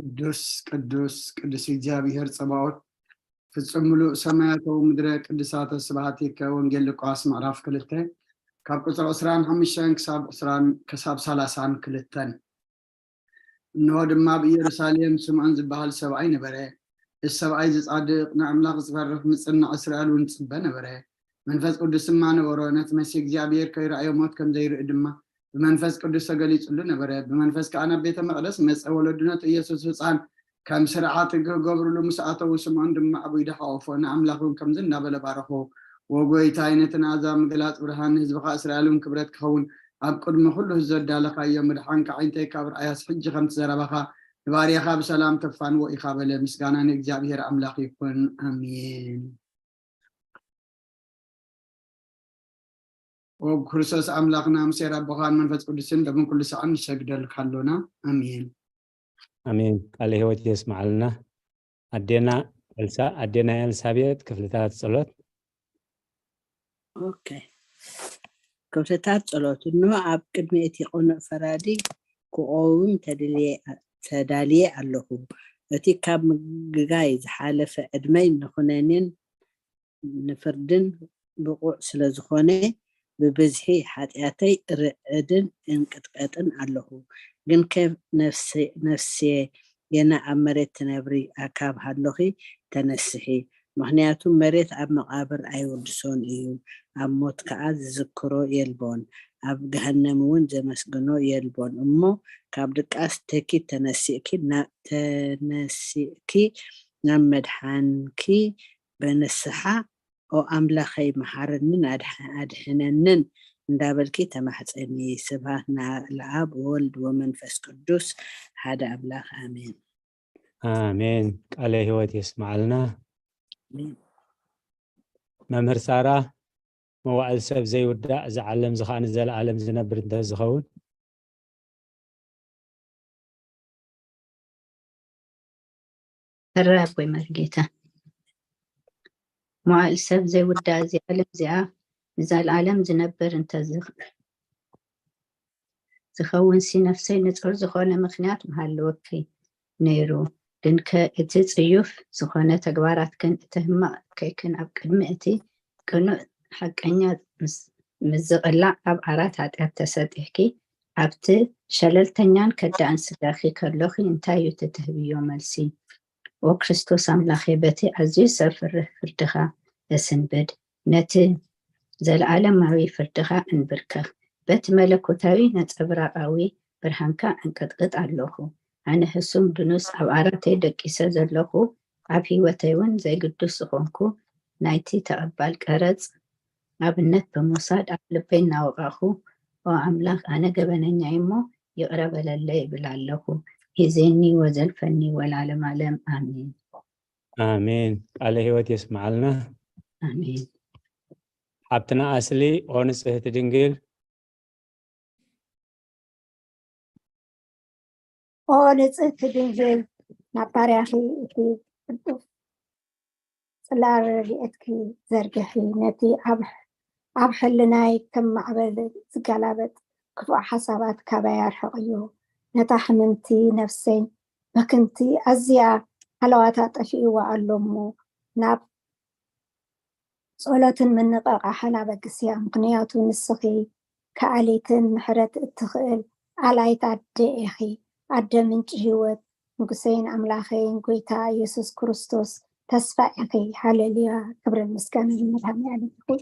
ቅዱስ ቅዱስ ቅዱስ እግዚኣብሔር ጸባኦት፣ ፍጹም ምሉእ ሰማያት ወምድረ ቅዱሳተ ስብሐቲከ። ወንጌል ሉቃስ ምዕራፍ ክልተ ካብ ቁጽሪ ዕስራን ሓሙሽተን ክሳብ ዕስራን ክሳብ ሰላሳን ክልተን። እንሆ ድማ ኣብ ኢየሩሳሌም ስምዖን ዝበሃል ሰብኣይ ነበረ። እዚ ሰብኣይ እዚ ጻድቕ፣ ንኣምላኽ ዝፈርሕ፣ ምጽናዕ እስራኤል እውን ዝጽበ ነበረ። መንፈስ ቅዱስ ድማ ነበሮ። ነቲ መሲህ እግዚኣብሔር ከይረኣዮ ሞት ከም ዘይርኢ ድማ ብመንፈስ ቅዱስ ተገሊጹሉ ነበረ። ብመንፈስ ከኣ ናብ ቤተ መቕደስ መጸ። ወለዱ ነቲ ኢየሱስ ህጻን ከም ስርዓት ሕጊ ክገብርሉ ምስ ኣተዉ፣ ስምዖን ድማ ኣቡይ ደሓቆፎ፣ ንኣምላኽ እውን ከምዚ እናበለ ባረኾ። "ወጎይታይ፣ ነቲ ንኣሕዛብ ምግላጽ ብርሃን፣ ንህዝብኻ እስራኤል እውን ክብረት ክኸውን፣ ኣብ ቅድሚ ኩሉ ህዝቢ ዘዳለኻዮ ምድሓንካ፣ ኣዒንተይ ካብ ርኣያስ፣ ሕጂ ከምቲ ዘረባኻ ንባርያኻ ብሰላም ተፋንዎ ኢኻ" በለ። ምስጋና ንእግዚኣብሔር ኣምላኽ ይኹን። ኣሜን። ኦ ክርስቶስ ኣምላኽና፣ ምስ ኣቦኻን መንፈስ ቅዱስን ደብን ኩሉ ሰዓት ንሰግደልካ ኣሎና። ኣሜን። ኣሜን። ቃለ ህይወት የስምዓልና። ኣዴና ኤልሳ፣ ኣዴና ኤልሳቤጥ፣ ክፍልታት ጸሎት። ኦኬ። ክፍልታት ጸሎት። እንሆ፣ ኣብ ቅድሚ እቲ ቅኑዕ ፈራዲ ክቆውም ተድልየ-፣ ተዳልየ ኣለኹ። እቲ ካብ ምግጋይ ዝሓለፈ ዕድመይ ንኹነኔን ንፍርድን ብቑዕ ስለ ዝኾነ፣ ብብዝሒ ሓጢኣተይ ርዕድን እንቅጥቀጥን ኣለኹ። ግንከ ነፍሰ-፣ ነፍስየ ገና ኣብ መሬት ትነብሪ፣ ኣካብ ሃሎኺ ተነስሒ። ምኽንያቱ መሬት ኣብ መቓብር ኣይውድሶን እዩ፣ ኣብ ሞት ከኣ ዝዝክሮ የልቦን፣ ኣብ ገሃነም እውን ዘመስግኖ የልቦን። እሞ ካብ ድቃስ ተኪ ተነሲእኪ ና-፣ ተነሲእኪ ናብ መድሓንኪ ብንስሓ "ኦ ኣምላኸይ፣ መሓረንን ኣድሕ-፣ ኣድሕነንን" እንዳበልኪ ተማሕጸኒ። ስብሃት ንኣብ ወልድ ወመንፈስ ቅዱስ ሓደ ኣምላኽ፣ ኣሜን። ኣሜን። ቃለ ህይወት የስምዓልና። ኣሜን። መምህር ሳራ፣ መዋዕል ሰብ ዘይውዳእ፣ እዚ ዓለም እዚ ኸኣ ንዘለኣለም ዝነብር እንተ ዝኸውን? ሕራይ ኣቦይ መርጌታ፣ መዋዕል ሰብ ዘይውዳእ፣ እዚ ዓለም እዚኣ ንዘለኣለም ዝነብር እንተ ዝኽ-፣ ዝኸውንሲ፣ ነፍሰይ ንጹር ዝኾነ ምኽንያት ምሃለወኪ ነይሩ። ግንከ እቲ ጽዩፍ ዝኾነ ተግባራትክን እቲ ህማቕ እከይክን ኣብ ቅድሚ እቲ ቅኑዕ ሓቀኛ ምስ፣ ምስ ዝቕላዕ ኣብ ዓራት ሓጢኣት ተሰጢሕኪ ኣብቲ ሸለልተኛን ከዳእን ስጋኺ ከሎኺ እንታይ እዩ እቲ ትህብዮ መልሲ? ኦ ክርስቶስ ኣምላኸ፣ በቲ ኣዝዩ ዘፍርህ ፍርድኻ እስንብድ፣ ነቲ ዘለኣለማዊ ፍርድኻ እንብርከኽ፣ በቲ መለኮታዊ ነጸብራቓዊ ብርሃንካ እንቅጥቅጥ ኣለኹ። ኣነ ህሱም ድኑስ ኣብ ዓራተይ ደቂሰ ዘለኹ፣ ኣብ ህይወተይ እውን ዘይግዱስ ዝኾንኩ፣ ናይቲ ተቐባል ቀረጽ ኣብነት ብምውሳድ ኣብ ልበይ እናወቐኹ፣ "ኦ ኣምላኽ፣ ኣነ ገበነኛ እየ እሞ ይቕረ በለለይ" እብል ኣለኹ። ሂዜኒ ወዘልፈኒ ወላለም ኣለም። ኣሜን። ኣሜን። ቃለ ህይወት የስምዓልና። ኣሜን። ሓብትና ኣስሊ፣ ኦ ንጽህቲ ድንግል። ኦ ንጽህቲ ድንግል፣ ናብ ባርያኺ እቲ ቅዱስ ጽላል ረድኤትኪ ዘርግሒ። ነቲ ኣብ፣ ኣብ ሕልናይ ከም ማዕበል ዝገላበጥ ክፉእ ሓሳባት ካባይ ኣርሕቕዮ። ነታ ሕምምቲ ነፍሰይ በክንቲ ኣዝያ ሃለዋታ ጠፊእዋ ኣሎ እሞ፣ ናብ ጸሎትን ምንቕቓሕን ኣበግስያ። ምኽንያቱ ንስኺ ከኣሊትን ምሕረት እትኽእል ኣላይት ኣደ ኢኺ። ኣደ ምንጪ ህይወት፣ ንጉሰይን ኣምላኸይን ጎይታ ኢየሱስ ክርስቶስ ተስፋ ኢኺ። ሃሌሉያ። ክብርን ምስጋናን ንመድኃኔዓለም ይኹን።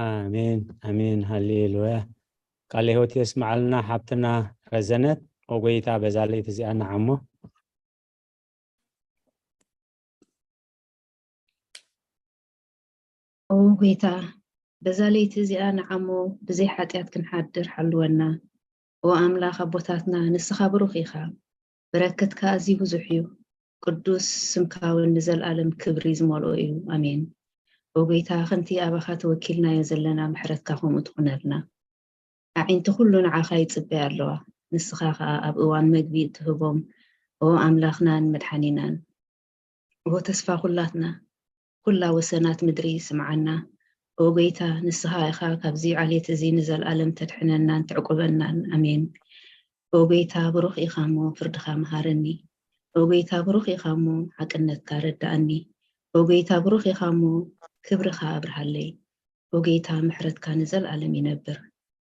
ኣሜን፣ ኣሜን፣ ሃሌሉያ። ቃለ ህይወት የስምዓልና ሓብትና ረዘነት። ኦ ጎይታ፣ በዛ ለይቲ እዚኣ ንዓሞ። ኦ ጎይታ፣ በዛ ለይቲ እዚኣ ንዓሞ ብዘይ ሓጢኣት ክንሓድር ሓልወና። ኦ ኣምላኽ ኣቦታትና፣ ንስኻ ብሩኽ ኢኻ። በረከትካ ኣዝዩ ብዙሕ እዩ። ቅዱስ ስምካ እውን ንዘለኣለም ክብሪ ዝመልኦ እዩ። ኣሜን። ኦ ጎይታ፣ ከምቲ ኣባኻ ተወኪልናዮ ዘለና ምሕረትካ ከምኡ ትኹነልና። ኣዒንቲ ኩሉ ንዓኻ ይጽበያ ኣለዋ። ንስኻ ኸኣ ኣብ እዋን መግቢ እትህቦም፣ ኦ ኣምላኽናን መድሓኒናን፣ ኦ ተስፋ ኩላትና፣ ኩላ ወሰናት ምድሪ ስምዓና። ኦ ጎይታ፣ ንስኻ ኢኻ ካብዚ ዓሌት እዚ ንዘለኣለም ተድሕነናን ተዕቁበናን። ኣሜን። ኦ ጎይታ፣ ብሩኽ ኢኻ እሞ ፍርድኻ መሃረኒ። ኦ ጎይታ ብሩኽ ኢኻ እሞ ሓቅነትካ ረዳኣኒ። ኦ ጎይታ ብሩኽ ኢኻ እሞ ክብርኻ ኣብርሃለይ። ኦ ጎይታ ምሕረትካ ንዘልኣለም ይነብር።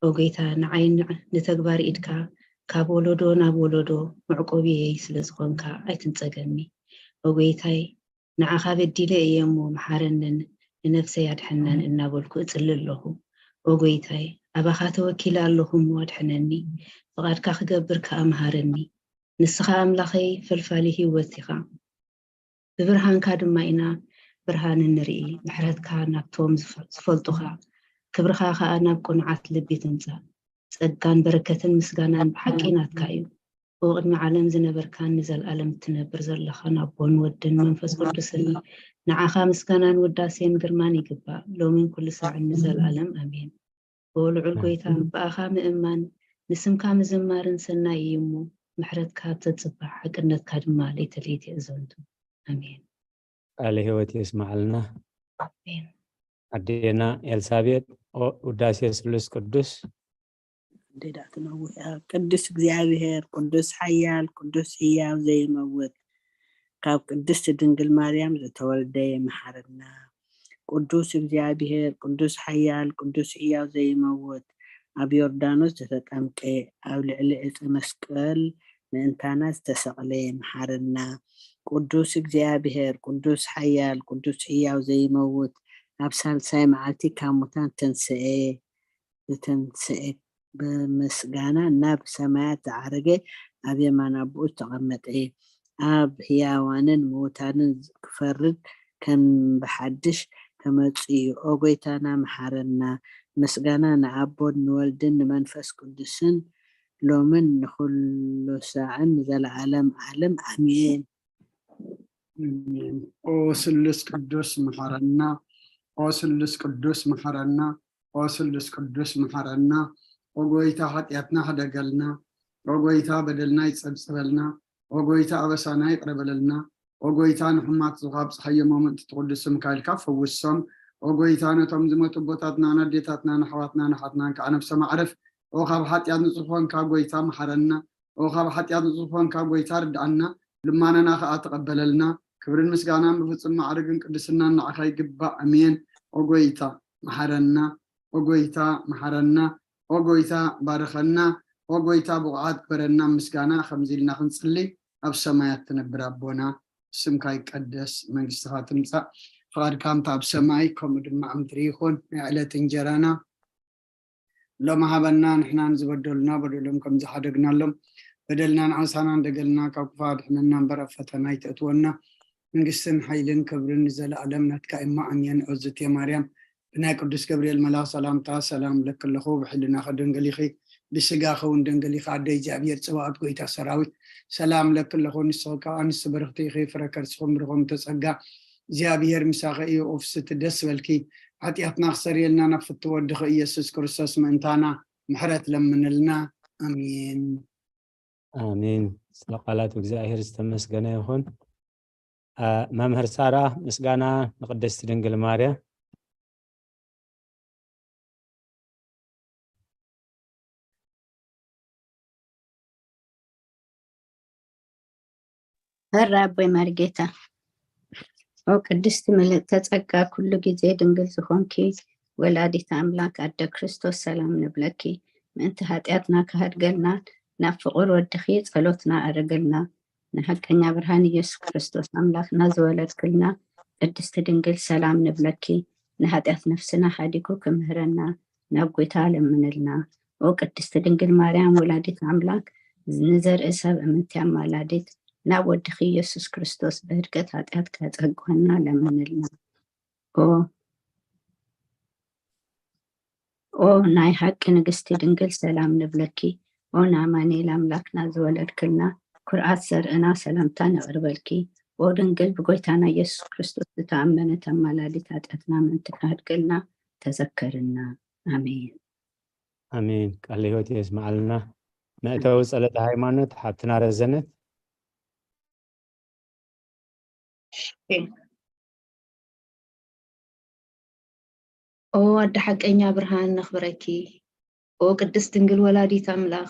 ኦ ጎይታ ንዓይ ንዕ ንተግባር ኢድካ ካብ ወለዶ ናብ ወለዶ መዕቆብየይ ስለ ዝኾንካ ኣይትንጸገኒ። ኦ ጎይታይ ንዓኻ በዲለ እየ እሞ መሓረንን ንነፍሰይ ኣድሕነን እናበልኩ እጽሊ ኣለኹ። ኦ ጎይታይ ኣባኻ ተወኪለ ኣለኹ እሞ ኣድሕነኒ። ፍቓድካ ክገብር ከኣ መሃረኒ። ንስኻ ኣምላኸይ ፈልፋሊ ህይወት ኢኻ። ብብርሃንካ ድማ ኢና ብርሃን እንርኢ። ምሕረትካ ናብቶም ዝፈ- ዝፈልጡኻ ክብርኻ ከኣ ናብ ቅኑዓት ልቢ ትምጻእ። ጸጋን በረከትን ምስጋናን ብሓቂ ናትካ እዩ። ብቅድሚ ዓለም ዝነበርካን ንዘለኣለም እትነብር ዘለኻን ኣቦን ወድን መንፈስ ቅዱስን ንዓኻ ምስጋናን ውዳሴን ግርማን ይግባእ ሎምን ኩሉ ሳዕን ንዘለኣለም ኣሜን። ኦ ልዑል ጎይታ ብኣኻ ምእማን ንስምካ ምዝማርን ሰናይ እዩ እሞ ምሕረትካ ተጽባሕ ሓቅነትካ ድማ ለይተ ለይቲ እዘንቱ ኣሜን። ቃለ ህይወት የስማዓልና። ኣሜን። ኣዴና ኤልሳቤጥ ኦ ውዳሴ ስሉስ ቅዱስ። ኣዴዳ ትነውሕ እያ። ቅዱስ እግዚኣብሔር ቅዱስ ሓያል ቅዱስ ህያው ዘይመውት ካብ ቅድስቲ ድንግል ማርያም ዝተወልደ ይምሓረና። ቅዱስ እግዚኣብሔር ቅዱስ ሓያል ቅዱስ ህያው ዘይመውት ኣብ ዮርዳኖስ ዝተጠምቀ ኣብ ልዕሊ ዕፀ መስቀል ምእንታና ዝተሰቕለ ይምሓረና። ቅዱስ እግዚኣብሔር ቅዱስ ሓያል ቅዱስ ህያው ዘይመውት ኣብ ሳልሳይ መዓልቲ ካብ ሙታን ተንስኤ ዝተንስኤ ብምስጋና ናብ ሰማያት ዝዓረገ ኣብ የማን ኣቦኡ ዝተቐመጠ ኣብ ህያዋንን ምውታንን ክፈርድ ከም ብሓድሽ ክመጽእ እዩ። ኦ ጎይታና መሓረና። ምስጋና ንኣቦን ንወልድን ንመንፈስ ቅዱስን ሎምን ንኹሉ ሳዕን ንዘለዓለም ዓለም ኣሜን። ኦ ስሉስ ቅዱስ መሓረና። ኦ ስሉስ ቅዱስ መሓረና። ኦ ስሉስ ቅዱስ መሓረና። ኦ ጎይታ ሓጢኣትና ሕደገልና። ኦ ጎይታ በደልና ይጸብጽበልና። ኦ ጎይታ ኣበሳና ይቕረ በለልና። ኦ ጎይታ ንሕማት ዝኻብ ፀሓዮ መምእንቲ ትቕዱስ ስምካ ኢልካ ፈውሶም። ኦ ጎይታ ነቶም ዝመቱ ኣቦታትና ንኣዴታትና ንኣሕዋትና ንሓትናን ከዓ ነብሰ ማዕረፍ። ኦ ካብ ሓጢኣት ንጹህ ኾንካ ጎይታ መሓረና። ኦ ካብ ሓጢኣት ንጹህ ኾንካ ጎይታ ርድኣና። ልማናና ከዓ ተቐበለልና። ክብርን ምስጋናን ብፍጹም ማዕርግን ቅድስናን ንዓኻ ይግባእ። ኣሜን። ኦ ጎይታ መሓረና። ኦ ጎይታ መሓረና። ኦ ጎይታ ባርኸና። ኦ ጎይታ ብቑዓት ግበረና። ምስጋና ከምዚ ኢልና ክንጽሊ ኣብ ሰማያት ትነብር ኣቦና ስምካ ይቀደስ መንግስትኻ ትምጻእ ፍቓድካ ከምቲ ኣብ ሰማይ ከምኡ ድማ ኣብ ምድሪ ይኹን ናይ ዕለት እንጀራና ሎሚ ሃበና ንሕናን ዝበደሉና በደሎም ከም ዝሓደግናሎም በደልናን ዓሳናን ደገልና ካብ ክፉእ ኣድሕነና እምበር ኣብ ፈተና ኣይተእትወና መንግስትን ሓይልን ክብርን ንዘለኣለም ናትካ እማ ኣሜን ኦዝቴ ማርያም ብናይ ቅዱስ ገብርኤል መልኣኽ ሰላምታ ሰላም ለኪ ኣለኹ ብሕልናኺ ድንግል ኢኺ ብስጋኺ እውን ድንግል ኢኺ ኣደ እግዚኣብሔር ጽባኦት ጎይታ ሰራዊት ሰላም ለኪ ኣለኹ ንስኺ ከኣ ኣንስቲ ብርኽቲ ኢኺ ፍረ ከርስኺ ብሩኽ እምተ ጸጋ እግዚኣብሔር ምሳኺ እዩ ኦፍስቲ ደስ በልኪ ሓጢኣትና ክሰርየልና ናብ ፍትው ወድኺ ኢየሱስ ክርስቶስ ምእንታና ምሕረት ለምንልና ኣሜን ኣሜን። ስለ ቃላት እግዚኣብሔር ዝተመስገነ ይኹን። መምህር ሳራ ምስጋና ንቅድስቲ ድንግል ማርያም። ሀራ ኣቦይ መርጌታ ኦ ቅድስቲ ምልእተ ጸጋ ኩሉ ግዜ ድንግል ዝኾንኪ ወላዲት ኣምላክ ኣደ ክርስቶስ ሰላም ንብለኪ ምእንቲ ኃጢኣትና ክሃድገልና ናብ ፍቑር ወድኺ ጸሎትና ኣርግልና ንሓቀኛ ብርሃን ኢየሱስ ክርስቶስ ኣምላኽና ዝወለድክልና ቅድስቲ ድንግል ሰላም ንብለኪ ንኃጢኣት ነፍስና ሓዲጉ ክምህረና ናብ ጐይታ ለምንልና ኦ ቅድስቲ ድንግል ማርያም ወላዲት ኣምላክ ንዘርኢ ሰብ እምንቲ ኣማላዲት ናብ ወድኺ ኢየሱስ ክርስቶስ ብህድገት ኃጢኣት ከጸግወና ለምንልና ኦ ኦ ናይ ሓቂ ንግስቲ ድንግል ሰላም ንብለኪ ኦ ንኣማኑኤል ኣምላክና ዝወለድክልና ኩርዓት ዘርእና ሰላምታ ነቕርበልኪ ኦ ድንግል ብጎይታና ኢየሱስ ክርስቶስ ዝተኣመነት ኣማላዲት ኃጢኣትና ምእንቲ ክሃድገልና ተዘከርና ኣሜን ኣሜን። ቃለ ሕይወት የስምዓልና። መእተዊ ጸሎተ ሃይማኖት ሓብትና ረዘነት። ኦ ኣደ ሓቀኛ ብርሃን ነኽብረኪ። ኦ ቅድስት ድንግል ወላዲት ኣምላኽ፣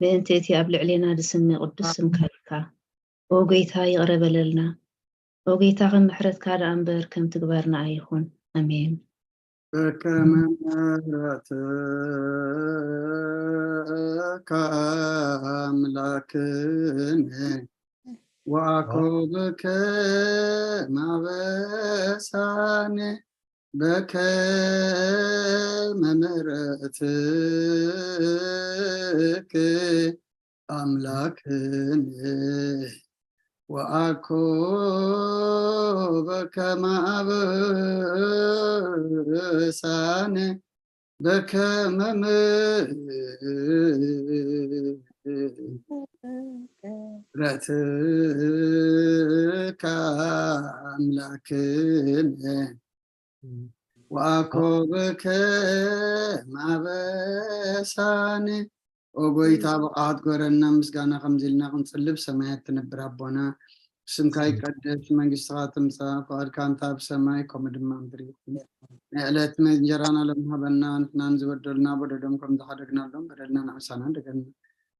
ምእንቲ እቲ ኣብ ልዕሌና ዝስመ ቅዱስ ስምካ ኢልካ። ኦ ጎይታ ይቕረ በለልና። ኦ ጎይታ ከም ምሕረትካ ደኣ እምበር ከም ትግባርና ኣይኹን። ኣሜን። በከመ ምሕረትከ ኣምላክነ ወአኮብከ ማበሳነ በከመ ምሕረትከ ኣምላክነ ወአኮብከ ማበሳነ በከመ ምሕረትከ ኣምላክነ ወአኮብከ ማበሳነ። ኦ ጎይታ ብቕዓት ጎረና ምስጋና ከምዚ ኢልና ክንጽልብ ሰማያት ትነብር ኣቦና ስምካ ይቀደስ፣ መንግስትኻ ትምጻእ፣ ፍቓድካ እንተ ኣብ ሰማይ ከምኡ ድማ ምድሪ ይኹን። ናይ ዕለት እንጀራና ሎም ሃበና፣ ንሕናን ዝበደሉና በደሎም ከም ዝሓደግናሎም በደልና ንዓሳና ደገልና።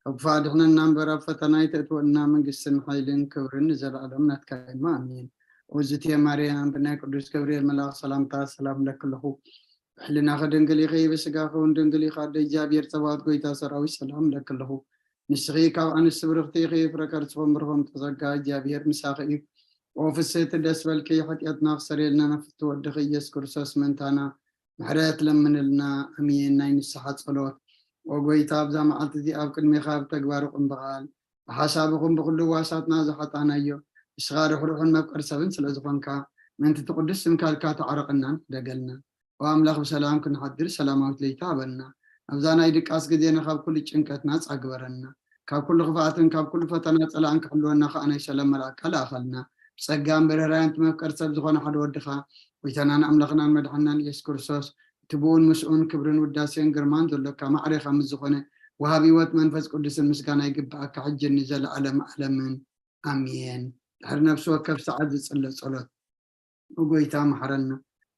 ካብ ክፉእ ኣድሕነና እምበር ኣብ ፈተና ኣይተእትወና፣ መንግስትን ሓይልን ክብርን ንዘለኣለም ናትካ እማ ኣሜን። ውዝትየ ማርያም ብናይ ቅዱስ ገብርኤል መልኣኽ ሰላምታ ሰላም ለክለኹ። ብሕልናኺ ድንግል ኢኺ፣ ብስጋኺ እውን ድንግል ኢኻ። ኣደ እግዚኣብሔር ጸባኦት ጎይታ ሰራዊት ሰላም ለኪ ኣለኹ። ንስኺ ካብ ኣንስቲ ብርኽቲ ኢኺ፣ ፍረ ከርስኺ እውን ብሩኽ ጸጋ እግዚኣብሔር ምሳኺ እዩ። ኦ ፍስሕቲ ደስ በልኪ፣ ሓጢኣትና ክሰረየልና ናብ ፍትው ወድኺ ኢየሱስ ክርስቶስ ምእንታና ምሕረት ለምንልና። ኣሜን። ናይ ንስሓ ጸሎት። ኦ ጎይታ ኣብዛ መዓልቲ እዚኣ ኣብ ቅድሜኻ ብተግባር ይኹን ብቓል ብሓሳብ ይኹን ብኹሉ ዋሳትና ዝሓጣናዮ ንስኻ ርሕሩሕን መፍቀር ሰብን ስለ ዝኾንካ ምእንቲ እቲ ቅዱስ ስምካ ኢልካ ተዓረቐናን ሕደገልና። ኦ ኣምላኽ ብሰላም ክንሓድር ሰላማዊት ለይቲ ሃበና። ኣብዛ ናይ ድቃስ ግዜና ካብ ኩሉ ጭንቀት ናጻ ግበረና። ካብ ኩሉ ክፍኣትን ካብ ኩሉ ፈተና ጸላእን ክሕልወና ከኣ ናይ ሰላም መልኣካ ለኣኸልና። ብጸጋን ብርህራይን እቲ መፍቀር ሰብ ዝኾነ ሓደ ወድኻ ጎይታናን ኣምላኽናን መድሓናን ኢየሱስ ክርስቶስ እቲ ብኡን ምስኡን ክብርን ውዳሴን ግርማን ዘሎካ ማዕሬኻ ምስ ዝኾነ ወሃቢ ህይወት መንፈስ ቅዱስን ምስጋና ይግብኣካ ሕጂ ንዘለኣለም ኣለምን ኣሜን። ድሕሪ ነፍሲ ወከፍ ሰዓት ዝጽለ ጸሎት። ኦ ጎይታ መሓረና፣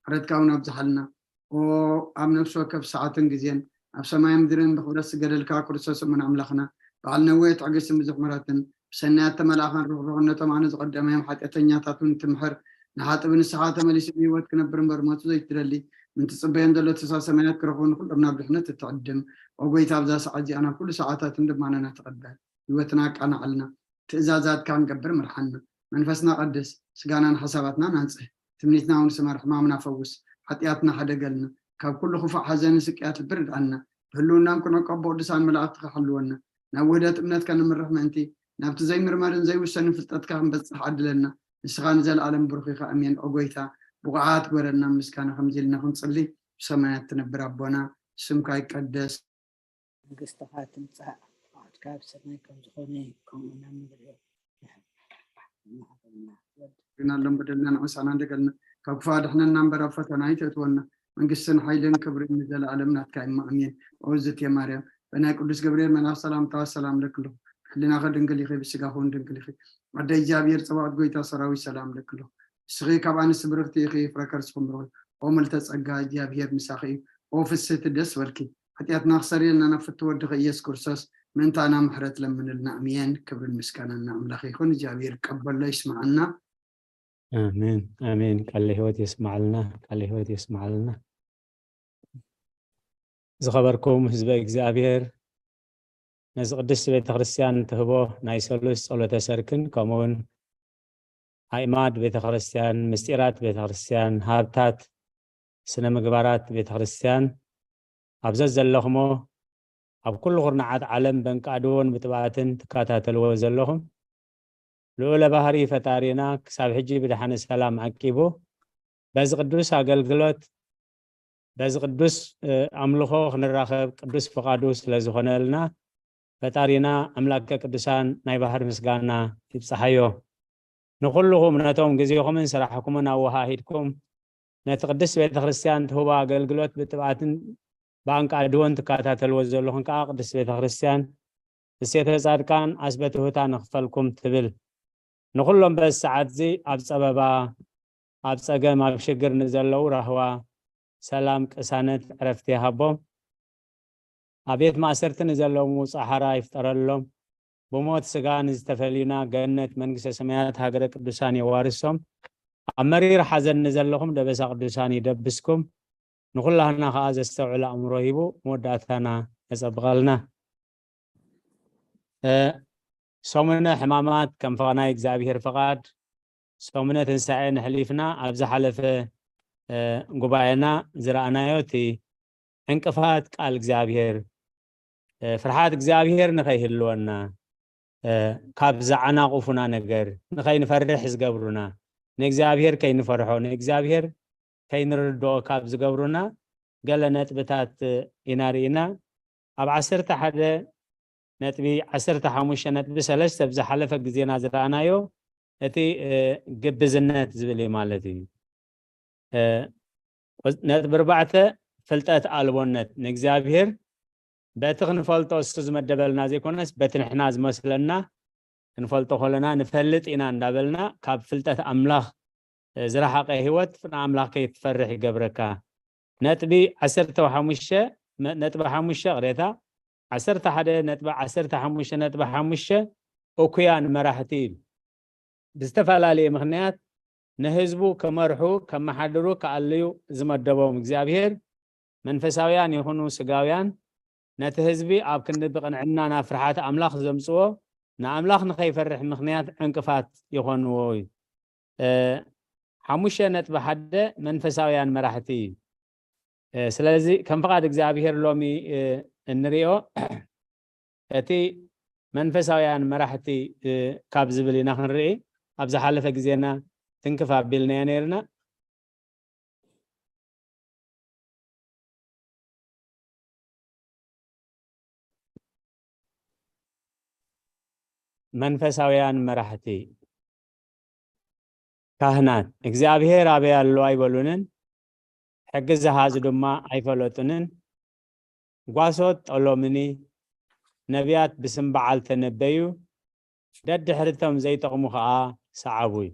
ምሕረትካ እውን ኣብዝሓልና። ኦ ኣብ ነፍሲ ወከፍ ሰዓትን ግዜን ኣብ ሰማይ ምድርን ብክብረት ዝገደልካ ክርስቶስ እሙን ኣምላኽና፣ በዓል ነዊሕ ትዕግስትን ብዙሕ ምሕረትን፣ ብሰናያት ተመልኣኻን ርሕሩሕነቶም ኣነ ዝቐደመዮም ሓጢኣተኛታት እውን ትምሕር፣ ንሓጥእ ብንስሓ ተመሊሱ ብህይወት ክነብር እምበር ሞቱ ዘይትደሊ፣ ምእንቲ ጽበዮም ዘሎ ተስፋ ሰማያት ክረኽቡ ንኹሎም ናብ ድሕነት እትዕድም። ኦ ጎይታ ኣብዛ ሰዓት እዚኣ ናብ ኩሉ ሰዓታትን ልማናና ተቐበል። ህይወትና ኣቃናዕልና። ትእዛዛትካ ክንገብር ምርሓና። መንፈስና ቀድስ፣ ስጋናን ሓሳባትናን ኣንጽህ። ትምኒትና እውን ስመር፣ ሕማምና ፈውስ፣ ሓጢኣትና ሓደገልና። ካብ ኩሉ ክፉእ ሓዘንን ስቅያት ልቢ ርድኣና። ብህልውናን ክነቀቦ ቅዱሳን መላእኽትኻ ሓልወና። ናብ ውህደት እምነትካ ንምርሕ ምእንቲ ናብቲ ዘይምርመርን ዘይውሰንን ፍልጠትካ ክንበጽሕ ዓድለና። ንስኻ ንዘለኣለም ብሩኽ ኢኻ። ኣሜን። ኦ ጎይታ ብቑዓት ግበረና። ምስጋና ከምዚ ኢልና ክንጽሊ ብሰማያት ትነብር ኣቦና ስምካ ይቀደስ። መንግስትኻ ትምጻእ፣ ፍቓድካ ኣብ ሰማይ ከም ዝኾነ ከምኡ ናብ ምድሪ። ናሎም በደልና ንዕሳና እንደገልና ካብ ክፉእ ኣድሕነና እምበር ኣብ ፈተና ኣይተእትወና። መንግስትን ሓይልን ክብርን ንዘለኣለም ናትካ እማ ኣሜን። ኦ ዝትየ ማርያም ብናይ ቅዱስ ገብርኤል መልኣኽ ሰላምታ ሰላም ለክሎ። ሕልናኸ ድንግል ኢኺ፣ ብስጋኹ እውን ድንግል ኢኺ። ኣደ እግዚኣብሔር ጸባኦት ጎይታ ሰራዊት ሰላም ለክሎ። ንስኺ ካብ ኣንስቲ ብርኽቲ ኢኺ፣ ፍረ ከርስኹም ብሩኽ። ኦ ምልተ ጸጋ እግዚኣብሔር ምሳኺ እዩ። ኦ ፍስህቲ ደስ በልኪ። ሓጢኣትና ክሰርየልና ናብ ፍትው ወድኺ ኢየሱስ ክርስቶስ ምእንታና ምሕረት ለምንልና። ኣሜን። ክብርን ምስጋናን ንኣምላኽ ይኹን። እግዚኣብሔር ይቀበሎ ይስምዓና። ኣሜን ኣሜን። ቃለ ህይወት የስማዓልና፣ ቃለ ህይወት የስማዓልና። ዝኸበርኩም ህዝበ እግዚኣብሔር፣ ነዚ ቅድስቲ ቤተ ክርስቲያን ትህቦ ናይ ሰሉስ ጸሎተ ሰርክን ከምኡውን ኣእማድ ቤተ ክርስቲያን፣ ምስጢራት ቤተ ክርስቲያን፣ ሃብታት ስነ ምግባራት ቤተ ክርስቲያን ኣብ ዘዘለኹሞ ኣብ ኩሉ ኩርናዓት ዓለም በንቃድዎን ብጥብኣትን ትከታተልዎ ዘለኹም ልዑለ ባህሪ ፈጣሪና ክሳብ ሕጂ ብድሓነ ሰላም ዓቂቡ በዚ ቅዱስ ኣገልግሎት በዚ ቅዱስ ኣምልኾ ክንራኸብ ቅዱስ ፍቓዱ ስለ ዝኾነልና ፈጣሪና ኣምላከ ቅዱሳን ናይ ባህር ምስጋና ይብጽሓዮ። ንኹልኹም ነቶም ግዜኹምን ስራሕኩምን ኣወሃሂድኩም ነቲ ቅድስት ቤተ ክርስቲያን ትህቦ ኣገልግሎት ብጥብኣትን ብኣንቃድዎን ትከታተልዎ ዘለኹም ከዓ ቅድስት ቤተ ክርስቲያን እሴተ ጻድቃን ኣስበ ትሑታን ንኽፈልኩም ትብል። ንኹሎም በዚ ሰዓት እዚ ኣብ ጸበባ ኣብ ጸገም ኣብ ሽግር ንዘለዉ ራህዋ ሰላም ቅሳነት ዕረፍቲ ይሃቦም። ኣብ ቤት ማእሰርቲ ንዘለዉ ጻሕራ ይፍጠረሎም። ብሞት ስጋ ንዝተፈልዩና ገነት መንግስተ ሰማያት ሃገረ ቅዱሳን የዋርሶም። ኣብ መሪር ሓዘን ንዘለኹም ደበሳ ቅዱሳን ይደብስኩም። ንኹላህና ከኣ ዘስተውዕል ኣእምሮ ሂቡ መወዳእታና የጸብቐልና። እ፣ ሰሙነ ሕማማት ከም ፈቐናይ እግዚኣብሔር ፈቓድ ሰሙነ ትንሳኤ ንሕሊፍና ኣብ ዝሓለፈ፣ እ፣ ጉባኤና ዝረኣናዮ እቲ ዕንቅፋት ቃል እግዚኣብሔር፣ እ፣ ፍርሓት እግዚኣብሔር ንኸይህልወና፣ እ፣ ካብ ዝዓናቑፉና ነገር ንኸይንፈርሕ ዝገብሩና፣ ንእግዚኣብሔር ከይንፈርሖ፣ ንእግዚኣብሔር ከይንርድኦ ካብ ዝገብሩና ገለ ነጥብታት ኢና ርኢና። ኣብ ዓሰርተ ሓደ ነጥቢ ዓሰርተ ሓሙሽተ ነጥቢ ሰለስተ ብዝሓለፈ ግዜና ዝረኣናዮ እቲ፣ እ፣ ግብዝነት ዝብል እዩ ማለት እዩ። እ፣ ነጥቢ ኣርባዕተ ፍልጠት ኣልቦነት ንእግዚኣብሔር በቲ ክንፈልጦ እሱ ዝመደበልና ዘይኮነስ በቲ ንሕና ዝመስለና ክንፈልጦ ከለና ንፈልጥ ኢና እንዳበልና ካብ ፍልጠት ኣምላኽ፣ እ፣ ዝረሓቐ ህይወት ንኣምላኽ ከይትፈርሕ ይገብረካ። ነጥቢ ዓሰርተ ሓሙሽተ፣ መ-፣ ነጥቢ ሓሙሽተ ቅሬታ ዓሰርተ ሓደ ነጥቢ ዓሰርተ ሓሙሽተ ነጥቢ ሓሙሽተ እኩያን መራሕቲ እዩ። ብዝተፈላለየ ምኽንያት ንህዝቡ ክመርሑ፣ ከመሓድሩ፣ ክኣልዩ ዝመደቦም እግዚኣብሔር መንፈሳውያን ይኹኑ ስጋውያን ነቲ ህዝቢ ኣብ ክንዲ ብቕንዕና ናብ ፍርሓት ኣምላኽ ዘምጽዎ ንኣምላኽ ንኸይፈርሕ ምኽንያት ዕንቅፋት ይኾንዎ እዩ። እ፣ ሓሙሽተ ነጥቢ ሓደ መንፈሳውያን መራሕቲ እዩ። እ፣ ስለዚ ከም ፍቓድ እግዚኣብሔር ሎሚ፣ እ፣ እንሪኦ እቲ መንፈሳውያን መራሕቲ፣ እ፣ ካብ ዝብል ኢና ክንርኢ። ኣብ ዝሓለፈ ግዜና ትንክፍ ኣቢልናዮ ነይርና። መንፈሳውያን መራሕቲ፣ ካህናት፣ እግዚኣብሔር ኣበይ ኣሎ ኣይበሉንን፣ ሕጊ ዝሃዙ ድማ ኣይፈለጡንን። ጓሶት ጠሎምኒ፣ ነቢያት ብስም በዓል ተነበዩ፣ ደድሕርቶም ዘይጠቕሙ ኸኣ ሰዓቡ እዩ።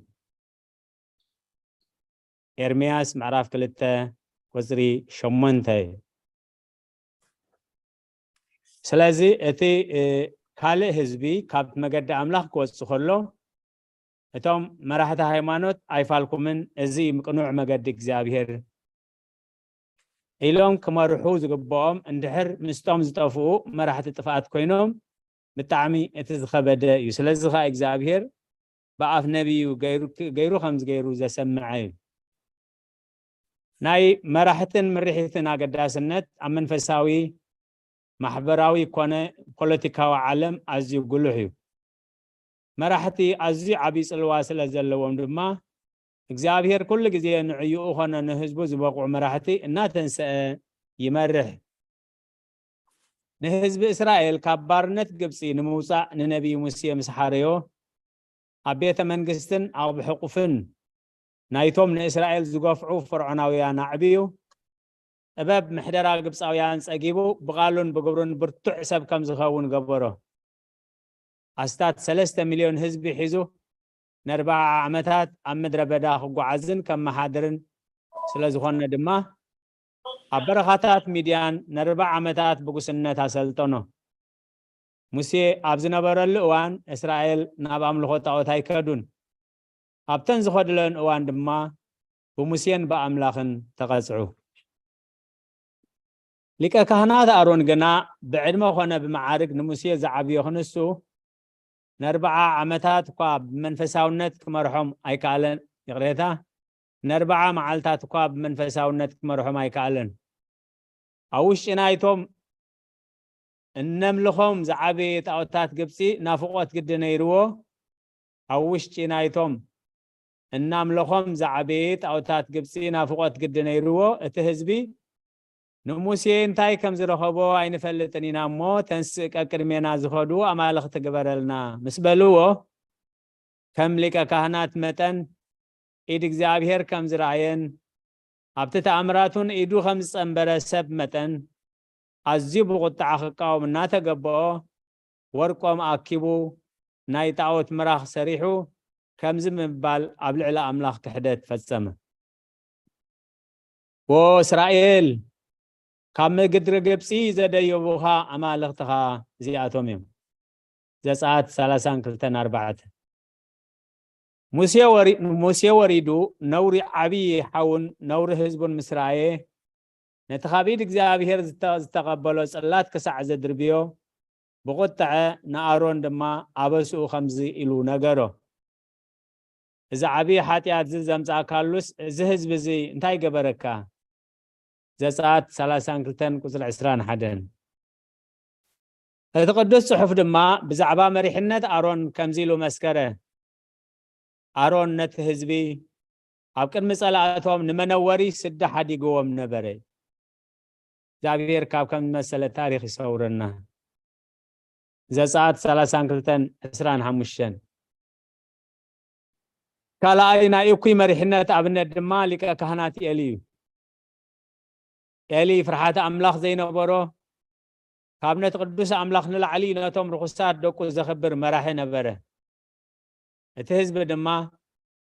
ኤርምያስ ምዕራፍ ክልተ ቁጽሪ ሸሞንተ እዩ። ስለዚ እቲ፣ እ፣ ካልእ ህዝቢ ካብ መገዲ ኣምላኽ ክወጽእ ከሎ፣ እቶም መራሕቲ ሃይማኖት ኣይፋልኩምን፣ እዚ እዩ ቅኑዕ መገዲ እግዚኣብሔር ኢሎም ክመርሑ ዝግብኦም እንድሕር ምስቶም ዝጠፍኡ መራሕቲ ጥፍኣት ኮይኖም፣ ብጣዕሚ እቲ ዝኸበደ እዩ። ስለዚ ኸኣ እግዚኣብሔር ብኣፍ ነቢዩ ገይሩ፣ ገይሩ ከም ዝገይሩ ዘሰምዐ እዩ። ናይ መራሕትን ምርሒትን ኣገዳስነት ኣብ መንፈሳዊ፣ ማሕበራዊ ኮነ ፖለቲካዊ ዓለም ኣዝዩ ጉሉሕ እዩ። መራሕቲ ኣዝዩ ዓብዪ ጽልዋ ስለ ዘለዎም ድማ፣ እግዚኣብሔር ኩሉ ግዜ ንዕይኡ ኾነ ንህዝቡ ዝበቕዑ መራሕቲ እናተንሰአ ይመርሕ። ንህዝቢ እስራኤል ካብ ባርነት ግብጺ ንምውጻእ ንነቢይ ሙሴ ምስ ሓረዮ፣ ኣብ ቤተ መንግስትን ኣብ ሕቑፍን ናይቶም ንእስራኤል ዝገፍዑ ፈርዖናውያን ኣዕብዩ፣ ጥበብ ምሕደራ ግብጻውያን ጸጊቡ፣ ብቓሉን ብግብሩን ብርቱዕ ሰብ ከም ዝኸውን ገበሮ። ኣስታት ሰለስተ ሚልዮን ህዝቢ ሒዙ፣ ንኣርብዓ ዓመታት ኣብ ምድረ በዳ ክጓዓዝን ከመሓድርን ስለ ዝኾነ ድማ፣ ኣብ በረኻታት ሚድያን ንኣርብዓ ዓመታት ብጉስነት ኣሰልጠኖ። ሙሴ ኣብ ዝነበረሉ እዋን፣ እስራኤል ናብ ኣምልኾ ጣዖት ኣይከዱን። ኣብተን ዝኸድለን እዋን ድማ፣ ብሙሴን ብኣምላኽን ተቐጽዑ። ሊቀ ካህናት ኣሮን ግና ብዕድመ ኾነ ብመዓርግ ንሙሴ ዝዓብዮ ክንሱ፣ ንኣርብዓ ዓመታት እኳ ብመንፈሳውነት ክመርሖም ኣይከኣለን። ይቕሬታ፣ ንኣርብዓ መዓልታት እኳ ብመንፈሳውነት ክመርሖም ኣይከኣለን። ኣብ ውሽጢ ናይቶም እነምልኾም ዝዓበየ ጣዖታት ግብጺ ናፍቖት ግዲ ነይርዎ። ኣብ ውሽጢ ናይቶም እናምለኾም ዝዓበየ ጣዖታት ግብጺ ናፍቖት ግዲ ነይርዎ። እቲ ህዝቢ ንሙሴ እንታይ ከም ዝረኸቦ ኣይንፈልጥን ኢና እሞ፣ ተንስእ ቀቅድሜና ዝኸዱ ኣማልኽቲ ግበረልና ምስ በልዎ፣ ከም ሊቀ ካህናት መጠን ኢድ እግዚኣብሔር ከም ዝረኣየን፣ ኣብቲ ተኣምራቱን ኢዱ ከም ዝጸንበረ ሰብ መጠን፣ ኣዝዩ ብቑጥዓ ክቃወም እናተገበኦ፣ ወርቆም ኣኪቡ፣ ናይ ጣዖት ምራኽ ሰሪሑ፣ ከምዚ ብምባል ኣብ ልዕሊ ኣምላኽ ክሕደት ፈጸመ። "ዎ እስራኤል፣ ካብ ምድሪ ግብፂ ዘደየቡኻ ኣማልኽትኻ እዚኣቶም እዮም። ዘጸኣት ሰላሳን ክልተን ኣርባዕተ። ሙሴ ወሪ-፣ ሙሴ ወሪዱ ነውሪ ዓብዪ ሓውን ነውሪ ህዝቡን ምስ ረኣየ፣ ነቲ ካብ ኢድ እግዚኣብሔር ዝተ-፣ ዝተቐበሎ ጽላት ክሳዕ ዘድርብዮ ብቑጥዐ ንኣሮን ድማ ኣበስኡ ከምዚ ኢሉ ነገሮ። እዚ ዓብዪ ሓጢኣት እዚ ዘምጻእካሉስ እዚ ህዝቢ እዚ እንታይ ገበረካ? ዘጸኣት ሰላሳን ክልተን ቁጽሪ ዕስራን ሓደን። እቲ ቅዱስ ጽሑፍ ድማ ብዛዕባ መሪሕነት ኣሮን ከምዚ ኢሉ መስከረ። ኣሮን ነቲ ህዝቢ ኣብ ቅድሚ ጸላእቶም ንመነወሪ ስዲ ሓዲግዎም ነበረ። እግዚኣብሔር ካብ ከም ዝመሰለ ታሪኽ ይሰውረና። ዘጸኣት ሰላሳን ክልተን ዕስራን ሓሙሽተን። ካልኣይ ናይ እኩይ መሪሕነት ኣብነት ድማ ሊቀ ካህናት ኤሊ እዩ። ኤሊ ፍርሓት ኣምላኽ ዘይነበሮ፣ ካብ ነቲ ቅዱስ ኣምላኽ ንላዕሊ ነቶም ርኹሳት ደቁ ዘኽብር መራሒ ነበረ። እቲ ህዝቢ ድማ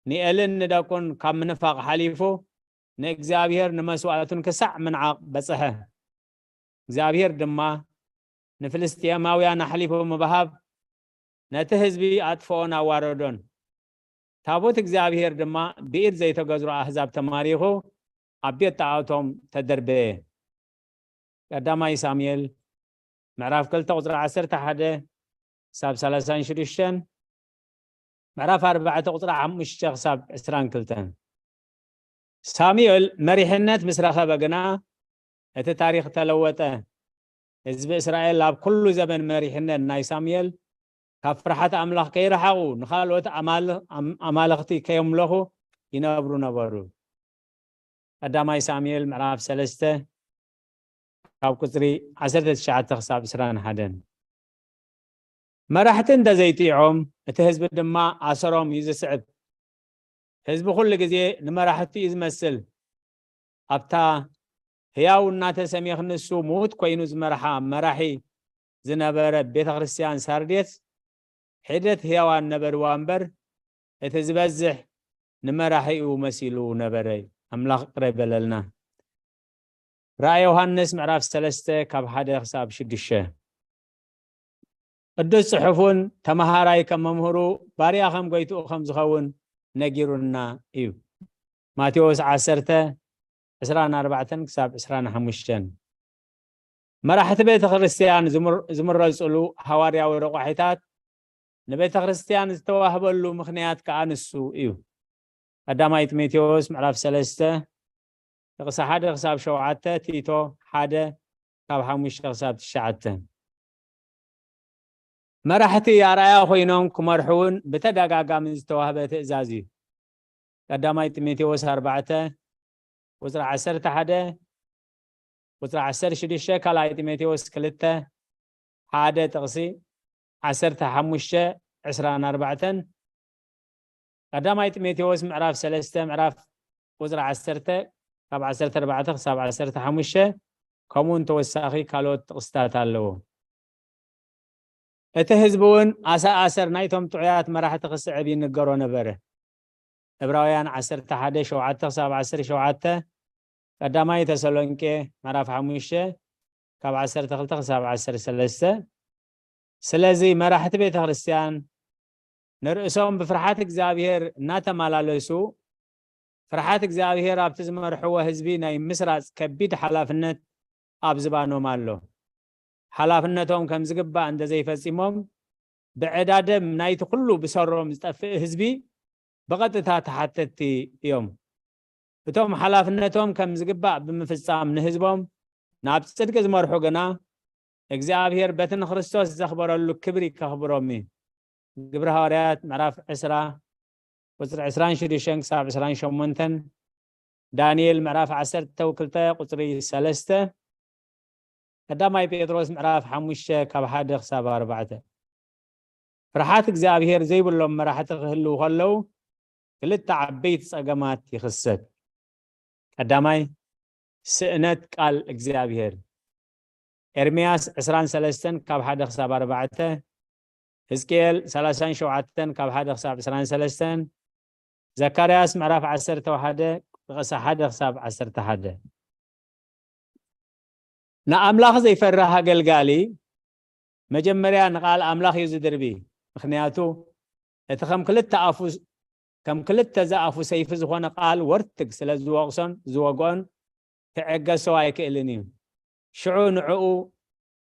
ንኤልን ንደቁን ካብ ምንፋቕ ሓሊፉ ንእግዚኣብሔር ንመስዋእቱን ክሳዕ ምንዓቕ በጽሐ። እግዚኣብሔር ድማ ንፍልስጥኤማውያን ኣሕሊፉ ምብሃብ ነቲ ህዝቢ ኣጥፍኦን ኣዋረዶን። ታቦት እግዚኣብሔር ድማ ብኢድ ዘይተገዝሩ ኣህዛብ ተማሪኹ ኣብ ቤት ጣዖቶም ተደርበየ። ቀዳማይ ሳሙኤል ምዕራፍ ክልተ ቁጽሪ ዓሰርተ ሓደ ክሳብ ሰላሳን ሽዱሽተን፣ ምዕራፍ ኣርባዕተ ቁጽሪ ሓሙሽተ ክሳብ ዕስራን ክልተን። ሳሙኤል መሪሕነት ምስ ረኸበ ግና እቲ ታሪኽ ተለወጠ። ህዝቢ እስራኤል ኣብ ኩሉ ዘበን መሪሕነት ናይ ሳሙኤል ካብ ፍርሓት ኣምላኽ ከይረሓቑ ንኻልኦት ኣማል-፣ ኣም-፣ ኣማልኽቲ ከየምለኹ ይነብሩ ነበሩ። ቀዳማይ ሳሙኤል ምዕራፍ ሰለስተ ካብ ቁጽሪ ዓሰርተ ትሽዓተ ክሳብ ዕስራን ሓደን። መራሕቲ እንተዘይጢዖም እቲ ህዝቢ ድማ ኣሰሮም እዩ ዝስዕብ። ህዝቢ ኩሉ ግዜ ንመራሕቲ እዩ ዝመስል። ኣብታ ህያው እናተሰምየ ክንሱ ምዉት ኮይኑ ዝመርሓ መራሒ ዝነበረ ቤተ ክርስቲያን ሳርዴስ ሒደት ህያዋን ነበርዋ እምበር እቲ ዝበዝሕ ንመራሒኡ መሲሉ ነበረ። ኣምላኽ ይቕረ ይበለልና። ራእይ ዮሃንስ ምዕራፍ ሰለስተ ካብ ሓደ ክሳብ ሽዱሽተ። ቅዱስ ጽሑፉን ተመሃራይ ከም መምህሩ ባርያ ከም ጎይትኡ ከም ዝኸውን ነጊሩና እዩ። ማቴዎስ ዓሰርተ ዕስራን ኣርባዕተን ክሳብ ዕስራን ሓሙሽተን። መራሕቲ ቤተ ክርስቲያን ዝምር-፣ ዝምረጹሉ ሃዋርያዊ ረቋሒታት ንቤተ ክርስቲያን ዝተዋህበሉ ምኽንያት ከኣ ንሱ እዩ። ቀዳማይ ጢሞቴዎስ ምዕራፍ ሰለስተ ጥቕሲ ሓደ ክሳብ ሸውዓተ፣ ቲቶ ሓደ ካብ ሓሙሽተ ክሳብ ትሽዓተ። መራሕቲ ኣርኣያ ኮይኖም ክመርሑ እውን ብተደጋጋሚ ዝተዋህበ ትእዛዝ እዩ። ቀዳማይ ጢሞቴዎስ ኣርባዕተ ቁጽሪ ዓሰርተ ሓደ፣ ቁጽሪ ዓሰርተ ሽዱሽተ፣ ካልኣይ ጢሞቴዎስ ክልተ ሓደ ጥቕሲ ዓሰርተ ሓሙሽተ ዕስራን ኣርባዕተን፣ ቀዳማይ ጢሞቴዎስ ምዕራፍ ሰለስተ ምዕራፍ ቁጽሪ ዓሰርተ ካብ ዓሰርተ ኣርባዕተ ክሳብ ዓሰርተ ሓሙሽተ፣ ከምኡ እውን ተወሳኺ ካልኦት ጥቕስታት ኣለዎ። እቲ ህዝቢ እውን ኣሰኣሰር ናይቶም ጥዑያት መራሕቲ ክስዕብ ይንገሮ ነበረ። ዕብራውያን ዓሰርተ ሓደ ሸውዓተ ክሳብ ዓሰርተ ሸውዓተ፣ ቀዳማይ ተሰሎንቄ ምዕራፍ ሓሙሽተ ካብ ዓሰርተ ክልተ ክሳብ ዓሰርተ ሰለስተ። ስለዚ መራሕቲ ቤተ ክርስቲያን ንርእሶም ብፍርሓት እግዚኣብሔር እናተመላለሱ፣ ፍርሓት እግዚኣብሔር ኣብቲ ዝመርሕዎ ህዝቢ ናይ ምስራጽ ከቢድ ሓላፍነት ኣብ ዝባኖም ኣሎ። ሓላፍነቶም ከም ዝግባእ እንተዘይፈጺሞም፣ ብዕዳ ደም ናይቲ ኩሉ ብሰሮም ዝጠፍእ ህዝቢ ብቐጥታ ተሓተትቲ እዮም። እቶም ሓላፍነቶም ከም ዝግባእ ብምፍጻም ንህዝቦም ናብ ጽድቂ ዝመርሑ ግና፣ እግዚኣብሔር በቲ ንክርስቶስ ዘኽበረሉ ክብሪ ከኽብሮም እዩ። ግብሪ ሃዋርያት ምዕራፍ ዕስራ ቁጽሪ ዕስራን ሽዱሽተን ክሳብ ዕስራን ሸሞንተን፣ ዳንኤል ምዕራፍ ዓሰርተ ክልተ ቁጽሪ ሰለስተ፣ ቀዳማይ ጴጥሮስ ምዕራፍ ሓሙሽተ ካብ ሓደ ክሳብ ኣርባዕተ። ፍርሓት እግዚኣብሔር ዘይብሎም መራሕቲ ክህልዉ ከለዉ፣ ክልተ ዓበይቲ ጸገማት ይኽሰት። ቀዳማይ፣ ስእነት ቃል እግዚኣብሔር። ኤርምያስ ዕስራን ሰለስተን ካብ ሓደ ክሳብ ኣርባዕተ፣ ሕዝቅኤል ሰላሳን ሸውዓተን ካብ ሓደ ክሳብ ዕስራን ሰለስተን፣ ዘካርያስ ምዕራፍ ዓሰርተ ሓደ ጥቕሲ ሓደ ክሳብ ዓሰርተ ሓደ። ንኣምላኽ ዘይፈርህ ኣገልጋሊ መጀመርያ ንቓል ኣምላኽ እዩ ዝድርቢ። ምኽንያቱ እቲ ከም ክልተ ኣፉ ከም ክልተ ዝኣፉ ሰይፊ ዝኾነ ቃል ወርትግ ስለ ዝወቕሶን ዝወግኦን ክዕገሶ ኣይክእልን እዩ። ሽዑ ንዕኡ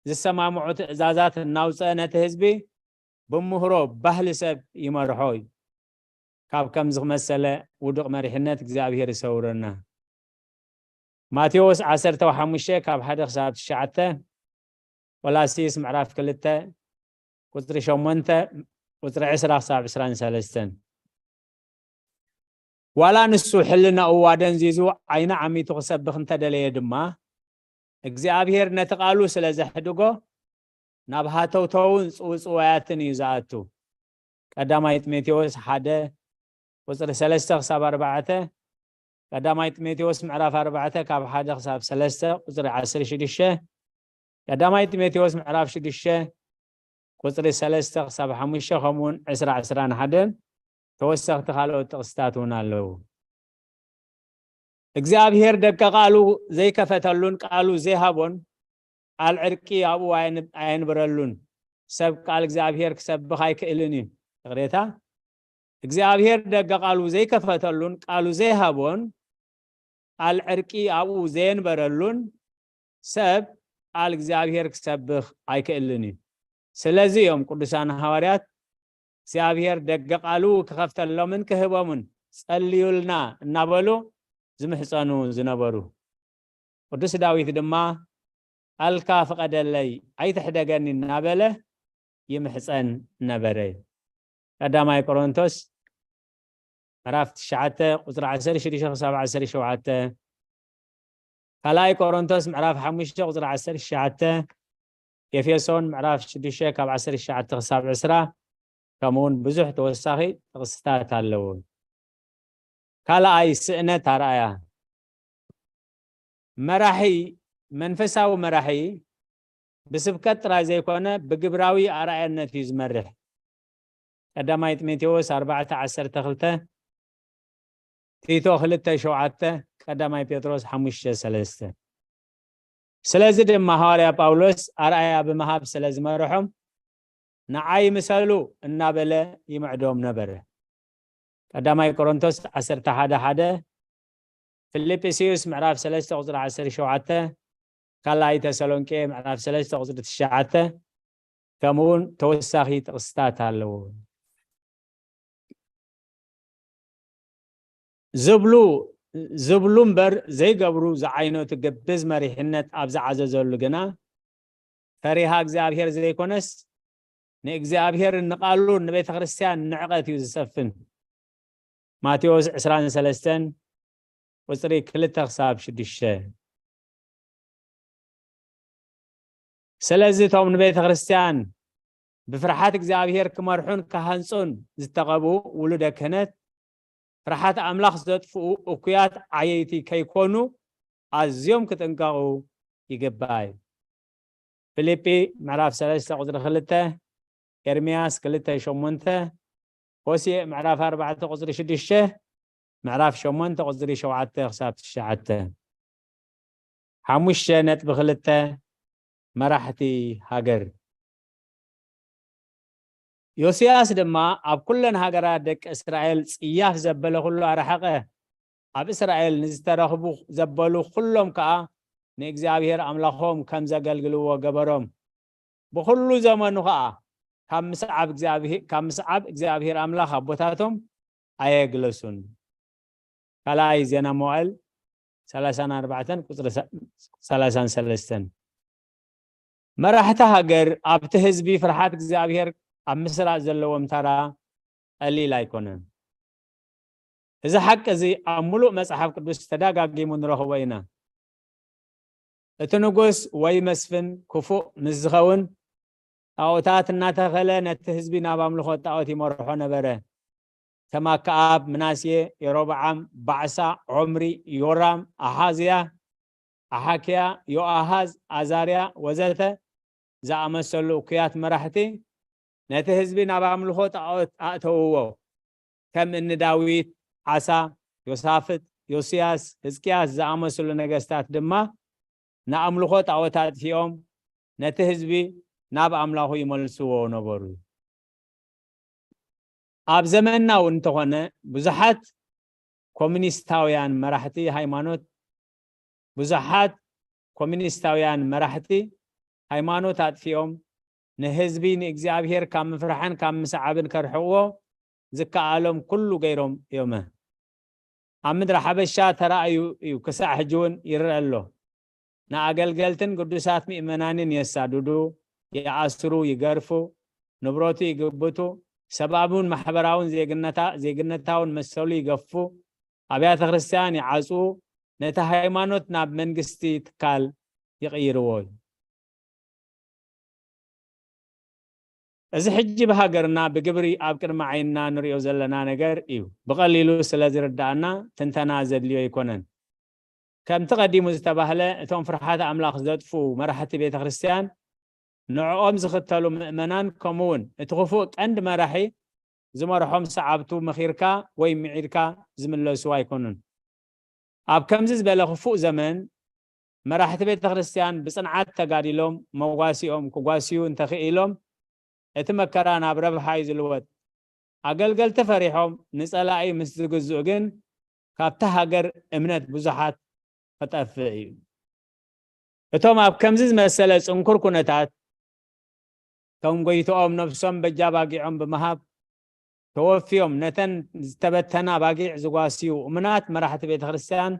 ዝሰማምዑ ትእዛዛት እናውፀ ነቲ ህዝቢ ብምህሮ ባህሊ ሰብ ይመርሖ እዩ። ካብ ከምዚ መሰለ ውዱቕ መሪሕነት እግዚኣብሔር ይሰውረና። ማቴዎስ ዓሰርተ ሓሙሽተ ካብ ሓደ ክሳብ ትሽዓተ፣ ቆላሲስ ምዕራፍ ክልተ ቁፅሪ ሸሞንተ፣ ቁፅሪ ዕስራ ክሳብ ዕስራን ሰለስተን። ዋላ ንሱ ሕልናኡ ዋደንዚዙ ዓይኒ ዓሚቱ ክሰብኽ እንተደለየ ድማ እግዚኣብሔር ነቲ ቃሉ ስለ ዘሕድጎ ናብ ሃተውተውን ጽውጽዋያትን እዩ ዝኣቱ። ቀዳማይ ጢሞቴዎስ ሓደ ቁፅሪ ሰለስተ ክሳብ ኣርባዕተ፣ ቀዳማይ ጢሞቴዎስ ምዕራፍ ኣርባዕተ ካብ ሓደ ክሳብ ሰለስተ ቁፅሪ ዓሰርተ ሽዱሽተ፣ ቀዳማይ ጢሞቴዎስ ምዕራፍ ሽዱሽተ ቁፅሪ ሰለስተ ክሳብ ሓሙሽተ ከምኡውን ዕስራ ዕስራን ሓደን ተወሰኽቲ ካልኦት ጥቕስታት እውን ኣለዉ። እግዚኣብሔር ደቂ ቃሉ ዘይከፈተሉን ቃሉ ዘይሃቦን ቃል ዕርቂ ኣብኡ ኣየን- ኣየንብረሉን። ሰብ ቃል እግዚኣብሔር ክሰብኽ ኣይክእልን እዩ። ይቕሬታ፣ እግዚኣብሔር ደቂ ቃሉ ዘይከፈተሉን ቃሉ ዘይሃቦን ቃል ዕርቂ ኣብኡ ዘየንበረሉን ሰብ ቃል እግዚኣብሔር ክሰብኽ ኣይክእልን እዩ። ስለዚ እዮም ቅዱሳን ሃዋርያት እግዚኣብሔር ደገ ቃሉ ክኸፍተሎምን ክህቦምን ጸልዩልና እናበሉ ዝምሕጸኑ ዝነበሩ። ቅዱስ ዳዊት ድማ ቃልካ ፍቐደለይ ኣይትሕደገኒ እናበለ ይምሕጸን ነበረ። ቀዳማይ ቆሮንቶስ ምዕራፍ ትሽዓተ ቁፅሪ ዓሰርተ ሽዱሽተ ክሳብ ዓሰርተ ሸውዓተ፣ ካልኣይ ቆሮንቶስ ምዕራፍ ሓሙሽተ ቁፅሪ ዓሰርተ ትሽዓተ፣ ኤፌሶን ምዕራፍ ሽዱሽተ ካብ ዓሰርተ ትሽዓተ ክሳብ ዕስራ፣ ከምኡ እውን ብዙሕ ተወሳኺ ጥቕስታት ኣለዉ። ካልኣይ ስእነት ኣርኣያ። መራሒ፣ መንፈሳዊ መራሒ ብስብከት ጥራይ ዘይኮነ ብግብራዊ ኣርኣያነት እዩ ዝመርሕ። ቀዳማይ ጢሞቴዎስ ኣርባዕተ ዓሰርተ ክልተ፣ ቲቶ ክልተ ሸውዓተ፣ ቀዳማይ ጴጥሮስ ሓሙሽተ ሰለስተ። ስለዚ ድማ ሃዋርያ ጳውሎስ ኣርኣያ ብምሃብ ስለ ዝመርሖም ንዓይ ምሰሉ እናበለ ይምዕዶም ነበረ። ቀዳማይ ቆሮንቶስ ዓሰርተ ሓደ ሓደ፣ ፊልጵስዩስ ምዕራፍ ሰለስተ ቁፅሪ ዓሰርተ ሸውዓተ፣ ካልኣይ ተሰሎንቄ ምዕራፍ ሰለስተ ቁፅሪ ትሽዓተ፣ ከምኡ እውን ተወሳኺ ጥቕስታት ኣለዎ። ዝብሉ ዝብሉ እምበር ዘይገብሩ ዝዓይነቱ ግብዝ መሪሕነት ኣብ ዝዓዘዘሉ ግና ፈሪሃ እግዚኣብሔር ዘይኮነስ ንእግዚኣብሔር ንቓሉን ንቤተ ክርስቲያን ንዕቐት እዩ ዝሰፍን። ማቴዎስ ዕስራን ሰለስተን ቁፅሪ ክልተ ክሳብ ሽዱሽተ። ስለዚ እቶም ንቤተ ክርስቲያን ብፍርሓት እግዚኣብሔር ክመርሑን ክሃንጹን ዝተቐብኡ ውሉደ ክህነት ፍርሓት ኣምላኽ ዘጥፍኡ እኩያት ዓየይቲ ከይኮኑ ኣዝዮም ክጥንቀቑ ይግባእ እዩ። ፊልጲ ምዕራፍ ሰለስተ ቁፅሪ ክልተ፣ ኤርምያስ ክልተ ሸሞንተ፣ ሆሴዕ ምዕራፍ ኣርባዕተ ቁፅሪ ሽዱሽተ፣ ምዕራፍ ሸሞንተ ቁፅሪ ሸውዓተ ክሳብ ትሽዓተ። ሓሙሽተ ነጥቢ ክልተ፣ መራሕቲ ሃገር። ዮስያስ ድማ ኣብ ኩለን ሃገራት ደቂ እስራኤል ጽያፍ ዘበለ ኩሉ ኣርሓቐ። ኣብ እስራኤል ንዝተረኽቡ ዘበሉ ኩሎም ከኣ ንእግዚኣብሔር ኣምላኾም ከም ዘገልግልዎ ገበሮም። ብኹሉ ዘመኑ ኸኣ ካብ ምስዓብ እግዚኣብሄ-፣ ካብ ምስዓብ እግዚኣብሔር ኣምላኽ ኣቦታቶም ኣየግለሱን። ካልኣይ ዜና መዋዕል ሰላሳን ኣርባዕተን ቁጽሪ ሰ-፣ ሰላሳን ሰለስተን። መራሕቲ ሃገር ኣብቲ ህዝቢ ፍርሓት እግዚኣብሔር ኣብ ምስራጽ ዘለዎም ተራ ቀሊል ኣይኮነን። እዚ ሓቂ እዚ ኣብ ምሉእ መጽሓፍ ቅዱስ ተደጋጊሙ ንረኽቦ ኢና። እቲ ንጉስ ወይ መስፍን ክፉእ ምስ ዝኸውን፣ ጣኦታት እናተኸለ ነቲ ህዝቢ ናብ ኣምልኾ ጣኦት ይመርሖ ነበረ። ከም ኣከኣብ፣ ምናሴ፣ የሮብዓም፣ ባዕሳ፣ ዖምሪ፣ ዮራም፣ ኣሓዝያ፣ ኣሓክያ፣ ዮኣሃዝ፣ ኣዛርያ ወዘተ ዝኣመሰሉ እኩያት መራሕቲ ነቲ ህዝቢ ናብ ኣምልኾ ጣኦት ኣእተውዎ። ከም እኒ ዳዊት፣ ዓሳ፣ ዮሳፍጥ፣ ዮስያስ፣ ህዝቅያስ ዝኣመሰሉ ነገስታት ድማ ንኣምልኾ ጣዖት ኣጥፊኦም ነቲ ህዝቢ ናብ ኣምላኹ ይመልስዎ ነበሩ። ኣብ ዘመንና እውን እንተኾነ ብዙሓት ኮሚኒስታውያን መራሕቲ ሃይማኖት ብዙሓት ኮሚኒስታውያን መራሕቲ ሃይማኖት ኣጥፊኦም ንህዝቢ ንእግዚኣብሔር ካብ ምፍራሕን ካብ ምስዓብን ከርሕቕዎ ዝከኣሎም ኩሉ ገይሮም እዮመ። ኣብ ምድሪ ሓበሻ ተራእዩ እዩ፣ ክሳዕ ሕጂ እውን ይረአ ኣሎ። ንኣገልገልትን ግዱሳት ምእመናንን የሳድዱ፣ ይኣስሩ፣ ይገርፉ፣ ንብረቱ ይግብቱ፣ ሰብኣውን ማሕበራውን ዜግነታ-፣ ዜግነታውን መሰሉ ይገፉ፣ ኣብያተ ክርስቲያን ይዓጽዉ፣ ነቲ ሃይማኖት ናብ መንግስቲ ትካል ይቕይርዎ እዩ። እዚ ሕጂ ብሃገርና ብግብሪ ኣብ ቅድሚ ዓይንና ንሪኦ ዘለና ነገር እዩ። ብቐሊሉ ስለ ዝርዳእና ትንተና ዘድልዮ ኣይኮነን። ከምቲ ቀዲሙ ዝተባህለ፣ እቶም ፍርሓት ኣምላኽ ዘጥፍኡ መራሕቲ ቤተ ክርስቲያን፣ ንዕኦም ዝኽተሉ ምእመናን፣ ከምኡ እውን እቲ ክፉእ ቀንዲ መራሒ ዝመርሖም ሰዓብቱ መኺርካ ወይ ምዒድካ ዝምለሱ ኣይኮኑን። ኣብ ከምዚ ዝበለ ክፉእ ዘመን፣ መራሕቲ ቤተ ክርስቲያን ብጽንዓት ተጋዲሎም መጓሲኦም ክጓስዩ እንተኽኢሎም፣ እቲ መከራ ናብ ረብሓ እዩ ዝልወጥ። ኣገልገልቲ ፈሪሖም ንጸላኢ ምስ ዝግዝኡ ግን፣ ካብታ ሃገር እምነት ብዙሓት ክጠፍእ እዩ። እቶም ኣብ ከምዚ ዝመሰለ ጽንኩር ኩነታት፣ ከም ጎይትኦም ነፍሶም በጃ ባጊዖም ብምሃብ ተወፍዮም፣ ነተን ዝተበተና ባጊዕ ዝጓስዩ እሙናት መራሕቲ ቤተ ክርስቲያን፣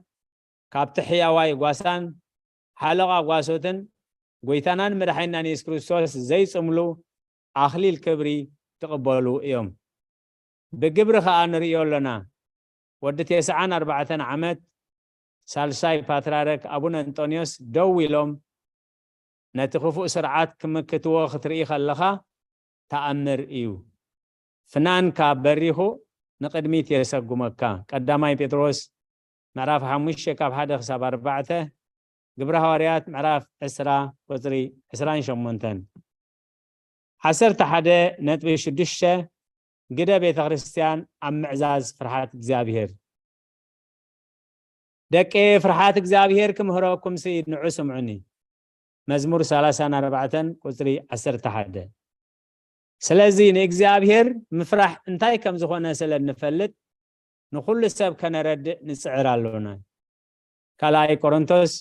ካብቲ ሕያዋይ ጓሳን ሓለቓ ጓሶትን ጎይታናን መድሓኒናን የሱስ ክርስቶስ ዘይጽምሉ ኣኽሊል ክብሪ ክቕበሉ እዮም። ብግብሪ ኸኣ ንርእዮ ኣሎና። ወዲ ተስዓን ኣርባዕተን ዓመት ሳልሳይ ፓትርያርክ ኣቡነ እንጦንዮስ ደው ኢሎም ነቲ ክፉእ ስርዓት ክምክትዎ ክትርኢ ከለኻ ተኣምር እዩ። ፍናንካ በሪኹ ንቕድሚት የሰጉመካ። ቀዳማይ ጴጥሮስ ምዕራፍ ሓሙሽተ ካብ ሓደ ክሳብ ኣርባዕተ፣ ግብረ ሃዋርያት ምዕራፍ ዕስራ ቁጽሪ ዕስራን ሸሞንተን። ዓሰርተ ሓደ ነጥቢ ሽዱሽተ፣ ግደ ቤተ ክርስቲያን ኣብ ምዕዛዝ ፍርሓት እግዚኣብሔር። ደቂ፣ ፍርሓት እግዚኣብሔር ክምህረኩምሲ ንዑ ስምዑኒ። መዝሙር ሰላሳን ኣርባዕተን ቁጽሪ ዓሰርተ ሓደ። ስለዚ ንእግዚኣብሔር ምፍራሕ እንታይ ከም ዝኾነ ስለ እንፈልጥ፣ ንኹሉ ሰብ ከነረድእ ንጽዕር ኣሎና። ካልኣይ ቆሮንቶስ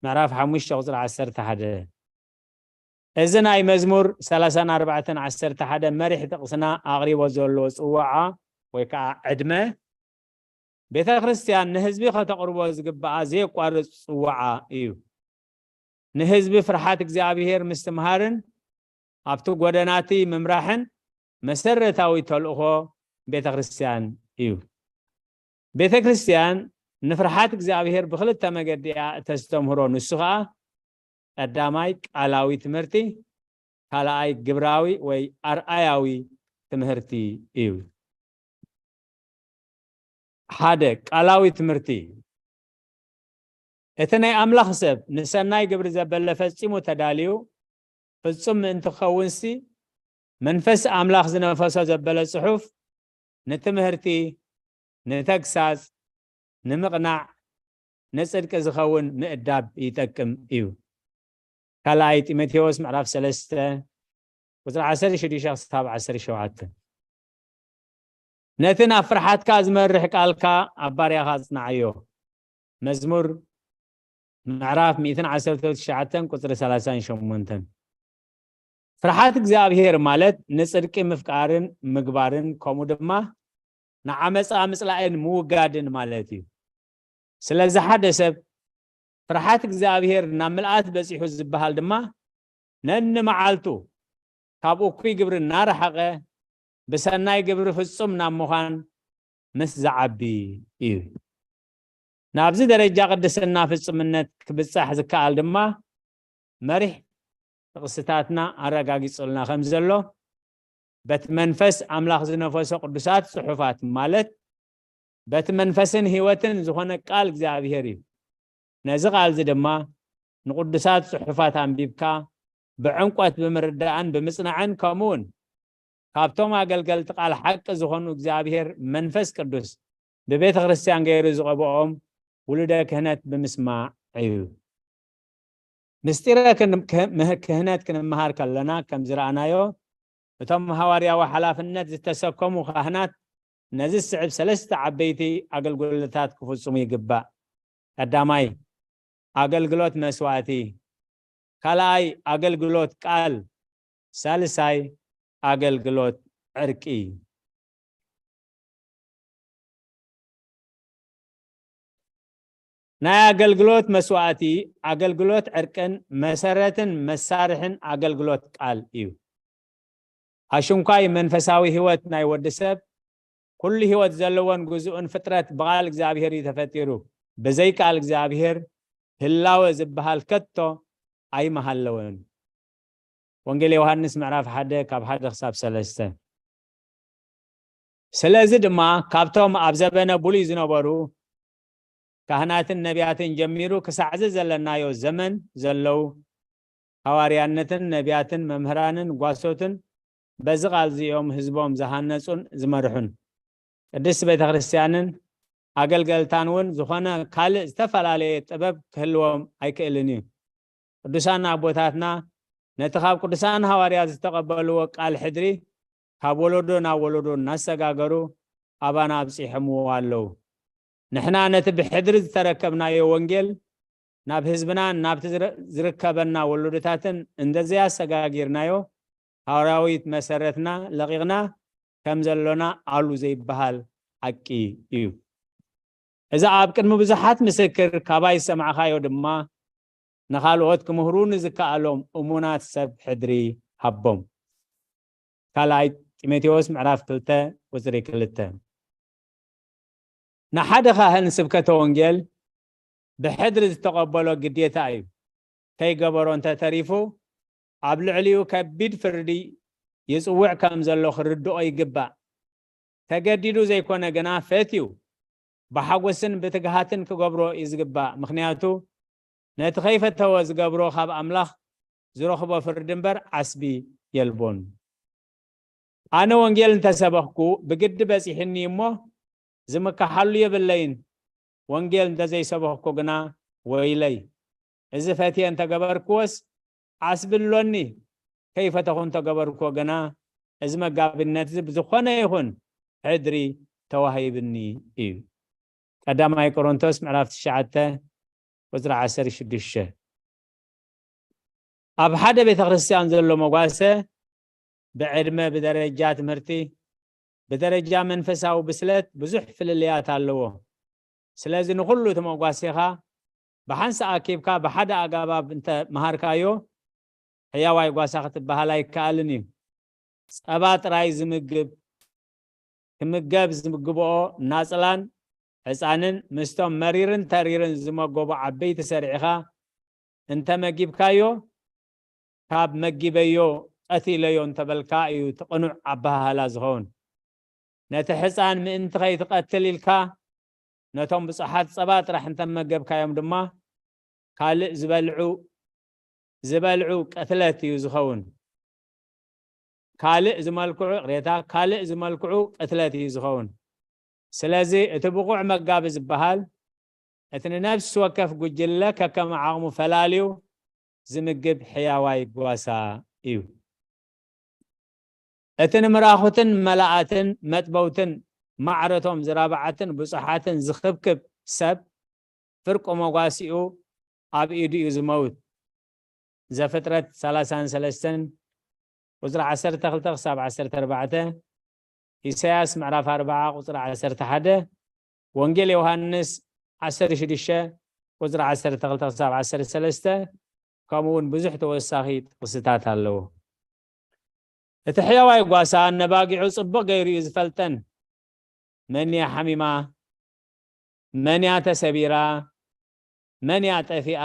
ምዕራፍ ሓሙሽተ ቁጽሪ ዓሰርተ ሓደ። እዚ ናይ መዝሙር ሰላሳን ኣርባዕተን ዓሰርተ ሓደ መሪሕ ጥቕስና ኣቕሪቦ ዘሎ ጽዋዓ ወይ ከዓ ዕድመ፣ ቤተ ክርስቲያን ንህዝቢ ከተቕርቦ ዝግባኣ ዘየቋርጽ ጽዋዓ እዩ። ንህዝቢ ፍርሓት እግዚኣብሔር ምስትምሃርን ኣብቲ ጎደናቲ ምምራሕን መሰረታዊ ተልእኾ ቤተ ክርስቲያን እዩ። ቤተ ክርስቲያን ንፍርሓት እግዚኣብሔር ብኽልተ መገዲ እያ እተስተምህሮ። ንሱ ኸኣ ቀዳማይ ቃላዊ ትምህርቲ፣ ካልኣይ ግብራዊ ወይ ኣርኣያዊ ትምህርቲ እዩ። ሓደ፣ ቃላዊ ትምህርቲ። እቲ ናይ ኣምላኽ ሰብ ንሰናይ ግብሪ ዘበለ ፈጺሙ ተዳልዩ ፍጹም ምእንቲ ክኸውንሲ፣ መንፈስ ኣምላኽ ዝነፈሶ ዘበለ ጽሑፍ ንትምህርቲ፣ ንተግሳጽ፣ ንምቕናዕ፣ ንጽድቂ ዝኸውን ምእዳብ ይጠቅም እዩ። ካልኣይ ጢሞቴዎስ ምዕራፍ ሰለስተ ቁጽሪ ዓሰርተ ሽዱሽተ ክሳብ ዓሰርተ ሸውዓተ። ነቲ ናብ ፍርሓትካ ዝመርሕ ቃልካ ኣብ ባርያኻ ኣጽንዓዮ። መዝሙር ምዕራፍ ሚእትን ዓሰርተ ትሽዓተን ቁጽሪ ሰላሳን ሸሞንተን። ፍርሓት እግዚኣብሔር ማለት ንጽድቂ ምፍቃርን ምግባርን፣ ከምኡ ድማ ንዓመጻ ምጽላእን ምውጋድን ማለት እዩ። ስለዚ ሓደ ሰብ ፍርሓት እግዚኣብሔር ናብ ምልኣት በጺሑ ዝበሃል ድማ ነንመዓልቱ ካብ እኩይ ግብሪ እናረሓቐ ብሰናይ ግብሪ ፍጹም ናብ ምዃን ምስ ዝዓቢ እዩ። ናብዚ ደረጃ ቅድስና ፍጹምነት ክብጻሕ ዝከኣል ድማ መሪሕ ጥቕስታትና ኣረጋጊጹልና ከም ዘሎ፣ በቲ መንፈስ ኣምላኽ ዝነፈሶ ቅዱሳት ጽሑፋት ማለት በቲ መንፈስን ህይወትን ዝኾነ ቃል እግዚኣብሔር እዩ። ነዚ ቃል እዚ ድማ ንቅዱሳት ጽሑፋት ኣንቢብካ ብዕምቆት ብምርዳእን ብምጽናዕን፣ ከምኡውን ካብቶም ኣገልገልቲ ቃል ሓቂ ዝኾኑ እግዚኣብሔር መንፈስ ቅዱስ ብቤተ ክርስቲያን ገይሩ ዝቐብኦም ውሉደ ክህነት ብምስማዕ እዩ። ምስጢረ ክን-፣ ክህ-፣ ምህር-፣ ክህነት ክንመሃር ከለና ከም ዝረኣናዮ፣ እቶም ሃዋርያዊ ሓላፍነት ዝተሰከሙ ካህናት ነዚ ዝስዕብ ሰለስተ ዓበይቲ ኣገልግሎታት ክፍጽሙ ይግባእ። ቀዳማይ፣ ኣገልግሎት መስዋእቲ። ካልኣይ፣ ኣገልግሎት ቃል። ሳልሳይ፣ ኣገልግሎት ዕርቂ። ናይ ኣገልግሎት መስዋእቲ፣ ኣገልግሎት ዕርቅን መሰረትን መሳርሕን ኣገልግሎት ቃል እዩ። ኣሽንኳይ መንፈሳዊ ህይወት ናይ ወዲ ሰብ፣ ኩሉ ህይወት ዘለዎን ግዙእን ፍጥረት ብቓል እግዚኣብሔር እዩ ተፈጢሩ። ብዘይ ቃል እግዚኣብሔር ህላወ ዝበሃል ከቶ ኣይመሃለወን። ወንጌል ዮሃንስ ምዕራፍ ሓደ ካብ ሓደ ክሳብ ሰለስተ። ስለዚ ድማ ካብቶም ኣብ ዘበነ ብሉይ ዝነበሩ ካህናትን ነቢያትን ጀሚሩ ክሳዕ እዚ ዘለናዮ ዘመን ዘለዉ ሃዋርያነትን ነቢያትን መምህራንን ጓሶትን በዚ ቃል እዚኦም ህዝቦም ዝሃነጹን ዝመርሑን። ቅድስት ቤተ ክርስቲያንን ኣገልገልታን እውን ዝኾነ ካልእ ዝተፈላለየ ጥበብ ክህልዎም ኣይክእልን እዩ። ቅዱሳን ኣቦታትና ነቲ ካብ ቅዱሳን ሃዋርያት ዝተቐበልዎ ቃል ሕድሪ ካብ ወለዶ ናብ ወለዶ እናሰጋገሩ ኣባና ኣብጺሖምዎ ኣለዉ። ንሕና ነቲ ብሕድሪ ዝተረከብናዮ ወንጌል ናብ ህዝብናን ናብቲ ዝረ-፣ ዝርከበና ወለዶታትን እንደዘያሰጋጊርናዮ፣ ሃዋርያዊት መሰረትና ለቒቕና ከም ዘሎና ኣሉ ዘይበሃል ሓቂ እዩ። እዚ ኣብ ቅድሚ ብዙሓት ምስክር ካባይ ዝሰማዕካዮ ድማ ንኻልኦት ክምህሩ ንዝከኣሎም እሙናት ሰብ ሕድሪ ሃቦም። ካልኣይ ጢሞቴዎስ ምዕራፍ ክልተ ቁጽሪ ክልተ። ንሓደ ካህን ስብከተ ወንጌል ብሕድሪ ዝተቐበሎ ግዴታ እዩ። ከይገበሮ እንተተሪፉ ኣብ ልዕሊኡ ከቢድ ፍርዲ ይጽውዕ ከም ዘሎ ክርድኦ ይግባእ። ተገዲዱ ዘይኮነ ግና ፈትዩ ብሓጎስን ብትግሃትን ክገብሮ እዩ ዝግባእ። ምኽንያቱ ነቲ ከይፈተወ ዝገብሮ ካብ ኣምላኽ ዝረኽቦ ፍርዲ እምበር ዓስቢ የልቦን። ኣነ ወንጌል እንተሰበኽኩ ብግዲ በጺሕኒ እሞ ዝምከሓሉ የብለይን። ወንጌል እንተዘይሰበኽኩ ግና ወይለይ። እዚ ፈትየ እንተገበርክዎስ ዓስቢ ኣሎኒ። ከይፈተኹ እንተገበርክዎ ግና እዚ መጋቢነት እዚ ብዝኾነ ይኹን ሕድሪ ተዋሂብኒ እዩ። ቀዳማይ ቆሮንቶስ ምዕራፍ ትሽዓተ ቁጽሪ ዓሰርተ ሽዱሽተ። ኣብ ሓደ ቤተ ክርስቲያን ዘሎ መጓሰ ብዕድመ፣ ብደረጃ ትምህርቲ፣ ብደረጃ መንፈሳዊ ብስለት ብዙሕ ፍልልያት ኣለዎ። ስለዚ ንኹሉ እቲ መጓሴኻ ብሓንሳእ ኣኪብካ ብሓደ ኣገባብ እንተ መሃርካዮ፣ ሕያዋይ ጓሳ ክትበሃል ኣይከኣልን እዩ። ጸባ ጥራይ ዝምግብ፣ ክምገብ ዝግብኦ ናጽላን ሕጻንን ምስቶም መሪርን ተሪርን ዝመገቡ ዓበይቲ ሰሪዕኻ እንተ መጊብካዮ፣ ካብ መጊበዮ ቀቲለዮ እንተበልካ እዩ እቲ ቅኑዕ ኣበሃህላ ዝኸውን። ነቲ ሕጻን ምእንቲ ከይትቐትል ኢልካ ነቶም ብጹሓት ጸባ ጥራሕ እንተመገብካዮም ድማ ካልእ ዝበልዑ፣ ዝበልዑ ቅትለት እዩ ዝኸውን። ካልእ ዝመልክዑ፣ ቅሬታ፣ ካልእ ዝመልክዑ ቅትለት እዩ ዝኸውን። ስለዚ እቲ ብቑዕ መጋቢ ዝበሃል እቲ ንነፍሲ ወከፍ ጉጅለ ከከም ዓቕሙ ፈላልዩ ዝምግብ ሕያዋይ ጓሳ እዩ። እቲ ንምራኹትን መላኣትን መጥበውትን ማዕረቶም ዝራብዓትን ብጹሓትን ዝኽብክብ ሰብ ፍርቂ መጓሲኡ ኣብ ኢዱ እዩ ዝመውት። ዘፍጥረት ሰላሳን ሰለስተን ቁጽሪ ዓሰርተ ክልተ ክሳብ ዓሰርተ ኣርባዕተ፣ ኢሳያስ ምዕራፍ ኣርብዓ ቁጽሪ ዓሰርተ ሓደ፣ ወንጌል ዮሃንስ ዓሰርተ ሽዱሽተ ቁጽሪ ዓሰርተ ክልተ ክሳብ ዓሰርተ ሰለስተ፣ ከምኡ እውን ብዙሕ ተወሳኺ ጥቕስታት ኣለዎ። እቲ ሕያዋይ ጓሳ ነባጊዑ ጽቡቕ ገይሩ እዩ ዝፈልጠን። መን እያ ሓሚማ? መን እያ ተሰቢራ? መን እያ ጠፊኣ?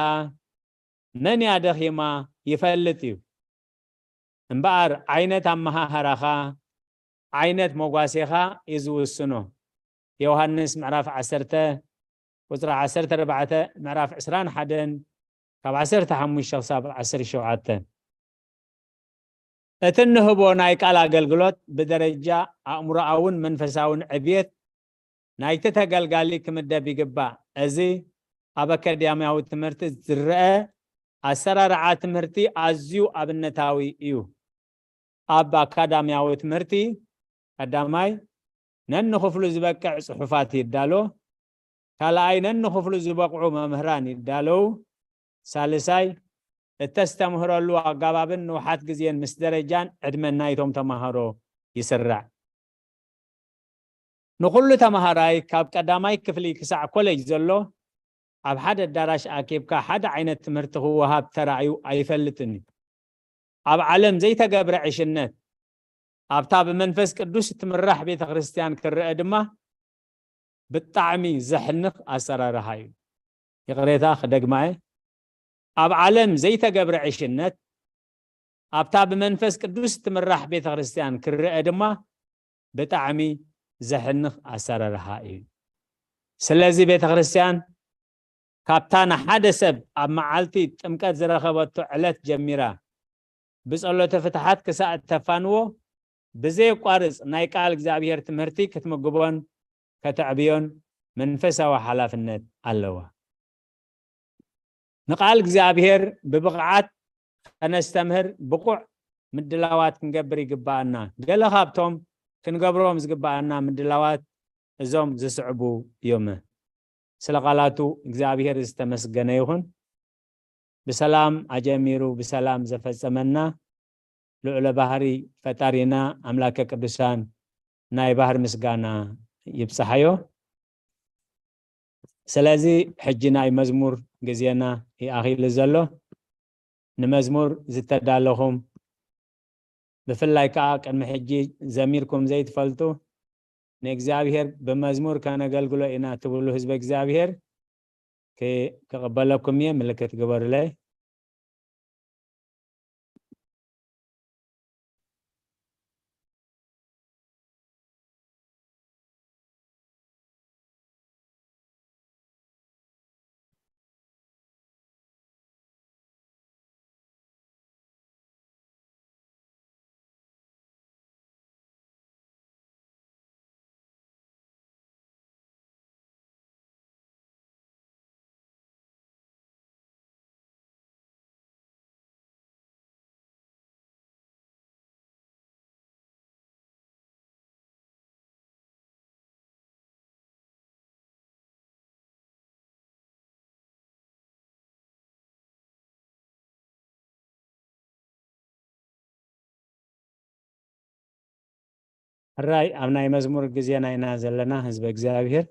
መን እያ ደኺማ? ይፈልጥ እዩ። እምበኣር ዓይነት ኣመሃህራኻ፣ ዓይነት መጓሴኻ እዩ ዝውስኖ። ዮሃንስ ምዕራፍ ዓሰርተ ቁጽሪ ዓሰርተ ኣርባዕተ፣ ምዕራፍ ዕስራን ሓደን ካብ ዓሰርተ ሓሙሽተ ክሳብ ዓሰርተ ሸውዓተ። እቲ እንህቦ ናይ ቃል ኣገልግሎት ብደረጃ ኣእምሮኣውን መንፈሳውን ዕብየት ናይቲ ተገልጋሊ ክምደብ ይግባእ። እዚ ኣብ ኣካዳሚያዊ ትምህርቲ ዝረአ ኣሰራርዓ ትምህርቲ ኣዝዩ ኣብነታዊ እዩ። ኣብ ኣካዳሚያዊ ትምህርቲ ቀዳማይ ነንኽፍሉ ዝበቅዕ ጽሑፋት ይዳሎ፣ ካልኣይ ነንኽፍሉ ዝበቕዑ መምህራን ይዳለዉ፣ ሳልሳይ እተስተምህረሉ ኣገባብን ንውሓት ግዜን ምስ ደረጃን ዕድመን ናይቶም ተማሃሮ ይስራዕ። ንኹሉ ተማሃራይ ካብ ቀዳማይ ክፍሊ ክሳዕ ኮሌጅ ዘሎ ኣብ ሓደ ኣዳራሽ ኣኪብካ ሓደ ዓይነት ትምህርቲ ክወሃብ ተራእዩ ኣይፈልጥን እዩ። ኣብ ዓለም ዘይተገብረ ዕሽነት ኣብታ ብመንፈስ ቅዱስ እትምራሕ ቤተ ክርስቲያን ክረአ ድማ ብጣዕሚ ዘሕንኽ ኣሰራርሓ እዩ። ይቕሬታ ክደግማ እየ። ኣብ ዓለም ዘይተገብረ ዕሽነት ኣብታ ብመንፈስ ቅዱስ እትምራሕ ቤተ ክርስቲያን ክረአ ድማ ብጣዕሚ ዘሕንኽ ኣሰራርሓ እዩ። ስለዚ ቤተ ክርስቲያን ካብታ ንሓደ ሰብ ኣብ መዓልቲ ጥምቀት ዝረኸበቶ ዕለት ጀሚራ ብጸሎተ ፍትሓት ክሳዕ እተፋንዎ ብዘየቋርጽ ናይ ቃል እግዚኣብሔር ትምህርቲ ክትምግቦን ከተዕብዮን መንፈሳዊ ሓላፍነት ኣለዋ። ንቃል እግዚኣብሔር ብብቕዓት ከነስተምህር ብቑዕ ምድላዋት ክንገብር ይግባኣና። ገለ ካብቶም ክንገብሮም ዝግባኣና ምድላዋት እዞም ዝስዕቡ እዮም። ስለ ቃላቱ እግዚኣብሔር ዝተመስገነ ይኹን። ብሰላም ኣጀሚሩ ብሰላም ዘፈጸመና ልዑለ ባህሪ ፈጣሪና ኣምላከ ቅዱሳን ናይ ባህር ምስጋና ይብጽሓዮ። ስለዚ ሕጂ ናይ መዝሙር ግዜና ይኣኺሉ ዘሎ። ንመዝሙር ዝተዳለኹም ብፍላይ ከዓ ቅድሚ ሕጂ ዘሚርኩም ዘይትፈልጡ ንእግዚኣብሔር ብመዝሙር ከነገልግሎ ኢና ትብሉ ህዝቢ እግዚኣብሔር ክ- ክቕበለኩም እየ። ምልክት ግበሩለይ። ሕራይ ኣብ ናይ መዝሙር ግዜና ኢና ዘለና ህዝበ እግዚኣብሔር።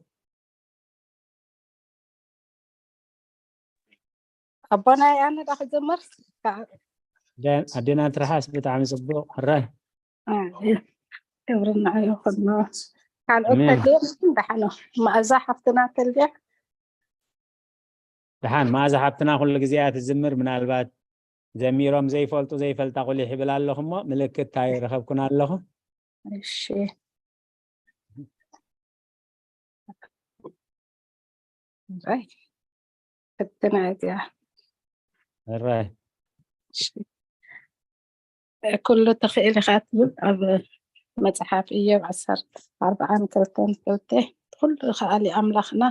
ኣቦናይ ኣነ ዳ ክጀምር። ደ- ኣዴና ትርሓስ ብጣዕሚ ጽቡቕ። ሕራይ። ኣሜን። ክብሪ ንዓይ ይኹን። ካልኦት ኣሜን። ተልዮም ደሓኖ መኣዛ ሓፍትና ተልያ። ደሓን መኣዛ ሓፍትና ኩሉ ግዜ እያ ትዝምር። ምናልባት ዘሚሮም ዘይፈልጡ ዘይፈልጣ ቁሊሕ ይብል ኣለኹ እሞ ምልክት እንታይ ረኸብኩን ኣለኹ። እሺ። እምበይ። ፍትና እዚኣ። ሕራይ። እሺ። ኩሉ ትኽእል ኢኻ ትብል ኣብ መጽሓፍ ኢዮብ ዓሰርተ ኣርባዓን ክልተን ክልተ፣ ኩሉ ከኣሊ ኣምላኽና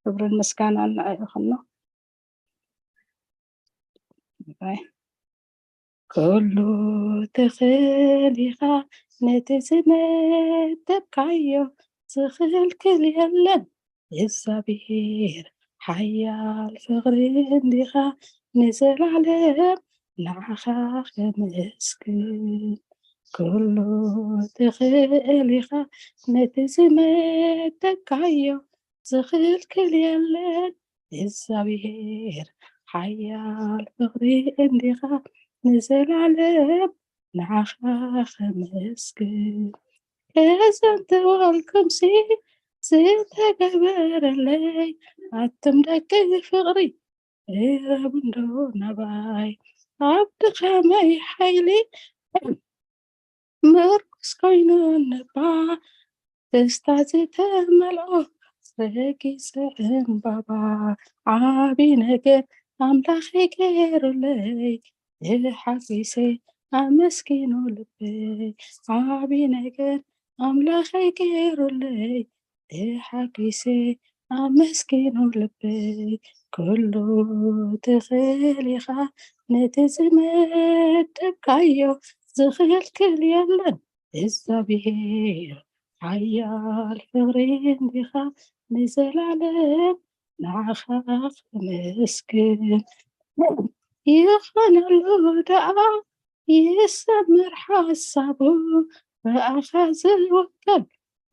ክብርን ምስጋናን ንዕኡ ይኹኖ። ኩሉ ትኽእል ኢኻ፣ ነቲ ዝመደብካዮ ዝኽልክል የለን። እግዚኣብሔር ሓያል ፍቕሪ እንዲኻ፣ ንዘላለም ንዓኻ ከመስግን። ኩሉ ትኽእል ኢኻ፣ ነቲ ዝመደብካዮ ዝኽልክል የለን። እግዚኣብሔር ሓያል ፍቕሪ እንዲኻ፣ ንዘላለም ንዓኻ ከመስግን። ከዘንትወልኩምሲ ዝተገበረለይ፣ ኣቱም ደቂ ፍቕሪ፣ ቅረቡ እንዶ ናባይ። ኣብ ድኻመይ ሓይሊ ምርኩስ ኮይኑ እንባ፣ ደስታ ዝተመልኦ ረጊጸ ዕምባባ። ዓቢ ነገር ኣምላኸይ ገይሩለይ፣ ተሓጒሰ ኣመስግኖ ልበይ። ዓቢ ነገር ኣምላኸይ ገይሩለይ፣ ተሓጒሰ ኣመስግኑ ልበይ፣ ኩሉ ትኽእል ኢኻ፣ ነቲ ዝመደብካዮ ዝኽልክል የለን። እግዚኣብሔር ሓያል ፍቕሪ እንዲኻ፣ ንዘላለም ንዓኻ ክመስግን። ይኾነሉ ደኣ ይሰምር ሓሳቡ፣ ብኣኻ ዝውከል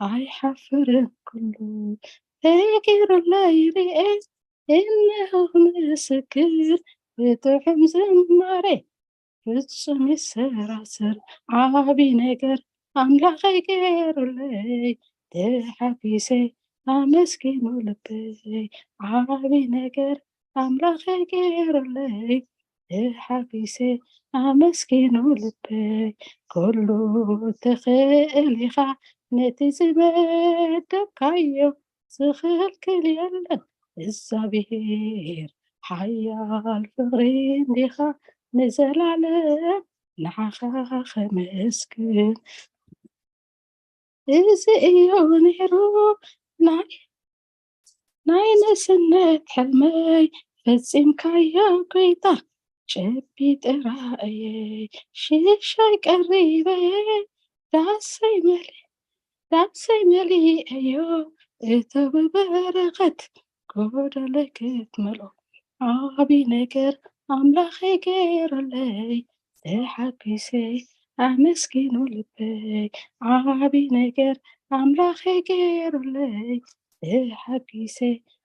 ኣይሓፍርን ኩሉ። ተገይሩለይ ርኤ እነሆ ምስክር፣ ብጥዑም ዝማሬ ፍጹም ይሰራሰር ዓቢ ነገር ኣምላኸይ ገይሩለይ። ተሓጒሰ ኣመስግኑ ልበይ፣ ዓቢ ነገር ኣምላኸይ ገይሩለይ። ተሓጒሰ ኣመስግኑ ልበይ፣ ኩሉ ትኽእል ኢኻ፣ ነቲ ዝመደብካዮ ዝኽልክል የለን። እግዚኣብሔር ሓያል ፍቕሪ እንዲኻ፣ ንዘላለም ንዓኻ ከመስግን። እዚ እዩ ነይሩ ናይ ናይ ንእስነት ሕልመይ፣ ፈጺምካዮ ጌታ፣ ጨቢጠ ራእየይ ሽሻይ ቀሪበ፣ ዳሰይ መሊ ዳሰይ መሊአዮ፣ እቶ ብበረኸት ጎደለይ ክትመልኦ። ዓቢ ነገር ኣምላኸይ ገይሩለይ፣ ተሓጒሰ ኣመስግኑ ልበይ። ዓቢ ነገር ኣምላኸይ ገይሩለይ፣ ተሓጒሰ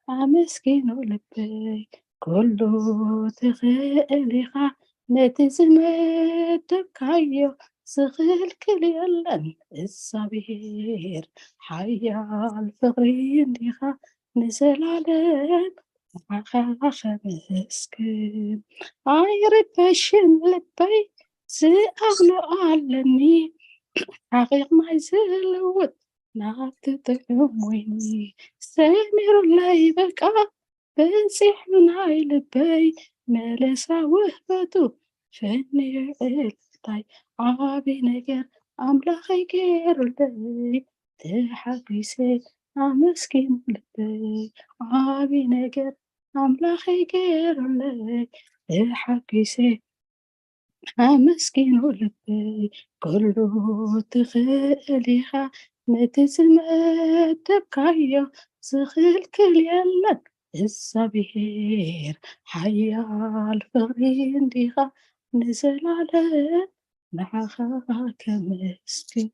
ኣመስግኑ ልበይ። ኩሉ ትኽእል ኢኻ፣ ነቲ ዝመደብካዮ ዝኽልክል የለን። እግዚኣብሔር ሓያል ፍቕሪ እንዲኻ፣ ንዘላለም ንዓኻ ከመስግን። ኣይርበሽን ልበይ፣ ዝኣምኖ ኣለኒ፣ ዓቒቕ ማይ ዝልውጥ ናብቲ ጥዑም ወይኒ። ሰሚሩለይ በቃ በጺሑ ናይ ልበይ፣ መለሳ ውህበቱ ፈንዩ ዕልልታይ። ዓቢ ነገር ኣምላኸይ ገይሩለይ፣ ተሓጒሰ ኣመስግኑ ልበይ። ዓቢ ነገር ኣምላኸይ ገይሩለይ፣ ተሓጒሰ ኣመስግኑ ልበይ። ኩሉ ትኽእል ኢኻ፣ ነቲ ዝመደብካዮ ዝኽልክል የለን። እግዚኣብሔር ሓያል ፍቕሪ እንዲኻ፣ ንዘላለም ንዓኻ ከመስግን።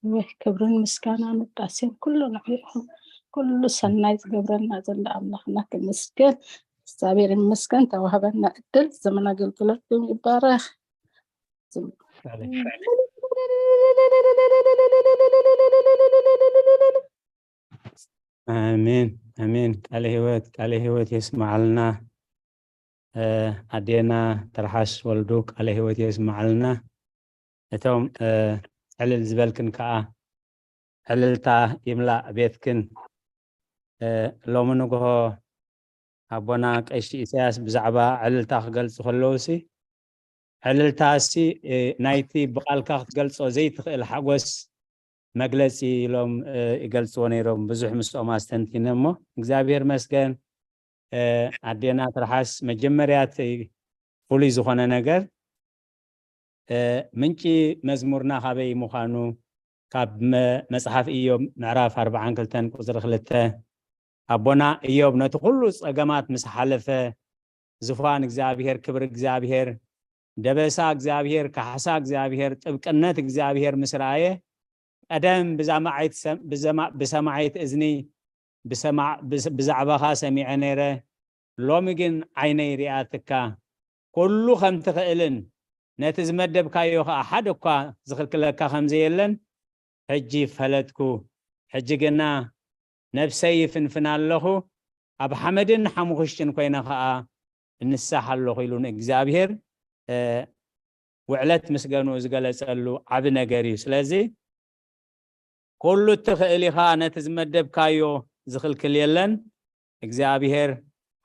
ወይ ክብርን ምስጋናን ውዳሴን ኩሉ ንዕኡ ይኹን። ኩሉ ሰናይ ዝገብረልና ዘሎ ኣምላኽና ክመስገን። እግዚኣብሔር ይመስገን፣ ተዋህበና እድል፣ ዘመን ኣገልግሎትኩም ይባረኽ። ኣሜን ኣሜን። ቃለ ህይወት ቃለ ህይወት የስማዓልና። ኣዴና ትርሓስ ወልዱ ቃለ ህይወት የስማዓልና። እቶም ዕልል ዝበልክን ከዓ ዕልልታ ይምላእ ቤትክን። ሎሚ ንግሆ ኣቦና ቀሺ ኢሳያስ ብዛዕባ ዕልልታ ክገልጹ ከለውሲ ዕልልታ ሲ ናይቲ ብቓልካ ክትገልጾ ዘይትኽእል ሓጎስ መግለጺ ኢሎም ይገልጽዎ ነይሮም። ብዙሕ ምስኦም ኣስተንቲነ እሞ እግዚኣብሔር መስገን። ኣዴና ትርሓስ መጀመርያ እቲ ፍሉይ ዝኾነ ነገር ምንጪ መዝሙርና ካበይ ምዃኑ ካብ መጽሓፍ ኢዮብ ምዕራፍ ኣርባዓን ክልተን ቁጽሪ ክልተ ኣቦና ኢዮብ ነቲ ኩሉ ጸገማት ምስ ሓለፈ ዙፋን እግዚኣብሔር፣ ክብሪ እግዚኣብሔር፣ ደበሳ እግዚኣብሔር፣ ካሕሳ እግዚኣብሔር፣ ጥብቅነት እግዚኣብሔር ምስ ረኣየ ቀደም ብዛማዓይት ብሰማዒት እዝኒ ብዛዕባኻ ሰሚዐ ነይረ፣ ሎሚ ግን ዓይነይ ሪኣትካ። ኩሉ ከም ትኽእልን ነቲ ዝመደብካዮ ኸዓ ሓደ እኳ ዝኽልክለካ ከም ዘየለን ሕጂ ፈለጥኩ። ሕጂ ግና ነብሰይ ይፍንፍን ኣለኹ፣ ኣብ ሓመድን ሓሙኽሽትን ኮይነ ኸዓ እንሳሕ ኣለኹ ኢሉ ንእግዚኣብሔር ውዕለት ምስገንኡ ዝገለጸሉ ዓቢ ነገር እዩ። ስለዚ ኩሉ እትኽእል ኢኻ፣ ነቲ ዝመደብካዮ ዝኽልክል የለን። እግዚኣብሔር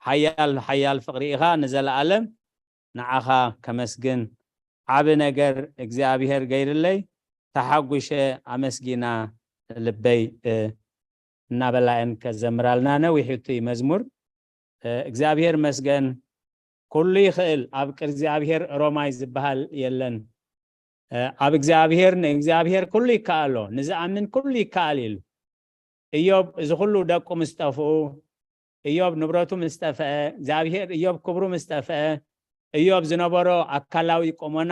ሓያል ሓያል ፍቕሪ ኢኻ፣ ንዘለኣለም ንዓኻ ከመስግን። ዓቢ ነገር እግዚኣብሔር ገይርለይ፣ ተሓጒሸ ኣመስጊና ልበይ እናበላ እየን ከዘምራልና። ነዊሕ እዩ እቲ መዝሙር። እ፣ እግዚኣብሔር መስገን። ኩሉ ይኽእል፣ ኣብ ቅድሚ እግዚኣብሔር ሮማይ ዝበሃል የለን። እ፣ ኣብ እግዚኣብሔር፣ ንእግዚኣብሔር ኩሉ ይከኣሎ፣ ንዝኣምን ኩሉ ይከኣል ኢሉ። እዮብ እዚ ኩሉ ደቁ ምስ ጠፍኡ፣ እዮብ ንብረቱ ምስ ጠፍአ፣ እግዚኣብሔር እዮብ ክብሩ ምስ ጠፍአ፣ እዮብ ዝነበሮ ኣካላዊ ቁመና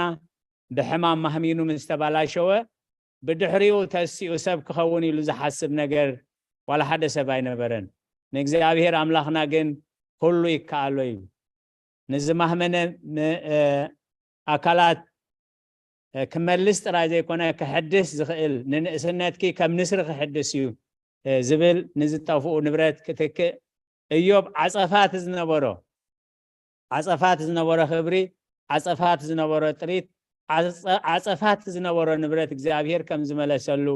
ብሕማም ማህሚኑ ምስ ተባላሸወ፣ ብድሕሪኡ ተሲኡ ሰብ ክኸውን ኢሉ ዝሓስብ ነገር ዋላ ሓደ ሰብ ኣይነበረን። ንእግዚኣብሔር ኣምላኽና ግን ኩሉ ይከኣሎ እዩ። ንዝማህመነ ም-፣ እ፣ ኣካላት፣ እ፣ ክመልስ ጥራይ ዘይኮነ ክሕድስ ዝኽእል፣ ንንእስነትኪ ከም ንስሪ ክሕድስ እዩ፣ እ፣ ዝብል፣ ንዝጠፍኡ ንብረት ክትክእ፣ እዮብ ዓጸፋት ዝነበሮ፣ ዓጸፋት ዝነበሮ ክብሪ፣ ዓጸፋት ዝነበሮ ጥሪት፣ ዓጸ-፣ ዓጸፋት ዝነበሮ ንብረት እግዚኣብሔር ከም ዝመለሰሉ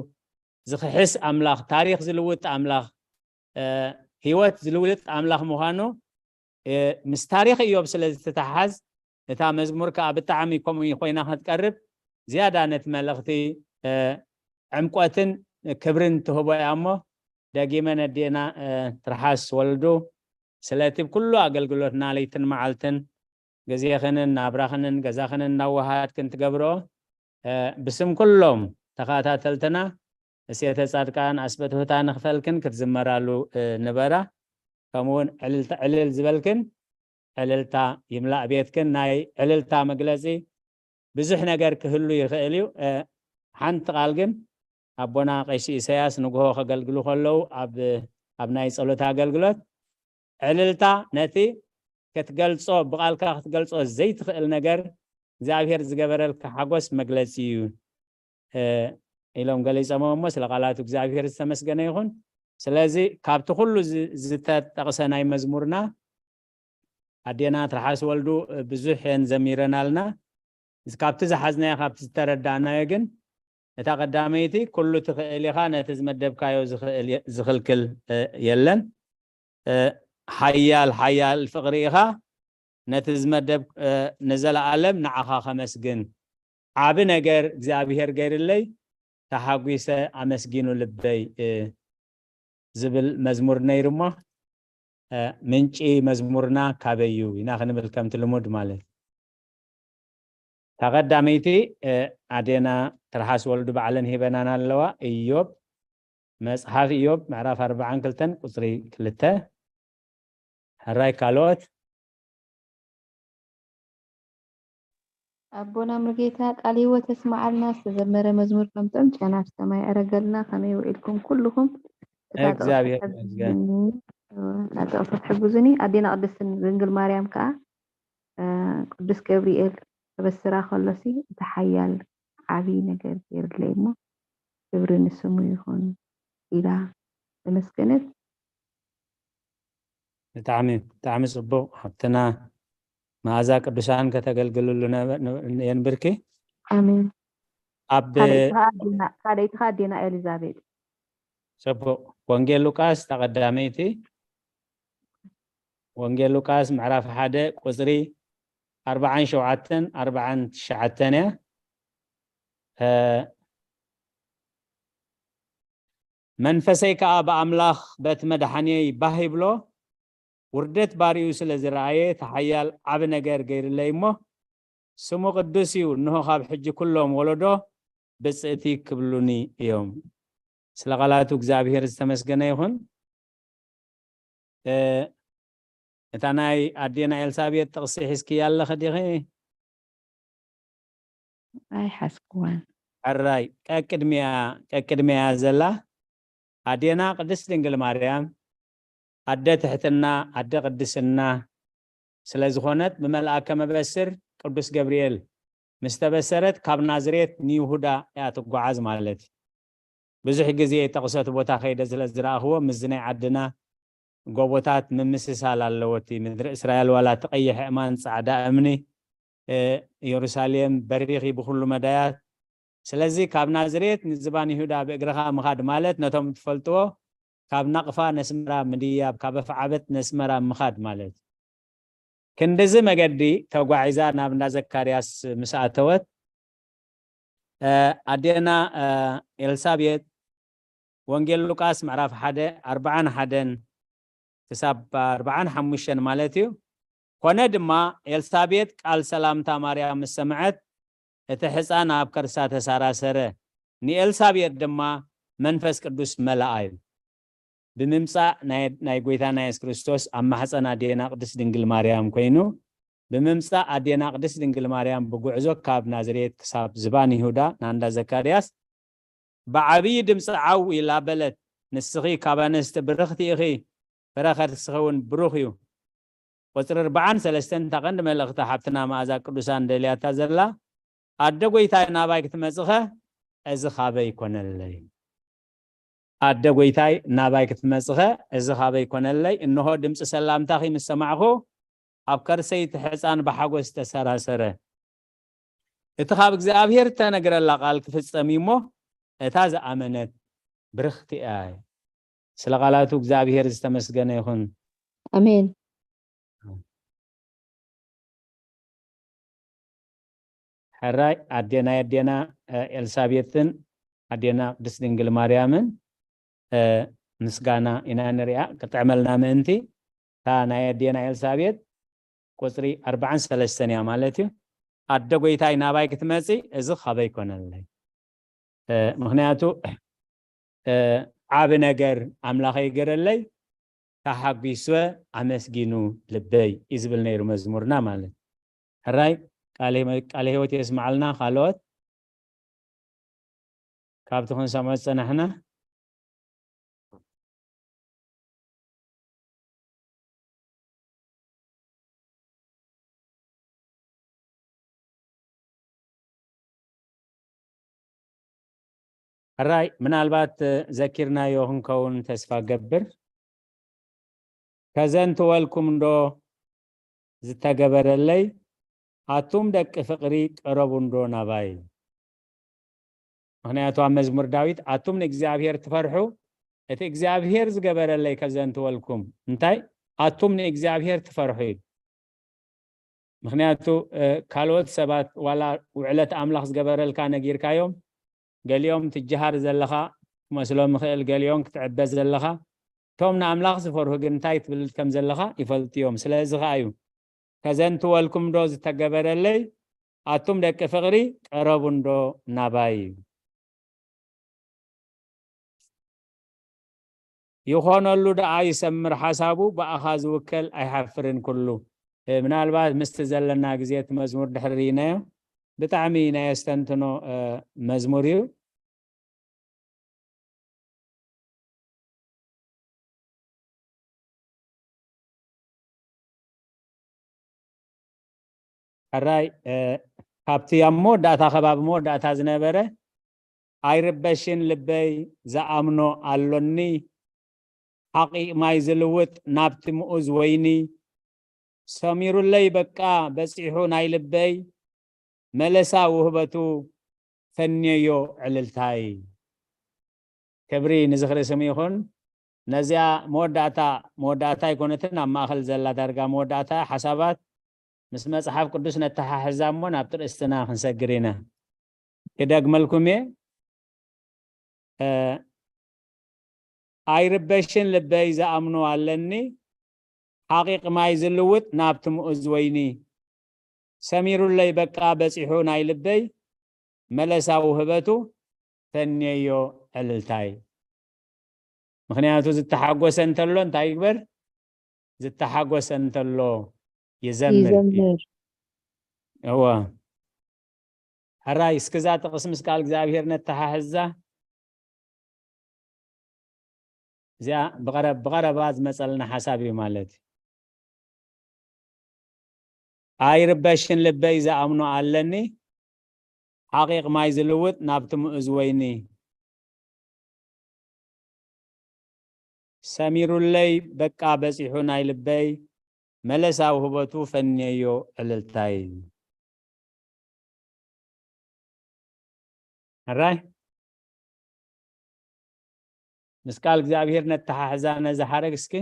ዝኽሕስ ኣምላኽ፣ ታሪኽ ዝልውጥ ኣምላኽ፣ እ፣ ህይወት ዝልውጥ ኣምላኽ ምዃኑ፣ እ፣ ምስ ታሪኽ እዮብ ስለ ዝትተሓዝ፣ እታ መዝሙር ከኣ ብጣዕሚ ከምኡ ኮይና ክትቀርብ ዝያዳ ነቲ መልእኽቲ፣ እ፣ ዕምቆትን ክብርን ትህቦ እያ እሞ፣ ደጊመ ነዴና፣ እ፣ ትርሓስ ወልዱ ስለቲ ኩሉ ኣገልግሎትና ለይትን መዓልትን ግዜኽንን ናብራኽንን ገዛኽንን እናወሃድክን ትገብርኦ፣ እ፣ ብስም ኩሎም ተኸታተልትና እሴተ ጻድቃን ኣስበትሁታ ንኽፈልክን ክትዝመራሉ፣ እ፣ ንበራ። ከምኡውን ዕልልታ፣ ዕልል ዝበልክን ዕልልታ ይምላእ ቤትክን። ናይ ዕልልታ መግለጺ ብዙሕ ነገር ክህሉ ይኽእል እዩ። እ፣ ሓንቲ ቃል ግን ኣቦና ቀሺ ኢሳያስ ንግሆ ከገልግሉ ከለዉ ኣብ፣ ኣብ ናይ ጸሎት ኣገልግሎት ዕልልታ ነቲ ክትገልጾ፣ ብቓልካ ክትገልጾ ዘይትኽእል ነገር እግዚኣብሔር ዝገበረልካ ሓጎስ መግለጺ እዩ፣ እ፣ ኢሎም ገሊጾሞ እሞ ስለ ቃላቱ እግዚኣብሔር ዝተመስገነ ይኹን። ስለዚ ካብቲ ኩሉ ዝ-፣ ዝተጠቕሰ ናይ መዝሙርና ኣዴና ትርሓስ ወልዱ ብዙሕ እየን ዘሚረናልና። እዚ ካብቲ ዝሓዝናዮ፣ ካብቲ ዝተረዳእናዮ ግን እታ ቀዳመይቲ ኩሉ ትኽእል ኢኻ፣ ነቲ ዝመደብካዮ ዝኽእል የ-፣ ዝኽልክል፣ እ፣ የለን። እ፣ ሓያል፣ ሓያል ፍቕሪ ኢኻ፣ ነቲ ዝመደብ፣ እ፣ ንዘለኣለም ንዓኻ ከመስግን። ዓቢ ነገር እግዚኣብሔር ገይርለይ፣ ተሓጒሰ ኣመስጊኑ ልበይ፣ እ፣ ዝብል መዝሙር ነይሩ እሞ፣ እ፣ ምንጪ መዝሙርና ካበይ እዩ ኢና ክንብል ከምቲ ልሙድ ማለት። እታ ቀዳመይቲ፣ እ፣ ኣዴና ትርሓስ ወልዱ ባዕለን ሂበናና ኣለዋ። ኢዮብ፣ መጽሓፍ ኢዮብ ምዕራፍ ኣርባዓን ክልተን ቁጽሪ ክልተ። ሕራይ ካልኦት? ኣቦና ሙሉጌታ ቃለ ህይወት የስምዓልና። ዝተዘመረ መዝሙር ከም ጥዑም ጨና ኣብ ሰማይ የዕረገልና። ከመይ ውዒልኩም ኩልኹም? እታ ጥቕሲ እግዚኣብሔር ይመስገን። ሕግዙኒ፣ እታ ጥቕሲ ትሕግዙኒ። ኣዴና ቅድስት ድንግል ማርያም ከኣ፣ እ፣ ቅዱስ ገብርኤል ከበስራ ከሎሲ፣ እቲ ሓያል ዓብዪ ነገር ገይሩለይ እሞ፣ ክብሪ ንስሙ ይኹን ኢላ ተመስገነት። ብጣዕሚ፣ ብጣዕሚ ጽቡቕ። ሓብትና መኣዛ ቅዱሳን ከተገልግልሉ ነበ-፣ ነ-፣ የንብርኪ። ኣሜን። ኣብ ካልኣይቲ ከኣ ኣዴና፣ ካልኣይቲ ከኣ ኣዴና ኤሊዛቤጥ። ጽቡቕ። ወንጌል ሉቃስ እታ ቀዳመይቲ። ወንጌል ሉቃስ ምዕራፍ ሓደ ቁጽሪ ኣርባዓን ሸውዓተን ኣርባዓን ትሽዓተን እያ። እ፣ መንፈሰይ ከኣ ብኣምላኽ በቲ መድሓንየይ ባህ ይብሎ፣ ውርደት ባርዩ ስለ ዝረኣየ፣ እቲ ሓያል ዓቢ ነገር ገይርለይ እሞ፣ ስሙ ቅዱስ እዩ፣ እንሆ ካብ ሕጂ ኩሎም ወለዶ ብጽእቲ ክብሉኒ እዮም። ስለ ቃላቱ እግዚኣብሔር ዝተመስገነ ይኹን። እ፣ እታ ናይ ኣዴና ኤልሳቤጥ ጥቕሲ ሒዝክያ ኣለኺ ዲኺ? ኣይሓዝክዋን። ሕራይ፣ ቀቅድሚያ፣ ቀቅድሚያ ዘላ ኣዴና ቅድስት ድንግል ማርያም ኣደ ትሕትና፣ ኣደ ቅድስና ስለ ዝኾነት፣ ብመልኣከ መበስር ቅዱስ ገብርኤል ምስ ተበሰረት፣ ካብ ናዝሬት ንይሁዳ እያ ትጓዓዝ ማለት እዩ። ብዙሕ ግዜ ጠቕሶ እቲ ቦታ ከይደ ስለ ዝረኣኽዎ፣ ምስዚ ናይ ዓድና ጎቦታት ምምስሳል ኣለዎ። እቲ ምድሪ እስራኤል ዋላ እቲ ቀይሕ ኣእማን፣ ጻዕዳ እምኒ፣ እ፣ ኢየሩሳሌም በሪኺ ብኹሉ መዳያት። ስለዚ ካብ ናዝሬት ንዝባን ይሁዳ ብእግርኻ ምኻድ ማለት፣ ነቶም ትፈልጥዎ፣ ካብ ናቕፋ ነስመራ ምድያብ፣ ካብ ኣፍዓበት ነስመራ ምኻድ ማለት። ክንድዚ መገዲ ተጓዒዛ ናብ እንዳ ዘካርያስ ምስ ኣተወት፣ እ፣ ኣዴና፣ እ፣ ኤልሳቤጥ ወንጌል ሉቃስ ምዕራፍ ሓደ ኣርባዓን ሓደን ክሳብ ኣርባዓን ሓሙሽተን ማለት እዩ። ኮነ ድማ ኤልሳቤጥ ቃል ሰላምታ ማርያም ምስ ሰምዐት እቲ ሕፃን ኣብ ከርሳ ተሳራሰረ፣ ንኤልሳቤጥ ድማ መንፈስ ቅዱስ መላኣ እዩ። ብምምጻእ ናይ ናይ ጎይታና የሱስ ክርስቶስ ኣብ ማሕፀን ኣዴና ቅድስት ድንግል ማርያም ኮይኑ፣ ብምምጻእ ኣዴና ቅድስት ድንግል ማርያም ብጉዕዞ ካብ ናዝሬት ክሳብ ዝባን ይሁዳ ናንዳ ዘካርያስ ብዓብዪ ድምፂ ዓው ኢላ በለት፣ ንስኺ ካብ ኣንስቲ ብርኽቲ ኢኺ፣ ፍረ ከርስኺ እውን ብሩኽ እዩ። ቁፅሪ ኣርባዓን ሰለስተን እታ ቀንዲ መልእኽቲ ሓብትና መኣዛ ቅዱሳን ደልያታ ዘላ፣ ኣደ ጎይታይ ናባይ ክትመፅኸ እዚ ካበይ ኮነለይ? ኣደ ጎይታይ ናባይ ክትመፅኸ እዚ ካበይ ኮነለይ? እንሆ ድምፂ ሰላምታኺ ምስ ሰማዕኹ ኣብ ከርሰይ እቲ ሕፃን ብሓጎስ ተሰራሰረ። እቲ ካብ እግዚኣብሔር እተነግረላ ቃል ክፍጸም እዩ እሞ፣ እታ ዝኣመነት ብርኽቲ እያ። ስለ ቃላቱ እግዚኣብሔር ዝተመስገነ ይኹን። ኣሜን። ሕራይ ኣዴና ኣዴና ኤልሳቤጥን ኣዴና ቅድስት ድንግል ማርያምን ምስጋና ኢና ንሪኣ። ክጥዕመልና ምእንቲ እታ ናይ ኣዴና ኤልሳቤጥ ቁፅሪ ኣርባዓን ሰለስተን እያ ማለት እዩ። ኣደ ጎይታይ ናባይ ክትመፂ እዚ ካበይ ኮነለይ? ምክንያቱ ዓብ ነገር ኣምላኸ ይገረለይ፣ ተሓጒስወ ኣመስጊኑ ልበይ እዩ ዝብል ነይሩ መዝሙርና ማለት። ሕራይ ቃለ ህይወት የስማዓልና። ካልኦት ካብቲ ክንሰምዖ ዝጸናሕና ሕራይ ምናልባት ዘኪርናዮ ክንከውን ተስፋ ገብር። ከዘንትወልኩም እንዶ ዝተገበረለይ ኣቱም ደቂ ፍቕሪ ቀረቡ እንዶ ናባይ። ምክንያቱ ኣብ መዝሙር ዳዊት ኣቱም ንእግዚኣብሔር ትፈርሑ እቲ እግዚኣብሔር ዝገበረለይ ከዘንትወልኩም። እንታይ ኣቱም ንእግዚኣብሔር ትፈርሑ እዩ። ምክንያቱ ካልኦት ሰባት ዋላ ውዕለት ኣምላኽ ዝገበረልካ ነጊርካዮም ገሊኦም ትጀሃር ዘለኻ ክመስሎም ይኽእል፣ ገሊኦም ክትዕበ ዘለኻ። እቶም ንኣምላኽ ዝፈርሁ ግን እንታይ ትብል ከም ዘለኻ ይፈልጡ እዮም። ስለዚ ኸዓ እዩ ከዘንትወልኩም ዶ ዝተገበረለይ ኣቱም ደቂ ፍቕሪ ቀረቡ እንዶ ናባይ እዩ። ይኾነሉ ደኣ ይሰምር ሓሳቡ ብኣኻ ዝውከል ኣይሓፍርን ኩሉ። ምናልባት ምስቲ ዘለና ግዜ እቲ መዝሙር ድሕሪ ርኢናዮ ብጣዕሚ ናይ ኣስተንትኖ መዝሙር እዩ። ሕራይ ካብቲ ኣብ መወዳእታ ከባቢ መወዳእታ ዝነበረ ኣይርበሽን ልበይ ዝኣምኖ ኣሎኒ ሓቒቕ ማይ ዝልውጥ ናብቲ ምኡዝ ወይኒ ሰሚሩለይ በቃ በጺሑ ናይ ልበይ መለሳ ውህበቱ ፈንየዮ ዕልልታይ። ክብሪ ንዝኽሪ ስም ይኹን። ነዚኣ መወዳእታ መወዳእታ ኣይኮነትን ኣብ ማእኸል ዘላ ዳርጋ መወዳእታ ሓሳባት ምስ መጽሓፍ ቅዱስ ነተሓሕዛ እሞ ናብ ትርእስትና ክንሰግር ኢና። ክደግመልኩም እየ። ኣይርበሽን ልበይ ዝኣምኖ ኣለኒ ሓቒቕ ማይ ዝልውጥ ናብቲ ምኡዝ ወይኒ ሰሚሩለይ በቃ በጺሑ ናይ ልበይ መለሳ ውህበቱ ፈንየዮ ዕልልታይ። ምክንያቱ ዝተሓጎሰ እንተሎ እንታይ ይግበር? ዝተሓጎሰ እንተሎ ይዘምር። ይዘምር። እወ። ሕራይ እስክዛ ጥቕስ ምስ ቃል እግዚኣብሔር ነተሓሕዛ። እዚኣ ብቐረ- ብቐረባ ዝመፀልና ሓሳብ እዩ ማለት እዩ። ኣይርበሽን ልበይ ዝኣምኖ ኣለኒ ሓቒቕ ማይ ዝልውጥ ናብቲ ምኡዝ ወይኒ ሰሚሩለይ በቃ በጺሑ ናይ ልበይ መለሳ ውህበቱ ፈንየዮ ዕልልታይ። ሕራይ ምስ ቃል እግዚኣብሔር ነተሓሕዛ ነዚ ሓረግ እስኪ።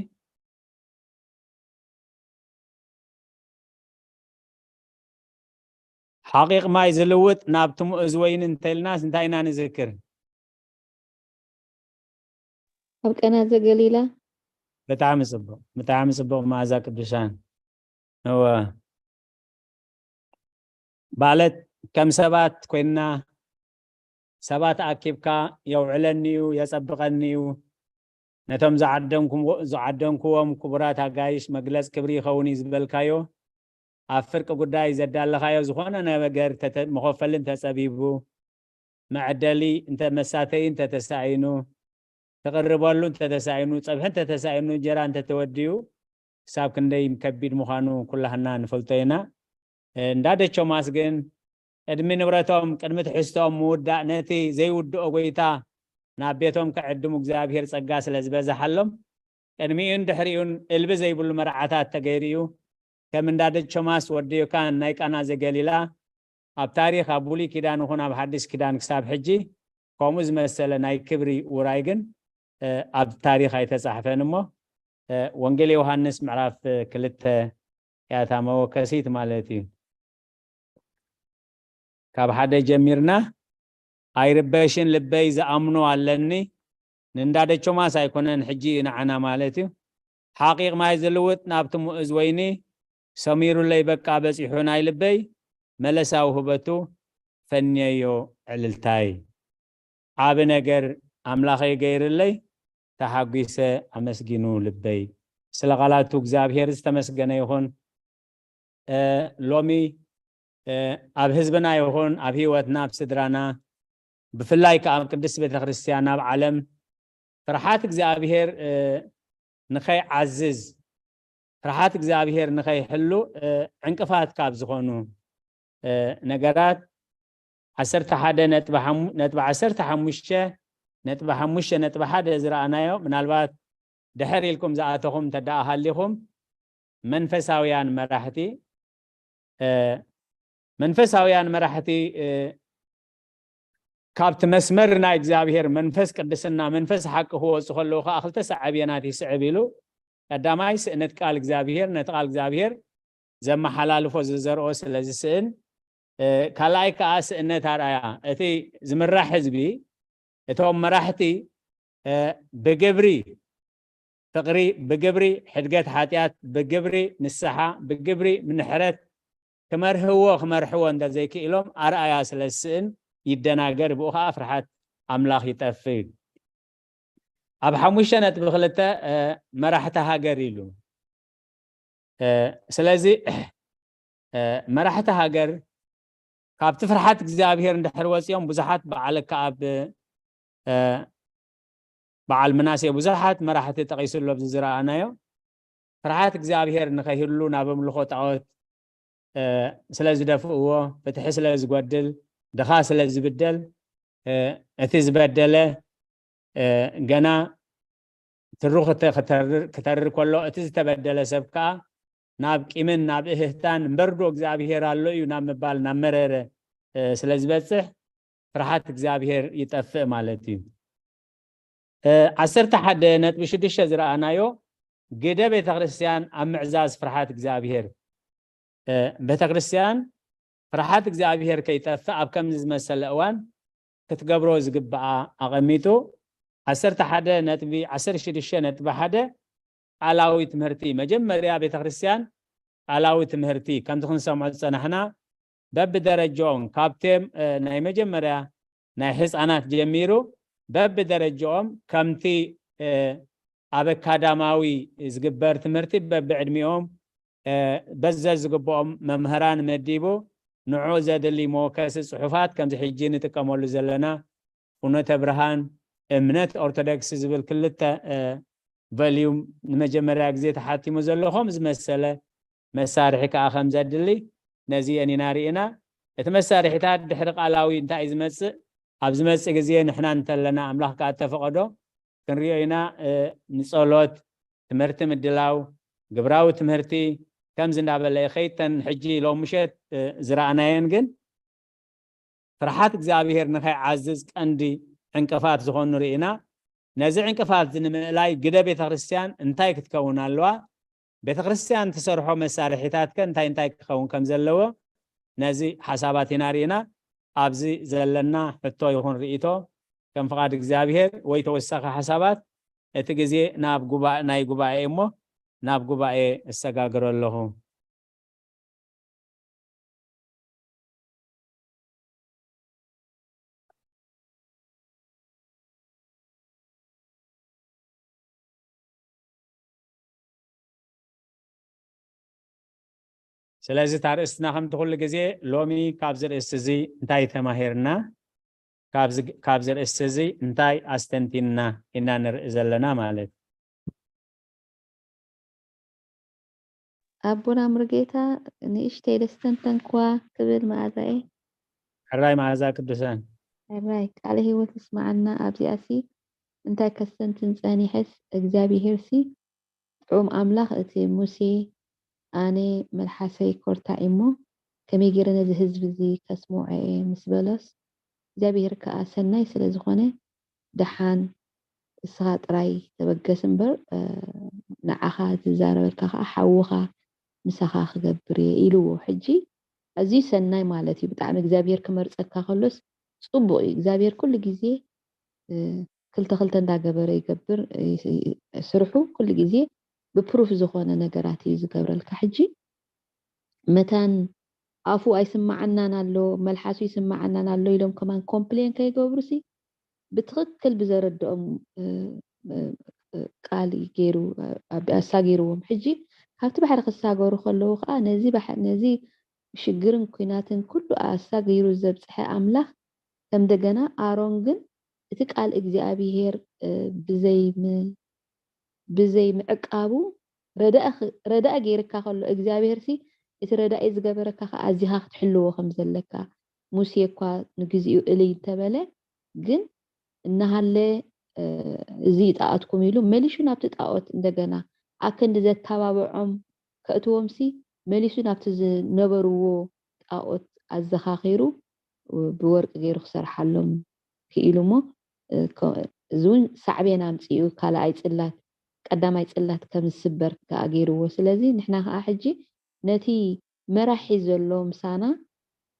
ሓቂቕ ማይ ዝልውጥ ናብቲ ምኡዝ ወይኒ እንተልናስ እንታይ ኢና ንዝክር? ኣብ ቃና ዘገሊላ። ብጣዕሚ ጽቡቕ፣ ብጣዕሚ ጽቡቕ። መኣዛ ቅዱሳን፣ እወ፣ ማለት ከም ሰባት ኮይንና፣ ሰባት ኣኪብካ፣ የውዕለኒ እዩ፣ የጸብቐኒ እዩ፣ ነቶም ዝዓደንኩም ዝዓደንኩዎም ክቡራት ኣጋይሽ መግለጽ ክብሪ ይኸውን እዩ ዝበልካዮ፣ ኣብ ፍርቂ ጉዳይ ዘዳለኻዮ ዝኾነ ነገር ተተ- መኸፈሊ እንተጸቢቡ፣ መዐደሊ እንተ መሳተዪ እንተተሳኢኑ፣ ትቕርበሉ እንተተሳኢኑ፣ ጸብሒ እንተተሳኢኑ፣ እንጀራ እንተተወዲኡ፣ ክሳብ ክንደይ ከቢድ ምዃኑ ኩላህና ንፈልጦ ኢና። እንዳ ደቾማስ ግን ቅድሚ ንብረቶም፣ ቅድሚ ትሕዝቶም ምውዳእ፣ ነቲ ዘይውድኦ ጎይታ ናብ ቤቶም ክዕድሙ እግዚኣብሔር ጸጋ ስለ ዝበዛሓሎም፣ ቅድሚኡን ድሕሪኡን እልቢ ዘይብሉ መርዓታት ተገይሩ እዩ። ከም እንዳ ደቾማስ ወዲ ዮካን ናይ ቃና ዘገሊላ፣ ኣብ ታሪኽ፣ ኣብ ብሉይ ኪዳን ይኹን ኣብ ሓድሽ ኪዳን ክሳብ ሕጂ ከምኡ ዝመሰለ ናይ ክብሪ ውራይ ግን ኣብ ታሪኽ ኣይተጻሕፈን። እሞ ወንጌል ዮሃንስ ምዕራፍ ክልተ እያ እታ መወከሲት ማለት እዩ። ካብ ሓደ ጀሚርና፣ ኣይርበሽን ልበይ ዝኣምኖ ኣለኒ፣ ንእንዳ ደቾማስ ኣይኮነን ሕጂ እዩ ንዓና ማለት እዩ። ሓቂቕ ማይ ዝልውጥ ናብቲ ምኡዝ ወይኒ ሰሚሩለይ በቃ በጺሑ ናይ ልበይ መለሳ ውህበቱ ፈንየዮ ዕልልታይ። ዓቢ ነገር ኣምላኸይ ገይርለይ ተሓጒሰ ኣመስጊኑ ልበይ። ስለ ቃላቱ እግዚኣብሔር ዝተመስገነ ይኹን። ሎሚ ኣብ ህዝብና ይኹን ኣብ ህይወትና ኣብ ስድራና ብፍላይ ከዓ ኣብ ቅድስት ቤተክርስትያን ኣብ ዓለም ፍርሓት እግዚኣብሔር ንኸይዓዝዝ ፍርሓት እግዚኣብሔር ንኸይሕሉ ዕንቅፋት ካብ ዝኾኑ ነገራት ዓሰርተ ሓደ ነጥቢ ዓሰርተ ሓሙሽተ ነጥቢ ሓሙሽተ ነጥቢ ሓደ ዝረኣናዮ ምናልባት ድሕር ኢልኩም ዝኣተኹም እንተደኣ ሃሊኹም መንፈሳውያን መራሕቲ መንፈሳውያን መራሕቲ ካብቲ መስመር ናይ እግዚኣብሔር መንፈስ ቅድስና መንፈስ ሓቂ ክወፁ ከለዉ ከዓ ክልተ ሰዓብየናት ይስዕብ ኢሉ ቀዳማይ ስእነት ቃል እግዚኣብሔር ነቲ ቃል እግዚኣብሔር ዘመሓላልፎ ዝዘርኦ ስለ ዝስእን ካልኣይ ከዓ ስእነት ኣርኣያ እቲ ዝምራሕ ህዝቢ እቶም መራሕቲ ብግብሪ ፍቕሪ ብግብሪ ሕድገት ሓጢኣት ብግብሪ ንስሓ ብግብሪ ምንሕረት ክመርህዎ ክመርሕዎ እንተ ዘይክኢሎም ኣርኣያ ስለ ዝስእን ይደናገር ብኡ ከዓ ፍርሓት ኣምላኽ ይጠፍእ እዩ። ኣብ ሓሙሽተ ነጥቢ ክልተ መራሕቲ ሃገር ኢሉ ስለዚ መራሕቲ ሃገር ካብቲ ፍርሓት እግዚኣብሔር እንድሕር ወፂኦም ብዙሓት በዓል ከኣብ በዓል ምናሴ ብዙሓት መራሕቲ ጠቒሱ ኣሎ ኣብዚ ዝረኣናዮ ፍርሓት እግዚኣብሔር ንኸይህሉ ናብ ኣምልኾ ጣዖት ስለ ዝደፍእዎ ፍትሒ ስለ ዝጎድል ድኻ ስለ ዝብደል እቲ ዝበደለ ገና ትሩ ክተርር ከሎ እቲ ዝተበደለ ሰብ ከዓ ናብ ቂምን ናብ እህህታን እምበርዶ እግዚኣብሔር ኣሎ እዩ ናብ ምባል ናብ መረረ ስለ ዝበፅሕ ፍርሓት እግዚኣብሔር ይጠፍእ ማለት እዩ። ዓሰርተ ሓደ ነጥቢ ሽዱሽተ ዝረኣናዮ ግደ ቤተክርስትያን ኣብ ምዕዛዝ ፍርሓት እግዚኣብሔር ቤተክርስትያን ፍርሓት እግዚኣብሔር ከይጠፍእ ኣብ ከምዚ ዝመሰለ እዋን ክትገብሮ ዝግብኣ ኣቐሚጡ ዓሰርተ ሓደ ነጥቢ ዓሰርተ ሽዱሽተ ነጥቢ ሓደ ቃላዊ ትምህርቲ መጀመርያ ቤተክርስትያን ቃላዊ ትምህርቲ ከምቲ ክንሰምዖ ዝፀናሕና በብደረጃኦም ካብቶም ናይ መጀመርያ ናይ ህፃናት ጀሚሩ በብደረጃኦም ከምቲ ኣብ ኣካዳማዊ ዝግበር ትምህርቲ በብዕድሚኦም በዘ ዝግብኦም መምህራን መዲቡ ንዑ ዘድሊ መወከሲ ፅሑፋት ከምዚ ሕጂ ንጥቀመሉ ዘለና ፍኖተ ብርሃን እምነት ኦርቶዶክስ ዝብል ክልተ ቨልዩም ንመጀመርያ ግዜ ተሓቲሙ ዘሎ ከም ዝመሰለ መሳርሒ ከዓ ከም ዘድሊ ነዚአን ኢና ርኢና። እቲ መሳርሒታት ድሕሪ ቃላዊ እንታይ እዩ ዝመፅእ ኣብ ዝመፅእ ግዜ ንሕና እንተለና ኣምላኽ ከዓ እተፈቐዶ ክንሪኦ ኢና። ንፀሎት ትምህርቲ ምድላው ግብራዊ ትምህርቲ ከምዚ እንዳበለ ይኸይድ። ተን ሕጂ ሎም ምሸት ዝረኣናየን ግን ፍርሓት እግዚኣብሔር ንኸይዓዝዝ ቀንዲ ዕንቅፋት ዝኾኑ ርኢና። ነዚ ዕንቅፋት እዚ ንምእላይ ግደ ቤተክርስትያን እንታይ ክትከውን ኣለዋ? ቤተክርስትያን ትሰርሖ መሳርሒታት ከ እንታይ እንታይ ክኸውን ከም ዘለዎ ነዚ ሓሳባት ኢና ርኢና። ኣብዚ ዘለና ሕቶ ይኹን ርኢቶ ከም ፍቓድ እግዚኣብሔር ወይ ተወሳኺ ሓሳባት እቲ ግዜ ናብ ጉባኤ፣ ናይ ጉባኤ እሞ ናብ ጉባኤ እሰጋግሮ ኣለኹ። ስለዚ እታ ርእስትና ከምቲ ኩሉ ግዜ ሎሚ ካብዚ ርእስቲ እዚ እንታይ ተማሂርና፣ ካብዚ፣ ካብዚ ርእስቲ እዚ እንታይ ኣስተንቲንና ኢና ንርኢ ዘለና ማለት እዩ። ኣቦና ሙሉጌታ ንእሽተይ ደስተንተንክዋ ክብል መኣዛየ። ሕራይ መኣዛ ቅዱሳን። ሕራይ ቃለ ህይወት ይስማዓና። ኣብዚኣሲ እንታይ ከስተንትን ጸኒሐስ እግዚኣብሄርሲ ጥዑም ኣምላኽ እቲ ሙሴ ኣነ መልሓሰይ ኮርታ እሞ ከመይ ገይረ ነዚ ህዝቢ እዚ ከስምዖ እየ ምስ በሎስ እግዚኣብሄር ከኣ ሰናይ ስለ ዝኾነ ደሓን እስኻ ጥራይ ተበገስ እምበር ንዓኻ ዝዛረበካ ከኣ ሓውኻ ምሳኻ ክገብር እየ ኢልዎ። ሕጂ ኣዝዩ ሰናይ ማለት እዩ። ብጣዕሚ እግዚኣብሄር ክመርጸካ ከሎስ ጽቡቕ እዩ። እግዚኣብሄር ኩሉ ግዜ ክልተ ክልተ እንዳገበረ ይገብር። ስርሑ ኩሉ ግዜ ብፕሩፍ ዝኾነ ነገራት እዩ ዝገብረልካ። ሕጂ መታን ኣፉ ኣይስማዓናን ኣሎ፣ መልሓሱ ይስማዓናን ኣሎ ኢሎም ከማን ኮምፕሌን ከይገብሩሲ ብትኽክል ብዘረድኦም ቃል ገይሩ ኣሳጊርዎም። ሕጂ ካብቲ ባሕሪ ክሳገሩ ከለዉ ከዓ ነዚ ሽግርን ኩናትን ኩሉ ኣሳጊሩ ዘብፅሐ ኣምላኽ ከም እንደገና ኣሮን ግን እቲ ቃል እግዚኣብሄር ብዘይ ብዘይ ምዕቃቡ ረዳኢ ገይርካ ከሎ እግዚኣብሄር ሲ እቲ ረዳኢ ዝገበረካ ከዓ ኣዚኻ ክትሕልዎ ከም ዘለካ ሙሴ እኳ ንግዚኡ እልይ እንተበለ ግን እናሃለ እዚ ይጣኣትኩም ኢሉ መሊሹ ናብቲ ጣኦት እንደገና ኣክንዲ ዘተባብዖም ከእትዎም ሲ መሊሱ ናብቲ ዝነበርዎ ጣኦት ኣዘኻኺሩ ብወርቂ ገይሩ ክሰርሓሎም ክኢሉ እሞ እዚ እውን ሳዕቤን ኣምፂኡ ካልኣይ ፅላት ቀዳማይ ፅላት ከም ዝስበር ከዓ ገይርዎ። ስለዚ ንሕና ከዓ ሕጂ ነቲ መራሒ ዘሎ ምሳና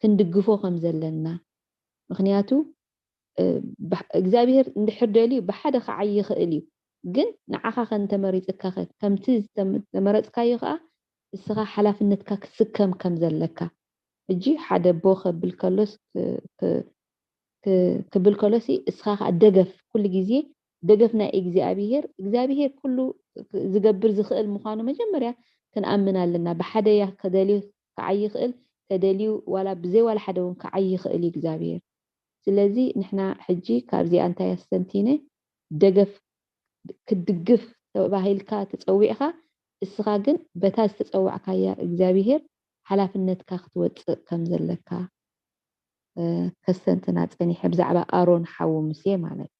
ክንድግፎ ከም ዘለና ምክንያቱ እግዚኣብሄር እንድሕር ደልዩ ብሓደ ክዓይ ይኽእል እዩ ግን ንዓኻ ከንተመሪፅካ ከምቲ ዝተመረፅካዮ ከዓ እስኻ ሓላፍነትካ ክስከም ከም ዘለካ ሕጂ ሓደ ቦ ከብል ከሎስ ክብል ከሎሲ እስኻ ከዓ ደገፍ ኩሉ ግዜ ደገፍ ናይ እግዚኣብሄር እግዚኣብሄር ኩሉ ዝገብር ዝኽእል ምዃኑ መጀመርያ ክንኣምን ኣለና። ብሓደ እያ ከደልዩ ክዓይ ይኽእል ተደልዩ ዋላ ብዘይ ዋላ ሓደ እውን ክዓይ ይኽእል እዩ እግዚኣብሄር። ስለዚ ንሕና ሕጂ ካብዚኣ እንታይ ኣስተንቲነ ደገፍ ክትድግፍ ተባሂልካ ተፀዊዕካ እስኻ ግን በታ ዝተፀዋዕካያ እግዚኣብሄር ሓላፍነትካ ክትወፅእ ከም ዘለካ ከስተንትና ፀኒሐ ብዛዕባ ኣሮን ሓዉ ሙሴ ማለት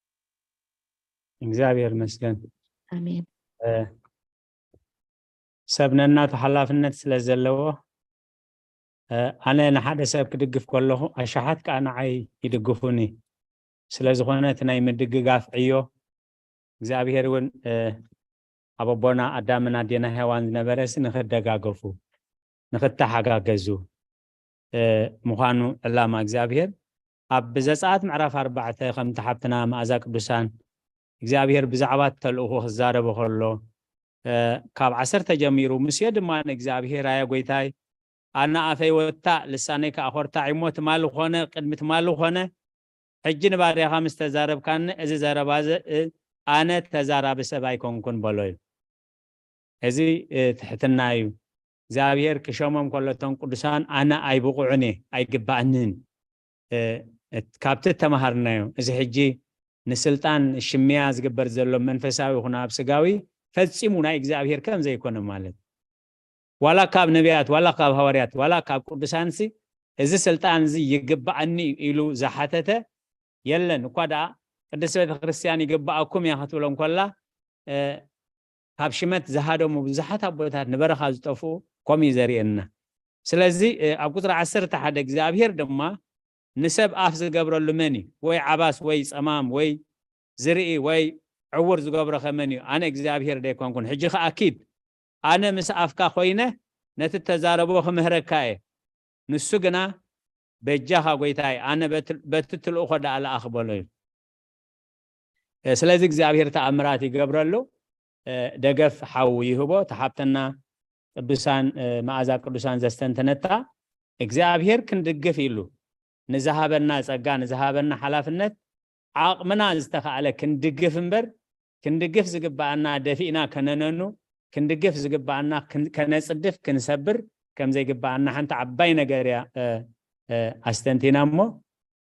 እግዚኣብሔር መስገን ኣሜን ሰብ ነናቱ ሓላፍነት ስለ ዘለዎ ኣነ ንሓደ ሰብ ክድግፍ ከለኹ ኣሻሓት ከዓ ንዓይ ይድግፉኒ ስለ ዝኾነ እቲ ናይ ምድግጋፍ ዕዮ እግዚኣብሔር እውን ኣብ ኣቦና ኣዳምን ኣዴና ሄዋን ዝነበረ ሲ ንክደጋገፉ ንክተሓጋገዙ ምዃኑ ዕላማ እግዚኣብሔር ኣብ ዘፀኣት ምዕራፍ ኣርባዕተ ከምቲ ሓብትና መኣዛ ቅዱሳን እግዚኣብሔር ብዛዕባ ተልእኹ ክዛረበ ከሎ ካብ ዓሰርተ ጀሚሩ ሙሴ ድማ ንእግዚኣብሔር ኣየ ጎይታይ ኣነ ኣፈይ ወታእ ልሳነይ ከዓ ኮርታዕ እሞ ትማሊ ኮነ ቅድሚ ትማሊ ኮነ ሕጂ ንባርያኻ ምስ ተዛረብካኒ እዚ ዘረባ ኣነ ተዛራቢ ሰብ ኣይኮንኩን በሎ እዩ። እዚ ትሕትና እዩ። እግዚኣብሔር ክሸሞም ከሎ እቶም ቅዱሳን ኣነ ኣይብቑዕን እየ ኣይግባእንን ካብቲ ተምሃርናዮ። እዚ ሕጂ ንስልጣን ሽምያ ዝግበር ዘሎ መንፈሳዊ ይኹን ኣብ ስጋዊ ፈጺሙ ናይ እግዚኣብሔር ከም ዘይኮነ ማለት ዋላ ካብ ነቢያት ዋላ ካብ ሃዋርያት ዋላ ካብ ቅዱሳንሲ እዚ ስልጣን እዚ ይግባኣኒ እዩ ኢሉ ዝሓተተ የለን። እኳ ደኣ ቅድስቲ ቤተ ክርስቲያን ይግባኣኩም እያ ክትብሎም ከላ ካብ ሽመት ዝሃደሙ ብዙሓት ኣቦታት ንበረኻ ዝጠፍኡ ከምኡ እዩ ዘርእየና። ስለዚ ኣብ ቁፅሪ ዓሰርተ ሓደ እግዚኣብሔር ድማ ንሰብ ኣፍ ዝገብረሉ መን እዩ? ወይ ዓባስ ወይ ፀማም ወይ ዝርኢ ወይ ዕውር ዝገብሮ ከመን እዩ? ኣነ እግዚኣብሔር ደይኮንኩን? ሕጂ ኸኣ ኪድ፣ ኣነ ምስ ኣፍካ ኮይነ ነቲ ተዛረቦ ክምህረካ እየ። ንሱ ግና በጃኻ ጎይታይ፣ ኣነ በቲ ትልእኾ ደኣ ለኣኽ በሎ እዩ። ስለዚ እግዚኣብሔር ተኣምራት ይገብረሉ። ደገፍ ሓው ይህቦ። ተሓብተና ቅዱሳን መኣዛ ቅዱሳን ዘስተንተነታ እግዚኣብሔር ክንድግፍ ኢሉ ንዝሃበና ጸጋ ንዝሃበና ሓላፍነት ዓቕምና ዝተኻዕለ ክንድግፍ እምበር ክንድግፍ ዝግባኣና ደፊእና ከነነኑ ክንድግፍ ዝግባኣና ከነጽድፍ ክንሰብር ከምዘይግባኣና ሓንቲ ዓባይ ነገር እያ ኣስተንቲና እሞ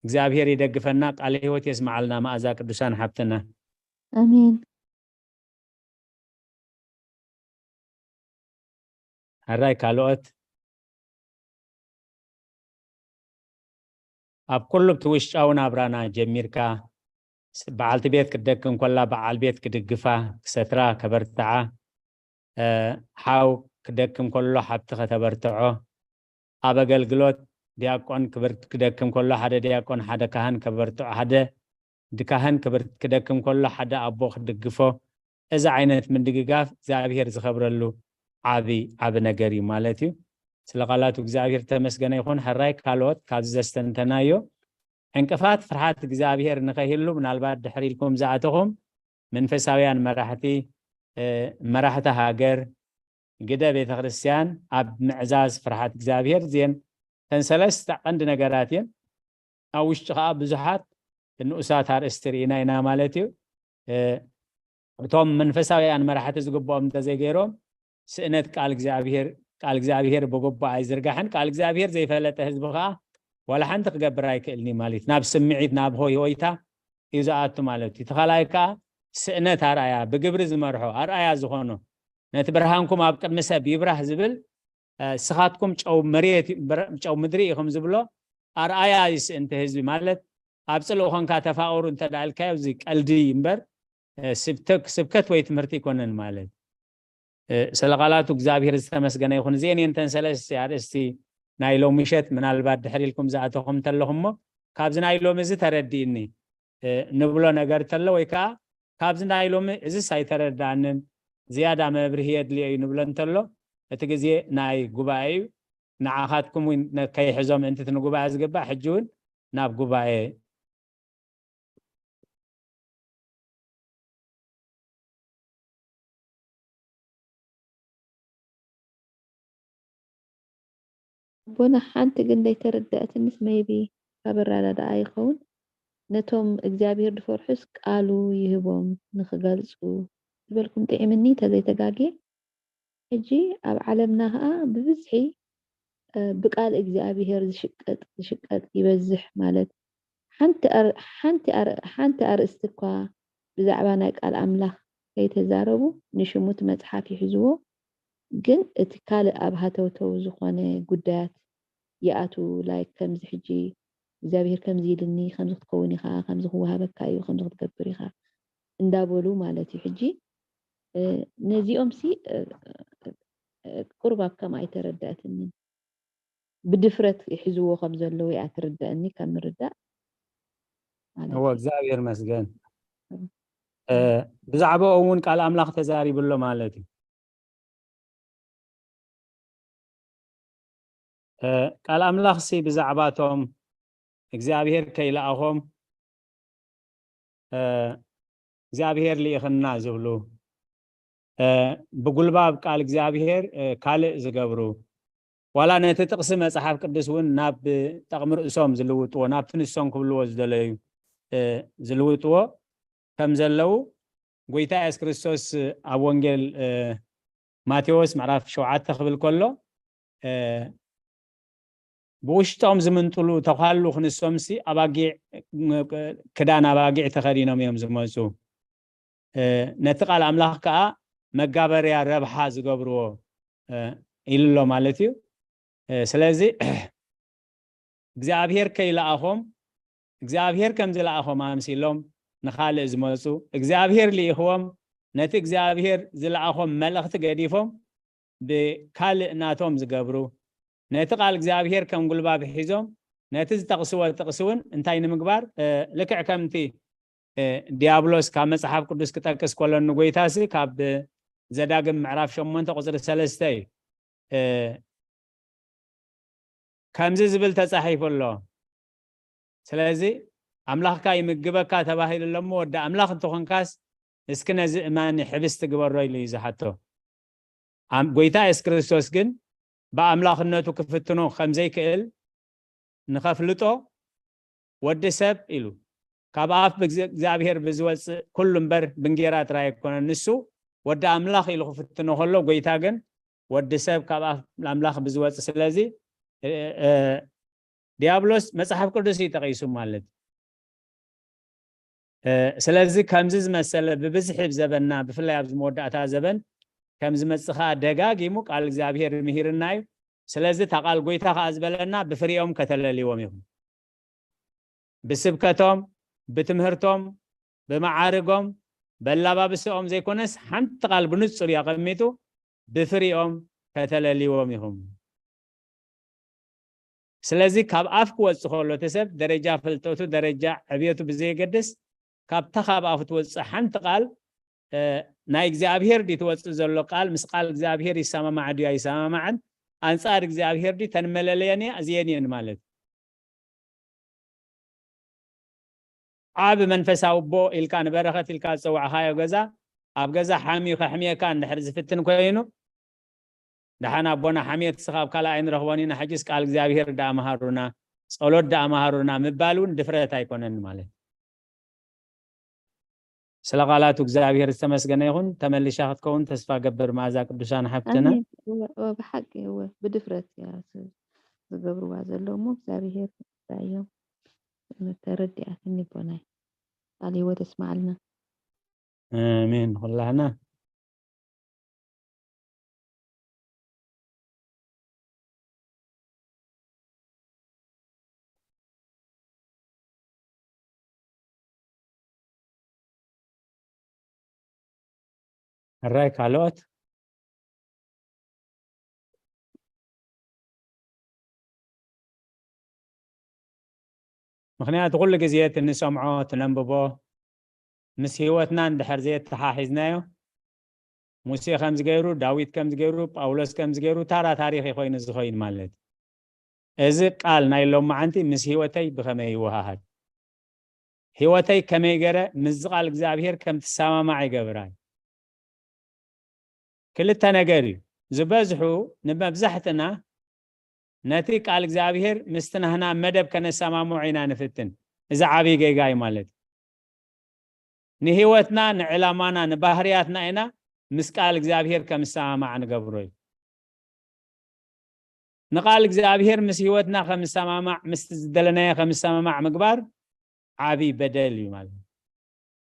እግዚኣብሔር ይደግፈና። ቃለ ህይወት የስማዓልና መኣዛ ቅዱሳን ሓብትና። ኣሜን። ሕራይ ካልኦት ኣብ ኩሉ እቲ ውሽጣዊ ናብራና ጀሚርካ በዓልቲ ቤት ክደክም ኮላ በዓል ቤት ክድግፋ ክሰትራ ከበርትዓ ሓው ክደክም ከሎ ሓብቲ ከተበርትዖ ኣብ ኣገልግሎት ዲያቆን ክደክም ከሎ ሓደ ዲያቆን ሓደ ካህን ከበርትዖ ሓደ ድካህን ክደክም ከሎ ሓደ ኣቦ ክድግፎ እዚ ዓይነት ምድግጋፍ እግዚኣብሔር ዝኸብረሉ ዓቢ ዓቢ ነገር እዩ ማለት እዩ። ስለ ቃላቱ እግዚኣብሔር ተመስገነ ይኹን። ሕራይ ካልኦት ካብዚ ዘስተንተናዮ ዕንቅፋት ፍርሃት እግዚኣብሔር ንኸይህሉ ምናልባት ድሕር ኢልኩም ዝኣተኹም መንፈሳውያን መራሕቲ መራሕቲ ሃገር ግደ ቤተክርስትያን ኣብ ምዕዛዝ ፍርሃት እግዚኣብሔር እዚአን ተን ሰለስተ ቀንዲ ነገራት እየን። ኣብ ውሽጢ ከዓ ብዙሓት ንኡሳት ኣርእስቲ ርኢና ኢና ማለት እዩ። እቶም መንፈሳውያን መራሕቲ ዝግብኦም እንተዘይገይሮም ስእነት ቃል እግዚኣብሔር ቃል እግዚኣብሔር ብግቡእ ኣይዝርጋሕን። ቃል እግዚኣብሔር ዘይፈለጠ ህዝቢ ከዓ ዋላ ሓንቲ ክገብር ኣይክእልን እዩ ማለት እዩ። ናብ ስምዒት ናብ ሆይ ሆይታ እዩ ዝኣቱ ማለት እዩ። ተኻላይ ከዓ ስእነት ኣርኣያ ብግብሪ ዝመርሖ ኣርኣያ ዝኾኖ ነቲ ብርሃንኩም ኣብ ቅድሚ ሰብ ይብራህ ዝብል ስኻትኩም ጨው መሬት ጨው ምድሪ ኢኹም ዝብሎ ኣርኣያ ይስእንቲ ህዝቢ ማለት ኣብ ፅልእ ኮንካ ተፋቀሩ እንተ ኢልካዮ እዚ ቀልዲ እምበር ስብከት ወይ ትምህርቲ ኣይኮነን ማለት ስለ ቃላቱ እግዚኣብሔር ዝተመስገነ ይኹን። እዚአን እየን ተን ሰለስተ ኣርእስቲ ናይ ሎሚ ምሸት ምናልባት ድሕር ኢልኩም ዝኣተኹም እንተለኹም እሞ ካብዚ ናይ ሎሚ እዚ ተረዲእኒ ንብሎ ነገር ተሎ ወይ ከዓ ካብዚ ናይ ሎሚ እዚስ ኣይተረዳእንን ዝያዳ መብርሂ የድልዮ እዩ ንብሎ እንተሎ እቲ ግዜ ናይ ጉባኤ እዩ። ንዓኻትኩም እውን ከይሕዞ ምእንቲ እቲ ንጉባኤ ዝግባእ ሕጂ እውን ናብ ጉባኤ ኣቦና ሓንቲ ግን ዘይተረደኣትንስ maybe ካብ ኣረዳድኣ ይኸውን ነቶም እግዚኣብሔር ዝፈርሑስ ቃሉ ይህቦም ንኽገልፁ ዝበልኩም ጥዒምኒ ተዘይተጋግየ ሕጂ ኣብ ዓለምና ከዓ ብብዝሒ ብቃል እግዚኣብሔር ዝሽቀጥ ዝሽቀጥ ይበዝሕ ማለት ሓንቲ ኣርእስቲ እኳ ብዛዕባ ናይ ቃል ኣምላኽ ከይተዛረቡ ንሽሙ እቲ መፅሓፍ ይሕዝዎ ግን እቲ ካልእ ኣብ ሃተውተው ዝኾነ ጉዳያት ይኣትዉ like ከምዚ ሕጂ እግዚኣብሔር ከምዚ ኢልኒ ከምዚ ክትከውን ኢኻ ከምዚ ክወሃበካ እዩ ከምዚ ክትገብር ኢኻ እንዳበሉ ማለት እዩ ሕጂ ነዚኦም ሲ ቁርብ ኣብ ከም ኣይተረዳእትንን ብድፍረት ይሕዝዎ ከም ዘለዉ እያ ትርዳእኒ ከም ምርዳእ እዎ እግዚኣብሔር መስገን ብዛዕባኦም እውን ቃል ኣምላኽ ተዛሪብሎ ማለት እዩ ቃል ኣምላኽሲ ብዛዕባቶም እግዚኣብሔር ከይለኣኾም እግዚኣብሔር ልኢኽና ዝብሉ ብጉልባብ ቃል እግዚኣብሔር ካልእ ዝገብሩ ዋላ ነቲ ጥቕሲ መፅሓፍ ቅዱስ እውን ናብ ጠቕሚ ርእሶም ዝልውጥዎ ናብቲ ንሶም ክብልዎ ዝደለዩ ዝልውጥዎ ከም ዘለዉ ጎይታ የሱስ ክርስቶስ ኣብ ወንጌል ማቴዎስ ምዕራፍ ሸውዓተ ክብል ከሎ ብውሽጦም ዝምንጥሉ ተኳሉ ክንሶምሲ ኣባጊዕ ክዳን ኣባጊዕ ተኸዲኖም እዮም ዝመፁ ነቲ ቃል ኣምላኽ ከዓ መጋበርያ ረብሓ ዝገብርዎ ኢሉ ኣሎ ማለት እዩ ስለዚ እግዚኣብሔር ከይለኣኾም እግዚኣብሔር ከም ዝለኣኾም ኣምሲሎም ንኻልእ ዝመፁ እግዚኣብሔር ልኢኽዎም ነቲ እግዚኣብሔር ዝለኣኾም መልእኽቲ ገዲፎም ብካልእ ናቶም ዝገብሩ ነቲ ቃል እግዚኣብሔር ከም ጉልባብ ሒዞም ነቲ ዝጠቕስዎ ጥቕሲ እውን እንታይ ንምግባር ልክዕ ከምቲ ዲያብሎስ ካብ መፅሓፍ ቅዱስ ክጠቅስ ከሎ ንጎይታሲ ካብ ዘዳግም ምዕራፍ ሸሞንተ ቁፅሪ ሰለስተ እዩ ከምዚ ዝብል ተፃሒፉ ኣሎ ስለዚ ኣምላኽካ ይምግበካ ተባሂሉ ኣሎ እሞ፣ ወዲ ኣምላኽ እንተኾንካስ፣ እስኪ ነዚ እማኒ ሕብስቲ ግበሮ ኢሉ እዩ ዝሓቶ። ኣም-፣ ጎይታ የሱስ ክርስቶስ ግን ብኣምላኽነቱ ክፍትኖ ከም ዘይክእል ንኸፍልጦ፣ ወዲ ሰብ ኢሉ፣ ካብ ኣፍ ብግዜ-፣ እግዚኣብሔር ብዝወጽእ ኩሉ እምበር ብእንጌራ ጥራይ ኣይኮነን። ንሱ ወዲ ኣምላኽ ኢሉ ክፍትኖ ከሎ፣ ጎይታ ግን ወዲ ሰብ ካብ ኣፍ ኣምላኽ ብዝወጽእ። ስለዚ፣ እ-፣ እ-፣ ዲያብሎስ መጽሓፍ ቅዱስ እዩ ጠቒሱ ማለት። እ፣ ስለዚ ከምዚ ዝመሰለ ብብዝሒ ኣብ ዘበንና፣ ብፍላይ ኣብዚ መወዳእታ ዘበን ከም ዝመጽእ ከኣ ደጋጊሙ ቃል እግዚኣብሔር ምሂርና እዩ። ስለዚ እታ ቃል ጎይታ ከኣ ዝበለና፣ "ብፍሬኦም ከተለልይዎም ኢኹም።" ብስብከቶም፣ ብትምህርቶም፣ ብመዓርጎም፣ በላባብስኦም ዘይኮነስ፣ ሓንቲ ቃል ብንጹር እዩ ኣቐሚጡ፣ "ብፍሬኦም ከተለልይዎም ኢኹም።" ስለዚ ካብ ኣፍ ክወጽእ ከሎ እቲ ሰብ ደረጃ ፍልጠቱ፣ ደረጃ ዕብየቱ ብዘየገድስ፣ ካብታ ካብ ኣፉ ትወጽእ ሓንቲ ቃል፣ እ፣ ናይ እግዚኣብሔር ድዩ ትወጽእ ዘሎ ቃል፣ ምስ ቃል እግዚኣብሔር ይሰማማዕ ድዩ ኣይሰማማዕን፣ ኣንጻር እግዚኣብሔር ድዩ፣ ተን መለለየን እያ፣ እዚኤን እየን ማለት። ዓቢ መንፈሳዊ ኣቦ ኢልካ ንበረኸት ኢልካ ዝጸዋዕኻዮ ገዛ፣ ኣብ ገዛ ሓምዩ ከሕምየካ እንድሕር ዝፍትን ኮይኑ፣ "ደሓን ኣቦና፣ ሓምየት እስኻ ኣብ ካልእ ኣይንረኽቦን ኢና፣ ሕጅስ ቃል እግዚኣብሔር ደኣ መሃሩና፣ ጸሎት ደኣ መሃሩና" ምባል እውን ድፍረት ኣይኮነን ማለት። ስለ ቃላቱ እግዚኣብሔር ዝተመስገነ ይኹን። ተመሊሻ ክትከውን ተስፋ ገብር፣ መኣዛ ቅዱሳን ሓብትና። ኣሜን። እወ፣ እወ፣ ብሓቂ እወ፣ ብድፍረት እያ ዝ-፣ ዝገብርዋ ዘለዉ እሞ እግዚኣብሔር ይርዳእዮም። ተረዲኣትኒ ኣቦናይ። ቃል ህይወት የስምዓልና። ኣሜን። ኩላህና። ሕራይ ካልኦት? ምኽንያቱ ኩሉ ግዜ እቲ ንሰምዖ፣ እቲ ነንብቦ፣ ምስ ህይወትና እንድሕር ዘየተሓሒዝናዮ፣ ሙሴ ከምዚ ገይሩ፣ ዳዊት ከምዚ ገይሩ፣ ጳውሎስ ከምዚ ገይሩ፣ ታራ ታሪኽ ኮይኑ ዝኸይን ማለት እዩ። እዚ ቃል ናይ ሎማዓንቲ ምስ ህይወተይ ብኸመይ ይወሃሃድ? ህይወተይ ከመይ ገይረ ምስዚ ቃል እግዚኣብሔር ከም ትሰማማዕ ይገብራ? ክልተ ነገር እዩ። ዝበዝሑ፣ ንመብዛሕትና ነቲ ቃል እግዚኣብሔር ምስቲ ናህና መደብ ከነሰማምዖ ኢና ንፍትን። እዚ ዓብዪ ጌጋ እዩ ማለት እዩ። ንህይወትና፣ ንዕላማና፣ ንባህርያትና ኢና ምስ ቃል እግዚኣብሔር ከም ዝሰማማዕ ንገብሮ እዩ። ንቃል እግዚኣብሔር ምስ ህይወትና ከም ዝሰማማዕ፣ ምስቲ ዝደለናዮ ከም ዝሰማማዕ ምግባር ዓብዪ በደል እዩ ማለት እዩ።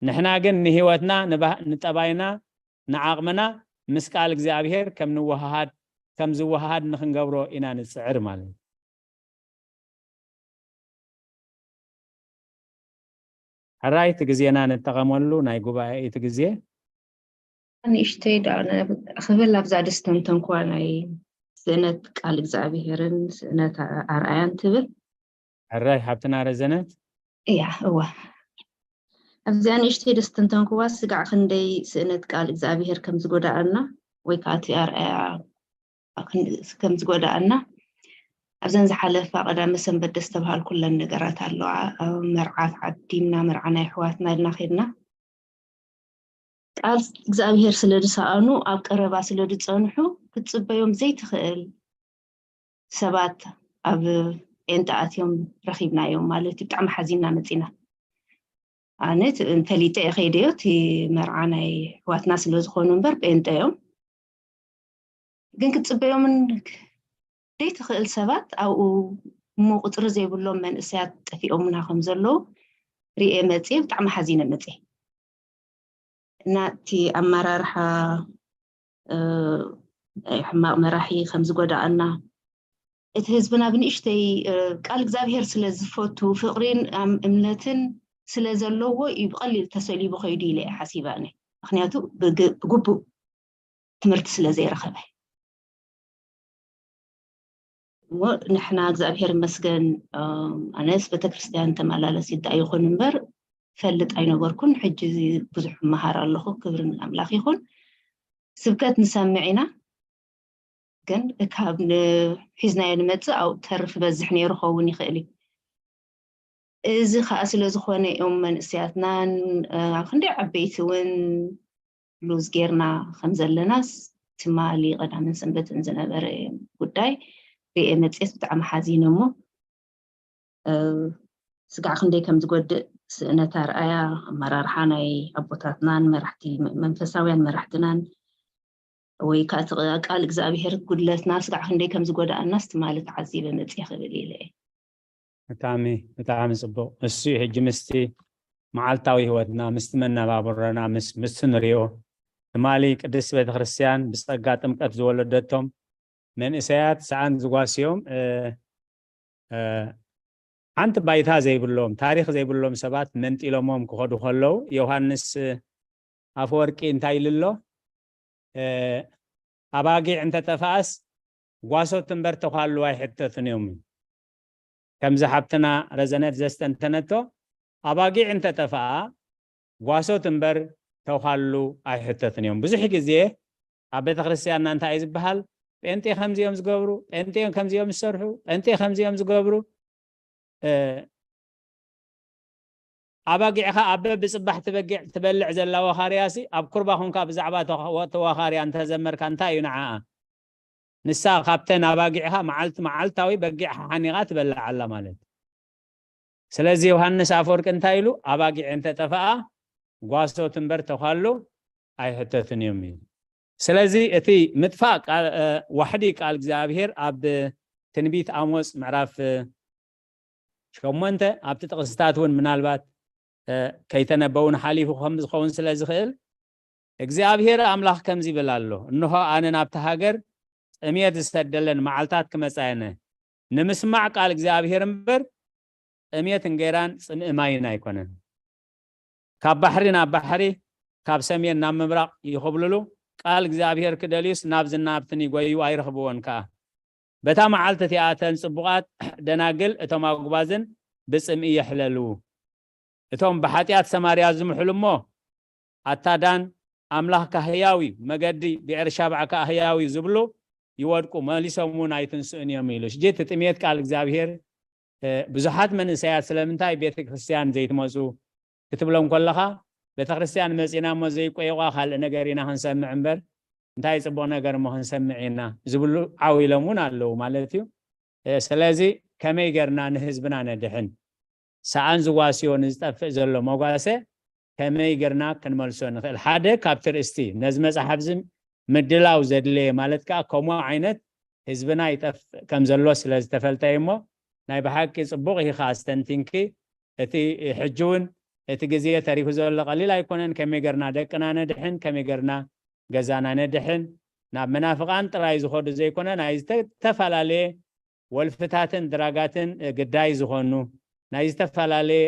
ንሕና ግን ንህይወትና፣ ንባህ-፣ ንጠባይና፣ ንዓቕምና ምስ ቃል እግዚኣብሔር ከም ንወሃሃድ፣ ከም ዝወሃሃድ ንኽንገብሮ ኢና ንጽዕር ማለት እዩ። ሕራይ፣ እቲ ግዜና ንጠቐመሉ፣ ናይ ጉባኤ እቲ ግዜ። ንእሽተይ ደኣ ነ-፣ ክብል ኣብዛ ደስተንተንኩዋ ናይ ስእነት ቃል እግዚኣብሔርን ስእነት ኣርኣያን ትብል። ሕራይ፣ ሓብትና ረዘነት። እያ፣ እወ። ኣብዚኣ ንእሽተይ ደስተንተንኩዋ ስጋዕ ክንደይ ስእነት ቃል እግዚኣብሔር ከም ዝጎዳኣና ወይ ከዓ እቲ ኣርኣያ ኣብ ክንዲ ከም ዝጎዳኣና፣ ኣብዘን ዝሓለፋ ቀዳመ ሰንበት ደስተብሃልኩለን ነገራት ኣለዋ። ኣብ መርዓ ተዓዲምና፣ መርዓ ናይ ኣሕዋትና ኢልና ኸድና። ቃል እግዚኣብሔር ስለ ዝሰኣኑ፣ ኣብ ቀረባ ስለ ዝጸንሑ፣ ክትጽበዮም ዘይትኽእል ሰባት ኣብ ጴንጠ ኣትዮም ረኺብናዮም ማለት እዩ። ብጣዕሚ ሓዚንና መጺና። ኣነ ት-፣ ፈሊጠ እየ ከይደዮ፣ እቲ መርዓ ናይ ኣሕዋትና ስለ ዝኾኑ እምበር ጴንጠ እዮም። ግን ክትጽበዮምን ዘይትኽእል ሰባት ኣብኡ እሞ ቁጽሪ ዘይብሎም መንእሰያት ጠፊኦምና ከም ዘለዉ ርእየ መጽየ፣ ብጣዕሚ ሓዚነ መጽየ። እና እቲ ኣመራርሓ፣ እ፣ ናይ ሕማቕ መራሒ ከም ዝጎዳኣና፣ እቲ ህዝብና ብንእሽተይ፣ እ፣ ቃል እግዚኣብሔር ስለ ዝፈቱ፣ ፍቕሪን ኣም-፣ እምነትን ስለ ዘለዎ እዩ ብቐሊል ተሰሊቡ ከይዱ ኢለ እየ ሓሲበ ኣነ። ምኽንያቱ ብግ-፣ ብግቡእ ትምህርቲ ስለ ዘይረኸበ። እሞ ንሕና እግዚኣብሔር ይመስገን፣ እ፣ ኣነስ ቤተክርስትያን ተመላለሲት ደኣ ይኹን እምበር ፈልጥ ኣይነበርኩን። ሕጂ እዚ ብዙሕ እመሃር ኣለኹ። ክብሪ ንኣምላኽ ይኹን። ስብከት ንሰምዕ ኢና፣ ግን ካብ ን-፣ ሒዝናዮ ንመጽእ ኣብኡ ተርፍ በዝሕ ነይሩ ክኸውን ይኽእል እዩ። እዚ ከዓ ስለ ዝኾነ እዮም መንእሰያትናን ኣብ ክንደይ ዓበይቲ እውን ሉዝ ጌርና ከም ዘለናስ ትማሊ ቀዳምን ሰንበትን ዝነበረ ጉዳይ ርኤ መፅየት ብጣዕሚ ሓዚነ እሞ ስጋዕ ክንደይ ከም ዝጎድእ ስእነት ኣርኣያ ኣመራርሓ ናይ ኣቦታትናን መራሕቲ መንፈሳውያን መራሕትናን ወይ ከዓ እቲ ቃል እግዚኣብሔር ጉድለትና ስጋዕ ክንደይ ከም ዝጎዳኣናስ ትማሊ ተዓዚበ መፅየ ክብል ኢለ እየ። ብጣዕሚ ብጣዕሚ ፅቡቕ። እሱ እዩ ሕጂ ምስቲ መዓልታዊ ህይወትና ምስቲ መነባብሮና ምስ ምስ ንሪኦ ትማሊ ቅድስት ቤተክርስትያን ብፀጋ ጥምቀት ዝወለደቶም መንእሰያት ሰኣን ዝጓስዮም ሓንቲ ባይታ ዘይብሎም ታሪክ ዘይብሎም ሰባት መንጢሎሞም ክኸዱ ከለዉ ዮሃንስ ኣፈወርቂ እንታይ ኢሉ ኣሎ? ኣባጊዕ እንተጠፍኣስ ጓሶት እምበር ተዃሉ ኣይሕተቱን እዮም። ከምዚ ሓብትና ረዘነት ዘስተንተነቶ ኣባጊዕ እንተጠፍኣ ጓሶት እምበር ተዃሉ ኣይሕተቱን እዮም። ብዙሕ ግዜ ኣብ ቤተክርስትያንና እንታይ እዩ ዝበሃል? ጴንጤ ከምዚኦም ዝገብሩ፣ ጴንጤ ከምዚኦም ዝሰርሑ፣ ጴንጤ ከምዚኦም ዝገብሩ። ኣባጊዕኻ ኣብ በብፅባሕ ትበጊዕ ትበልዕ ዘላ ወኻርያሲ ኣብ ኩርባ ኹንካ ብዛዕባ ተዋኻርያ እንተዘመርካ እንታይ እዩ ንዓኣ? ንሳ ካብተን ኣባጊዕኻ መዓልቲ መዓልታዊ በጊዕ ሓሓኒቓ ትበልዕ ኣላ ማለት። ስለዚ ዮሃንስ ኣፈወርቂ እንታይ ኢሉ? ኣባጊዕ እንተጠፍኣ ጓሶት እምበር ተዃሉ ኣይሕተቱን እዮም ኢሉ። ስለዚ እቲ ምጥፋእ ዋሕዲ ቃል እግዚኣብሔር ኣብ ትንቢት ኣሞፅ ምዕራፍ ሸሞንተ ኣብቲ ጥቕስታት እውን ምናልባት ከይተነበውን ሓሊፉ ከም ዝኸውን ስለ ዝኽእል እግዚኣብሔር ኣምላኽ ከምዚ ይብል ኣሎ፣ እንሆ ኣነ ናብቲ ሃገር ጥሜት ዝሰደለን መዓልታት ክመጻ እየ። ንምስማዕ ቃል እግዚኣብሔር እምበር ጥሜት እንጌራን ጽምኢ ማይን ኣይኮነን። ካብ ባሕሪ ናብ ባሕሪ ካብ ሰሜን ናብ ምብራቕ ይኹብልሉ፣ ቃል እግዚኣብሔር ክደልዩስ ናብዝን ናብትን ይጎዩ ኣይረኽብዎን ከኣ። በታ መዓልቲ እቲኣ እተን ጽቡቓት ደናግል እቶም ኣጉባዝን ብጽምኢ የሕለሉ። እቶም ብሓጢኣት ሰማርያ ዝምሕሉ እሞ ኣታ ዳን ኣምላኽካ ህያው እዩ፣ መገዲ ብኤርሻባዕ ከኣ ህያው እዩ ዝብሉ ይወድቁ፣ መሊሶም እውን ኣይትንስኡን እዮም ኢሉ። ሕጂ እቲ ጥሜት ቃል እግዚኣብሔር ብዙሓት መንእሰያት ስለምንታይ ቤተ ክርስትያን ዘይትመፁ ክትብሎም ከለኻ ቤተ ክርስትያን መፂና እሞ ዘይቆየቋ ካልእ ነገር ኢና ክንሰምዕ እምበር እንታይ ፅቡቕ ነገር እሞ ክንሰምዕ ኢና ዝብሉ ዓው ኢሎም እውን ኣለዉ ማለት እዩ። ስለዚ ከመይ ገርና ንህዝብና ነድሕን? ሰኣን ዝዋስዮ ንዝጠፍእ ዘሎ መጓሰ ከመይ ገርና ክንመልሶ ንኽእል? ሓደ ካብቲ ርእስቲ ነዚ መፅሓፍ እዚ ምድላው ዘድለየ ማለት ከዓ ከምኡ ዓይነት ህዝብና ይጠፍእ ከም ዘሎ ስለ ዝተፈልጠ እዩ እሞ ናይ ብሓቂ ፅቡቕ ኢኻ ኣስተንቲንኪ። እቲ ሕጂ እውን እቲ ግዜ ተሪፉ ዘሎ ቀሊል ኣይኮነን። ከመይ ገርና ደቅና ነድሕን፣ ከመይ ገርና ገዛና ነድሕን፣ ናብ መናፍቓን ጥራይ ዝኸዱ ዘይኮነ ናይ ዝተፈላለየ ወልፍታትን ድራጋትን ግዳይ ዝኾኑ ናይ ዝተፈላለየ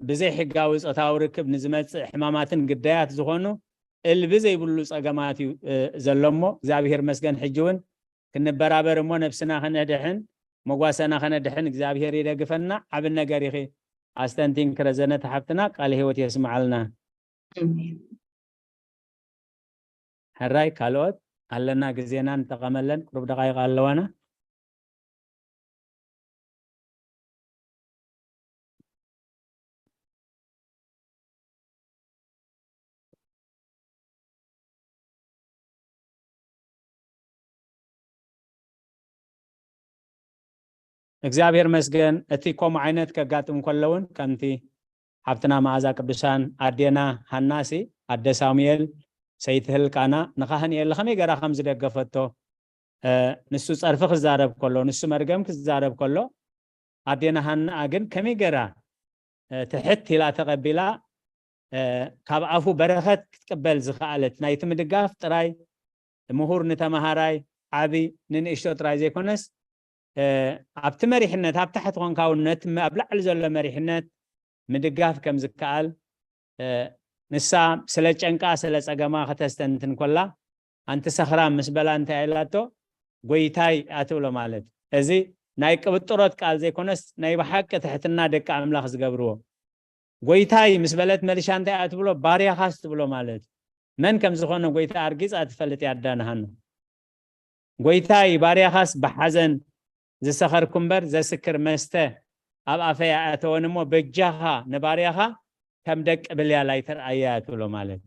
ብዘይሕጋዊ ፆታዊ ርክብ ንዝመፅእ ሕማማትን ግዳያት ዝኾኑ እልቢ ዘይብሉ ፀገማት እዩ ዘሎ እሞ እግዚኣብሔር መስገን ሕጂ እውን ክንበራበር እሞ ነብስና ከነድሕን መጓሰና ከነድሕን እግዚኣብሔር ይደግፈና። ዓብን ነገር ኢኺ ኣስተንቲን ክረዘነት ሓብትና ቃለ ህይወት የስምዓልና። ሕራይ ካልኦት ኣለና ግዜና ንጠቐመለን ቅሩብ ደቃይቕ ኣለዋና። እግዚኣብሔር መስገን እቲ ከምኡ ዓይነት ከጋጥም ከለውን ከምቲ ሓብትና መዓዛ ቅዱሳን ኣዴና ሃናሲ ኣደ ሳሙኤል ሰይቲ ህልቃና ንኻህን የለ ከመይ ገራ ከም ዝደገፈቶ ንሱ ጸርፊ ክዛረብ ከሎ ንሱ መርገም ክዛረብ ከሎ ኣዴና ሃና ግን ከመይ ገራ ትሕት ኢላ ተቐቢላ ካብ ኣፉ በረኸት ክትቅበል ዝኸኣለት ናይቲ ምድጋፍ ጥራይ ምሁር ንተምሃራይ ዓቢ ንንእሽቶ ጥራይ ዘይኮነስ ኣብቲ መሪሕነት ኣብ ታሕቲ ኮንካ እውን ነቲ ኣብ ላዕሊ ዘሎ መሪሕነት ምድጋፍ ከም ዝከኣል ንሳ ስለ ጨንቃ ስለ ጸገማ ከተስተንትን ኮላ ኣንቲ ሰኽራም ምስ በላ እንታይ ኢላቶ ጎይታይ ኣትብሎ ማለት እዚ ናይ ቅብጥሮት ቃል ዘይኮነስ ናይ ብሓቂ ትሕትና ደቂ ኣምላኽ ዝገብርዎ ጎይታይ ምስ በለት መሊሻ እንታይ ኣትብሎ ባርያኻስ ትብሎ ማለት መን ከም ዝኾነ ጎይታ ኣርጊጻ ትፈልጥ ያዳንሃኑ ጎይታይ ባርያኻስ ብሓዘን ዝሰኸርኩ እምበር ዘስክር መስተ ኣብ ኣፈይ ኣእተወን እሞ በጃኻ ንባርያኻ ከም ደቂ ብልያል ኣይተርኣያ ትብሎ ማለት።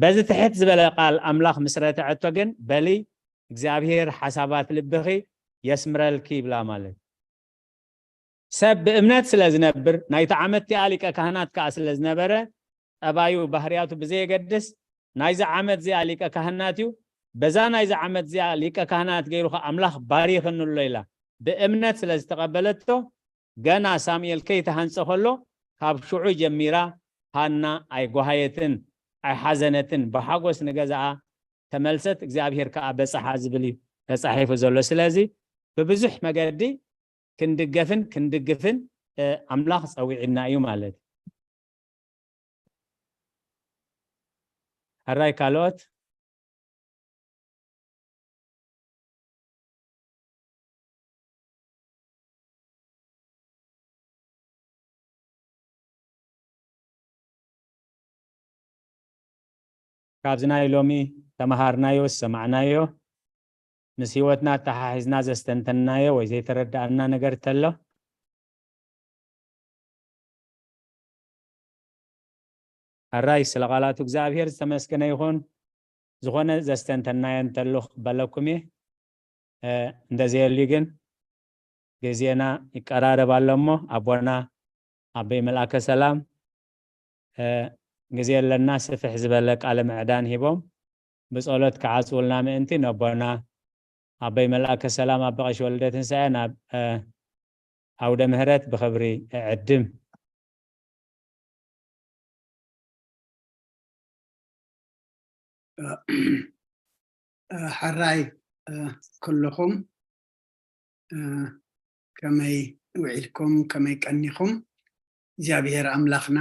በዚ ትሕት ዝበለ ቃል ኣምላኽ ምስ ረትዐቶ ግን በሊ እግዚኣብሔር ሓሳባት ልብኺ የስምረልኪ ይብላ ማለት። ሰብ ብእምነት ስለ ዝነብር ናይቲ ዓመት እቲኣ ሊቀ ካህናት ከኣ ስለ ዝነበረ ጠባዩ ባህርያቱ ብዘየገድስ ናይዚ ዓመት እዚኣ ሊቀ ካህናት እዩ። በዛ ናይዚ ዓመት እዚኣ ሊቀ ካህናት ገይሩ ከኣ ኣምላኽ ባሪኽኒ ኣሎ ኢላ ብእምነት ስለ ዝተቐበለቶ ገና ሳሙኤል ከይተሃንጸ ከሎ ካብ ሽዑ ጀሚራ ሃና ኣይጓሃየትን፣ ኣይሓዘነትን፣ ብሓጎስ ንገዛኣ ተመልሰት፣ እግዚኣብሔር ከኣ በጽሓ ዝብል እዩ ተጻሒፉ ዘሎ። ስለዚ ብብዙሕ መገዲ ክንድገፍን ክንድግፍን ኣምላኽ ጸዊዕና እዩ ማለት እዩ። ሕራይ ካልኦት? ካብዚ ናይ ሎሚ ተመሃርናዮ ዝሰማዕናዮ ምስ ህይወትና ኣተሓሒዝና ዘስተንተንናዮ ወይ ዘይተረዳኣና ነገር ተሎ? ኣራይ ስለ ቃላቱ እግዚኣብሔር ዝተመስገነ ይኹን። ዝኾነ ዘስተንተናዮ እንተሎ ክበለኩም እየ። እንደዘየልዩ ግን ግዜና ይቀራረብ ኣሎ እሞ ኣቦና ኣቦይ መልኣከ ሰላም ግዜ ኣለና ስፍሕ ዝበለ ቃለ ምዕዳን ሂቦም ብጸሎት ክዓጽውልና ምእንቲ ነቦና ኣቦይ መልኣከ ሰላም ኣባ ቀሺ ወልደ ትንሳኤ ናብ ኣውደ ምህረት ብኽብሪ እዕድም። ሕራይ ኩልኹም ከመይ ውዒልኩም ከመይ ቀኒኹም እግዚኣብሔር ኣምላኽና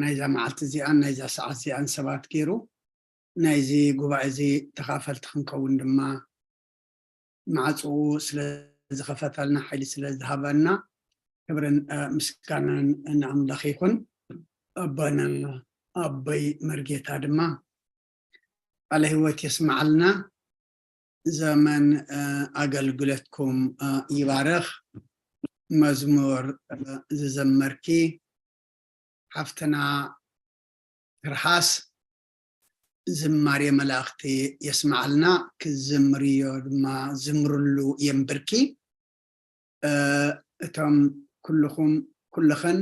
ናይዛ መዓልቲ እዚኣን ናይዛ ሰዓት እዚኣን ሰባት ገይሩ ናይዚ ጉባኤ እዚ ተኻፈልቲ ክንከውን ድማ ማዕፅኡ ስለ ዝኸፈተልና ሓይሊ ስለ ዝሃበና ክብርን ምስጋናን ንኣምላኽ ይኹን። ኣቦና ኣቦይ መርጌታ ድማ ቃለ ህይወት የስመዓልና። ዘመን ኣገልግሎትኩም ይባርኽ። መዝሙር ዝዘመርኪ ሓፍትና ትርሓስ ዝማሬ መላእኽቲ የስመዓልና። ክዝምርዮ ድማ ዝምርሉ የንብርኪ። እቶም ኩልኹም ኩልኽን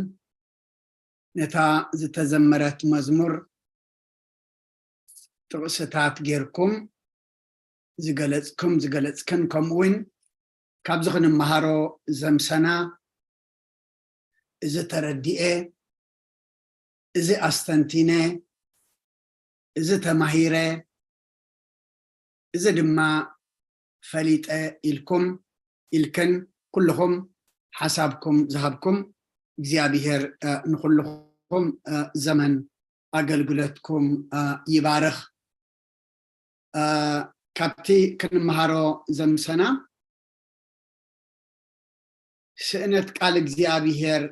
ነታ ዝተዘመረት መዝሙር ጥቕስታት ጌርኩም ዝገለጽኩም ዝገለጽክን ከምኡ እውን ካብዚ ክንመሃሮ ዘምሰና እዚ ተረዲኤ እዚ ኣስተንቲነ እዚ ተማሂረ እዚ ድማ ፈሊጠ ኢልኩም ኢልክን ኩልኹም ሓሳብኩም ዝሃብኩም እግዚኣብሔር ንኩልኹም ዘመን ኣገልግሎትኩም ይባርኽ። ካብቲ ክንመሃሮ ዘምሰና ስእነት ቃል እግዚኣብሔር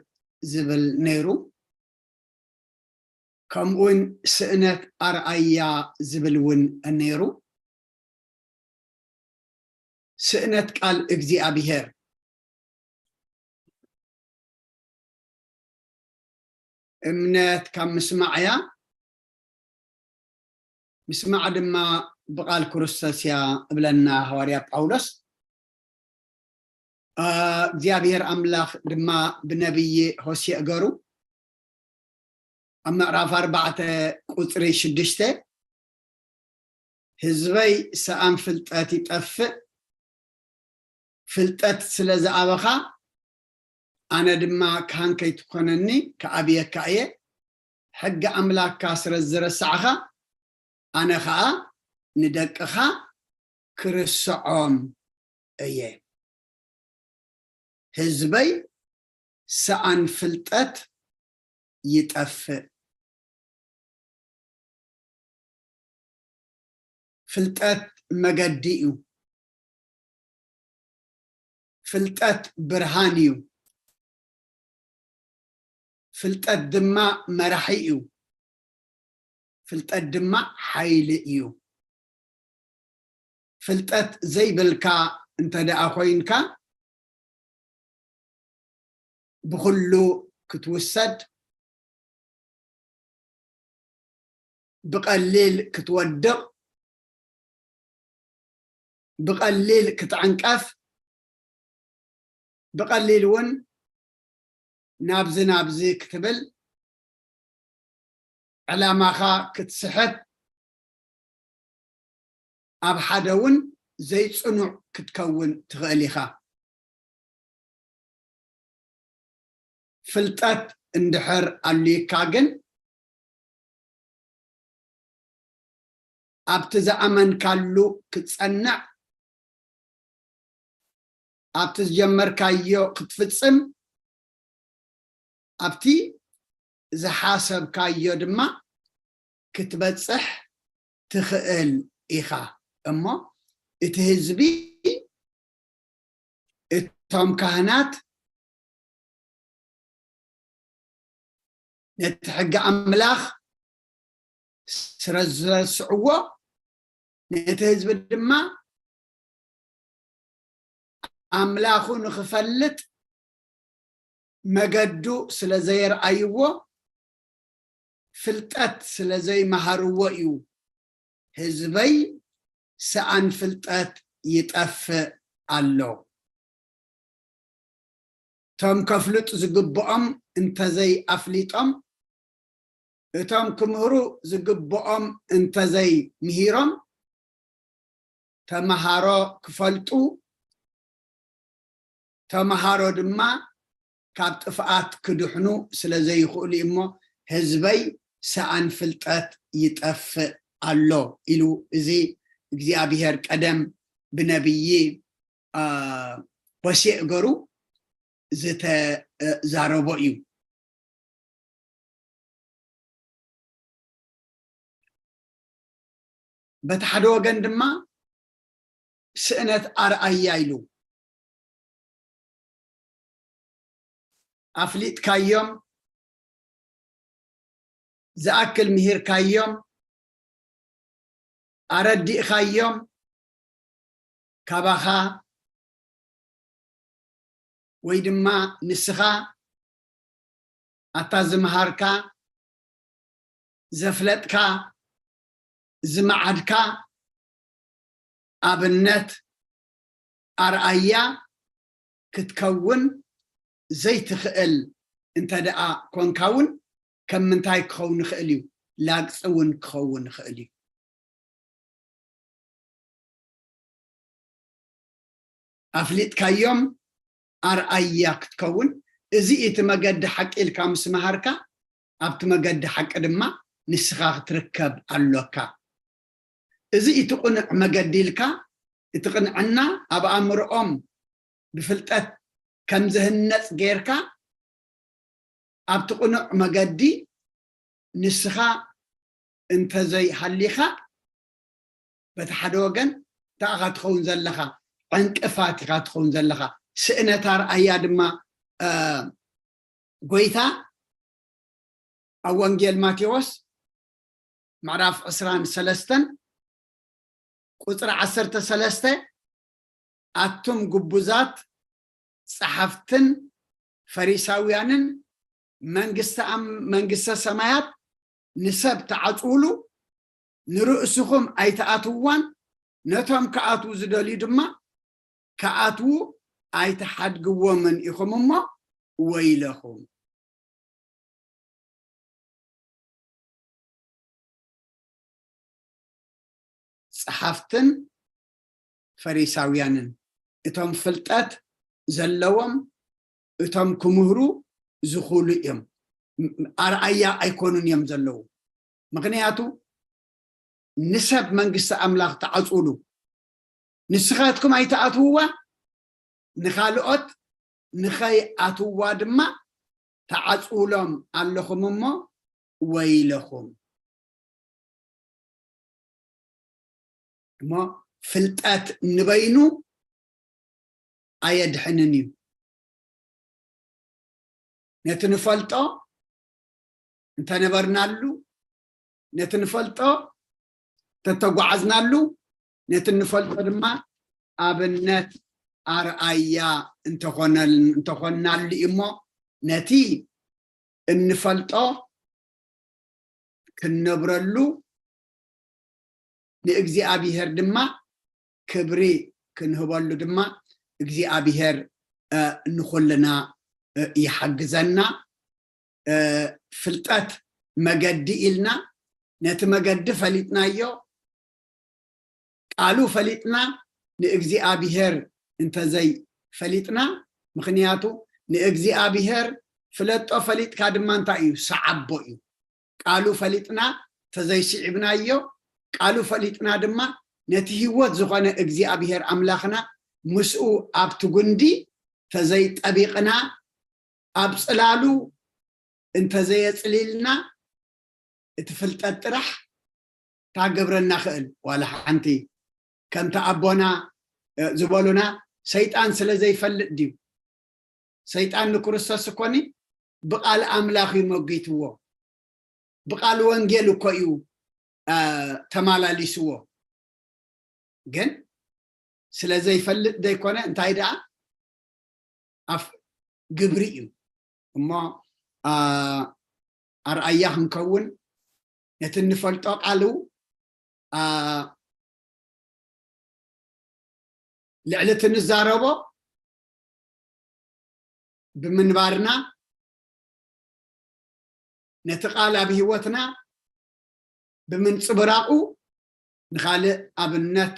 ዝብል ነይሩ። ከምኡውን ስእነት ኣርኣያ ዝብል እውን ነይሩ። ስእነት ቃል እግዚኣብሔር እምነት ካብ ምስማዕ እያ፣ ምስማዕ ድማ ብቓል ክርስቶስ እያ እብለና ሃዋርያ ጳውሎስ። እግዚኣብሔር ኣምላኽ ድማ ብነብይ ሆሴእ ገሩ ኣብ ምዕራፍ ኣርባዕተ ቁፅሪ ሽዱሽተ ህዝበይ ሰኣን ፍልጠት ይጠፍእ፣ ፍልጠት ስለ ዝኣበኻ ኣነ ድማ ካህን ከይትኾነኒ ክኣብየካ እየ። ሕጊ ኣምላክካ ስለ ዝረሳዕኻ ኣነ ኸኣ ንደቅኻ ክርስዖም እየ። ህዝበይ ሰኣን ፍልጠት ይጠፍእ። ፍልጠት መገዲ እዩ። ፍልጠት ብርሃን እዩ። ፍልጠት ድማ መራሒ እዩ። ፍልጠት ድማ ሓይሊ እዩ። ፍልጠት ዘይብልካ እንተ ደኣ ኮይንካ፣ ብኹሉ ክትውሰድ፣ ብቐሊል ክትወድቕ፣ ብቐሊል ክትዕንቀፍ፣ ብቐሊል እውን ናብዚ ናብዚ ክትብል፣ ዕላማኻ ክትስሕት፣ ኣብ ሓደ እውን ዘይጽኑዕ ክትከውን ትኽእል ኢኻ። ፍልጠት እንድሕር ኣልዩካ ግን፣ ኣብቲ ዝኣመንካሉ ክትጸንዕ፣ ኣብቲ ዝጀመርካዮ ክትፍጽም፣ ኣብቲ ዝሓሰብካዮ ድማ ክትበጽሕ ትኽእል ኢኻ። እሞ እቲ ህዝቢ፣ እቶም ካህናት ነቲ ሕጊ ኣምላኽ ስለ ዝረስዕዎ፣ ነቲ ህዝቢ ድማ ኣምላኹ ንኽፈልጥ መገዱ ስለ ዘየርኣይዎ፣ ፍልጠት ስለ ዘይመሃርዎ እዩ ህዝበይ ሰኣን ፍልጠት ይጠፍእ ኣሎ። እቶም ከፍልጡ ዝግብኦም እንተዘይ ኣፍሊጦም፣ እቶም ክምህሩ ዝግብኦም እንተዘይ ምሂሮም፣ ተመሃሮ ክፈልጡ፣ ተመሃሮ ድማ ካብ ጥፍኣት ክድሕኑ ስለ ዘይኽእሉ እዩ እሞ፣ ህዝበይ ሰኣን ፍልጠት ይጠፍእ ኣሎ ኢሉ፣ እዚ እግዚኣብሔር ቀደም ብነቢይ፣ አ፣ ሆሴዕ ገሩ ዝተዛረቦ እዩ። በቲ ሓደ ወገን ድማ ስእነት ኣርኣያ ኢሉ፣ ኣፍሊጥካዮም፣ ዝኣክል ምሂርካዮም፣ ኣረዲእኻዮም፣ ካባኻ ወይ ድማ ንስኻ ኣታ ዝመሃርካ፣ ዘፍለጥካ፣ ዝመዓድካ ኣብነት ኣርኣያ ክትከውን ዘይትኽእል እንተ ደኣ ኮንካ እውን፣ ከም ምንታይ ክኸውን ይኽእል እዩ? ላግጺ እውን ክኸውን ይኽእል እዩ። ኣፍሊጥካዮም ኣርኣያ ክትከውን፣ እዚ እቲ መገዲ ሓቂ ኢልካ ምስ መሃርካ፣ ኣብቲ መገዲ ሓቂ ድማ ንስኻ ክትርከብ ኣሎካ። እዚ እቲ ቅኑዕ መገዲ ኢልካ፣ እቲ ቅንዕና ኣብ ኣእምሮኦም ብፍልጠት ከም ዝህነጽ ጌርካ፣ ኣብቲ ቅኑዕ መገዲ ንስኻ እንተዘይሃሊኻ፣ በቲ ሓደ ወገን እንታይ ኢኻ ትኸውን ዘለኻ? ዕንቅፋት ኢኻ ትኸውን ዘለኻ። ስእነት ኣርኣያ ድማ፣ እ፣ ጎይታ ኣብ ወንጌል ማቴዎስ ምዕራፍ ዕስራን ሰለስተን ቁጽሪ ዓሰርተ ሰለስተ፣ ኣቱም ግቡዛት ጸሓፍትን ፈሪሳውያንን፣ መንግስቲ ኣም-፣ መንግስተ ሰማያት ንሰብ ትዓጽውሉ፣ ንርእስኹም ኣይትኣትውዋን፣ ነቶም ክኣትዉ ዝደልዩ ድማ ክኣትዉ ኣይትሓድግዎምን ኢኹም እሞ ወይለኹም። ጸሓፍትን ፈሪሳውያንን፣ እቶም ፍልጠት ዘለዎም፣ እቶም ክምህሩ ዝኽእሉ እዮም። ም-፣ ኣርኣያ ኣይኮኑን እዮም ዘለዉ። ምኽንያቱ ንሰብ መንግስቲ ኣምላኽ ትዓጽውሉ፣ ንስኻትኩም ኣይትኣትውዋ፣ ንኻልኦት ንኸይኣትውዋ ድማ ትዓጽውሎም ኣለኹም እሞ ወይለኹም። እሞ ፍልጠት ንበይኑ ኣየድሕንን እዩ። ነቲ ንፈልጦ እንተነበርናሉ፣ ነቲ ንፈልጦ እንተተጓዓዝናሉ፣ ነቲ እንፈልጦ ድማ ኣብነት ኣርኣያ እንተኾነል-፣ እንተኾንናሉ እዩ እሞ፣ ነቲ እንፈልጦ ክንነብረሉ፣ ንእግዚኣብሔር ድማ ክብሪ ክንህበሉ ድማ እግዚኣብሔር፣ እ፣ ንኹልና፣ እ፣ ይሓግዘና። እ፣ ፍልጠት መገዲ ኢልና ነቲ መገዲ ፈሊጥናዮ፣ ቃሉ ፈሊጥና ንእግዚኣብሔር እንተዘይ ፈሊጥና፣ ምኽንያቱ ንእግዚኣብሔር ፍለጦ፣ ፈሊጥካ ድማ እንታይ እዩ? ሰዓቦ እዩ። ቃሉ ፈሊጥና ተዘይስዒብናዮ፣ ቃሉ ፈሊጥና ድማ ነቲ ህይወት ዝኾነ እግዚኣብሔር ኣምላኽና ምስኡ ኣብቲ ጉንዲ ተዘይጠቢቕና፣ ኣብ ጽላሉ እንተዘየጽሊልና፣ እቲ ፍልጠት ጥራሕ ታገብረና ክእል። ዋላ ሓንቲ፣ ከምቲ ኣቦና፣ እ፣ ዝበሉና፣ ሰይጣን ስለ ዘይፈልጥ ድዩ? ሰይጣን ንክርስቶስ እኮኒ ብቓል ኣምላኽ እዩ መጒትዎ፣ ብቓል ወንጌል እኮ እዩ፣ እ፣ ተማላሊስዎ። ግን ስለ ዘይፈልጥ ዘይኮነ፣ እንታይ ደኣ፣ ኣፍ ግብሪ እዩ እሞ፣ ኣ፣ ኣርኣያ ክንከውን፣ ነቲ እንፈልጦ ቃሉ፣ ኣ፣ ልዕሊ እቲ ንዛረቦ ብምንባርና፣ ነቲ ቃል ኣብ ህይወትና ብምንጽብራቑ፣ ንኻልእ ኣብነት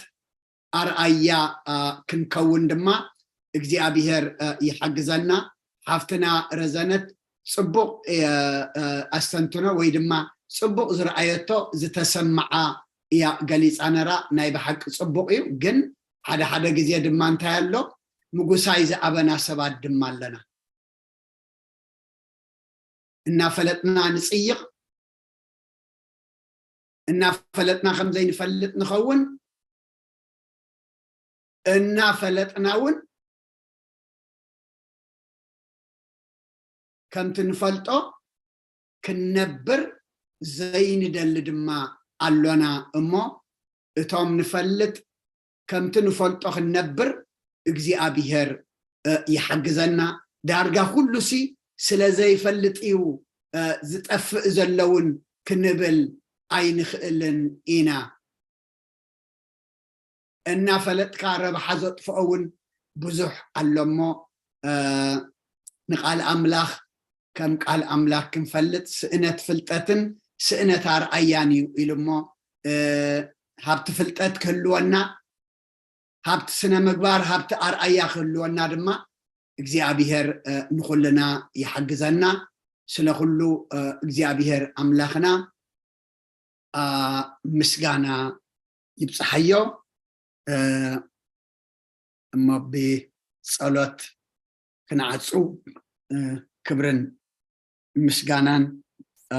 ኣርኣያ፣ ኣ፣ ክንከውን ድማ እግዚኣብሔር፣ እ፣ ይሓግዘና። ሓፍትና ረዘነት ጽቡቕ፣ እ፣ እ፣ ኣስተንትኖ ወይ ድማ ጽቡቕ ዝረኣየቶ፣ ዝተሰምዓ እያ ገሊጻ ነራ። ናይ ብሓቂ ጽቡቕ እዩ፣ ግን ሓደ ሓደ ግዜ ድማ እንታይ ኣሎ? ምጉሳይ ዝኣበና ሰባት ድማ ኣለና። እናፈለጥና ንጽይቕ፣ እናፈለጥና ከም ዘይንፈልጥ ንኸውን፣ እናፈለጥና እውን ከምቲ ንፈልጦ ክንነብር ዘይንደሊ ድማ ኣሎና እሞ፣ እቶም ንፈልጥ ከምቲ ንፈልጦ ክንነብር እግዚኣብሔር፣ እ፣ ይሓግዘና። ዳርጋ ኩሉሲ ስለ ዘይፈልጥ እዩ፣ እ፣ ዝጠፍእ ዘለውን ክንብል ኣይንኽእልን ኢና። እናፈለጥካ ረብሓ ዘጥፍኦ እውን ብዙሕ ኣሎ እሞ፣ እ፣ ንቃል ኣምላኽ ከም ቃል ኣምላኽ ክንፈልጥ ስእነት ፍልጠትን ስእነት ኣርኣያን እዩ ኢሉ እሞ፣ እ፣ ሃብቲ ፍልጠት ክህልወና፣ ሃብቲ ስነ ምግባር፣ ሃብቲ ኣርኣያ ክህልወና ድማ እግዚኣብሔር፣ እ፣ ንኹልና ይሓግዘና። ስለ ኩሉ፣ እ፣ እግዚኣብሔር ኣምላኽና፣ ኣ፣ ምስጋና ይብጽሓዮ። እ፣ እሞ ብጸሎት ክንዓጹ፣ እ፣ ክብርን ምስጋናን፣ እ፣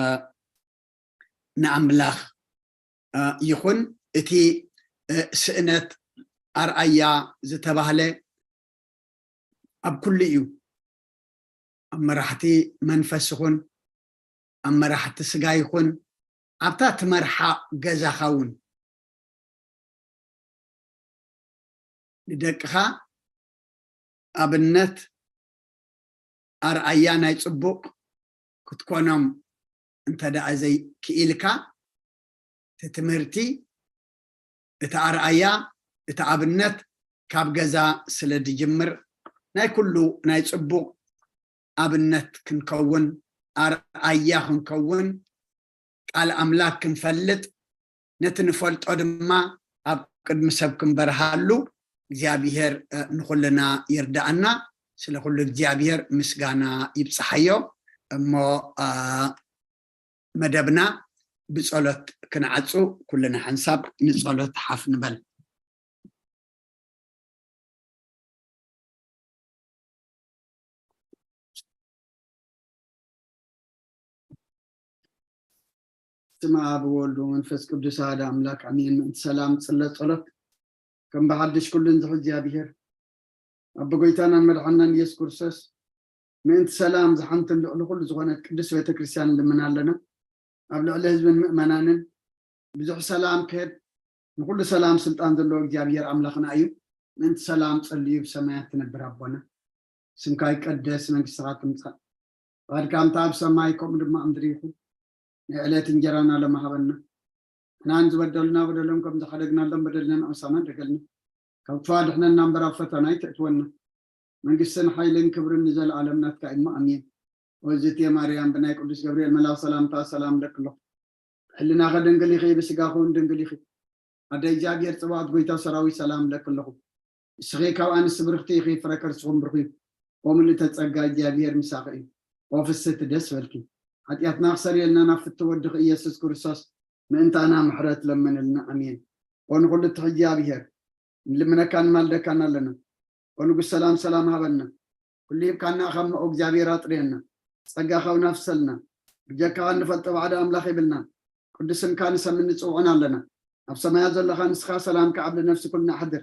ንኣምላኽ፣ እ፣ ይኹን። እቲ፣ እ፣ ስእነት ኣርኣያ ዝተባህለ ኣብ ኩሉ እዩ። ኣብ መራሕቲ መንፈስ ይኹን፣ ኣብ መራሕቲ ስጋ ይኹን፣ ኣብታ ትመርሓ ገዛኻ እውን ንደቅኻ ኣብነት ኣርኣያ ናይ ጽቡቕ ክትኮኖም እንተ ደኣ ዘይክኢልካ፣ እቲ ትምህርቲ፣ እቲ ኣርኣያ፣ እቲ ኣብነት ካብ ገዛ ስለ ዝጅምር፣ ናይ ኩሉ ናይ ጽቡቕ ኣብነት ክንከውን፣ ኣርኣያ ክንከውን፣ ቃል ኣምላኽ ክንፈልጥ፣ ነቲ ንፈልጦ ድማ ኣብ ቅድሚ ሰብ ክንበርሃሉ እግዚኣብሔር፣ እ፣ ንኹልና ይርዳኣና። ስለ ኩሉ እግዚኣብሔር ምስጋና ይብጽሓዮ። እሞ፣ እ፣ መደብና ብጸሎት ክንዓጹ፣ ኩልና ሓንሳብ ንጸሎት ሓፍ ንበል። ስም ኣብ ወወልድ ወመንፈስ ቅዱስ ኣሐደ ኣምላክ ኣሜን። ምእንቲ ሰላም ጽለ ጸሎት ከም ብሓድሽ ኩሉን ዝሕ እግዚኣብሔር ኣብ ጎይታናን መድሓናን ኢየሱስ ክርስቶስ ምእንቲ ሰላም ዝሓንትን ልዕሊ ኩሉ ዝኾነት ቅድስት ቤተክርስትያን ንልምን ኣለና። ኣብ ልዕሊ ህዝብን ምእመናንን ብዙሕ ሰላም ክህብ፣ ንኹሉ ሰላም ስልጣን ዘለዎ እግዚኣብሔር ኣምላኽና እዩ። ምእንቲ ሰላም ጸልዩ ብሰማያት ትነብር ኣቦና፣ ስምካ ይቀደስ፣ መንግስትኻ ትምጻእ፣ ፍቓድካ ከምታ ኣብ ሰማይ ከምኡ ድማ ኣብ ምድሪ ይኹን። ናይ ዕለት እንጀራና ሎሚ ሃበና። ንሕናን ዝበደሉና በደሎም ከም ዝሓደግናሎም በደልና ንኣምሳና ደገልና፣ ካብ ክፉእ ኣድሕነና እምበር ኣብ ፈተና ኣይተእትወና። መንግስትን ሓይልን ክብርን ንዘለኣለም ናትካ እዩ እሞ ኣሜን። ወዝቴ ማርያም ብናይ ቅዱስ ገብርኤል መልኣኽ ሰላምታ ሰላም እለኪ ኣለኹ። ብሕልናኸ ድንግል ኢኺ፣ ብስጋኹ እውን ድንግል ኢኺ። ኣደ እግዚኣብሔር ጽባኦት ጎይታ ሰራዊት ሰላም እለኪ ኣለኹ። ንስኺ ካብ ኣንስቲ ብርኽቲ ኢኺ፣ ፍረ ከርስኹም ብሩኽ እዩ። ኦ ምልእተ ጸጋ እግዚኣብሔር ምሳኺ እዩ። ኦ ፍስሕቲ ደስ በልኪ። ሓጢኣትና ክሰርየልና ናብ ፍትው ወድኺ ኢየሱስ ክርስቶስ ምእንታና ምሕረት ለምንልና። ኣሜን። ኦ ንኹሉ ትሕጂ እግዚኣብሔር ንልምነካን ንማልደካን ኣለና። ኦ ንጉስ ሰላም ሰላም ሃበና። ኩሉ ሂብካና ኢኻ እሞ እግዚኣብሔር ኣጥርየና። ጸጋኻ እውን ኣፍሰልና። ብጀካኻ እንፈልጦ ባዕዲ ኣምላኽ የብልናን። ቅዱስ ስምካ ንሰምን ንጽውዕን ኣለና። ኣብ ሰማያት ዘለኻ ንስኻ ሰላምካ ኣብ ነፍሲ ኩልና ኣሕድር።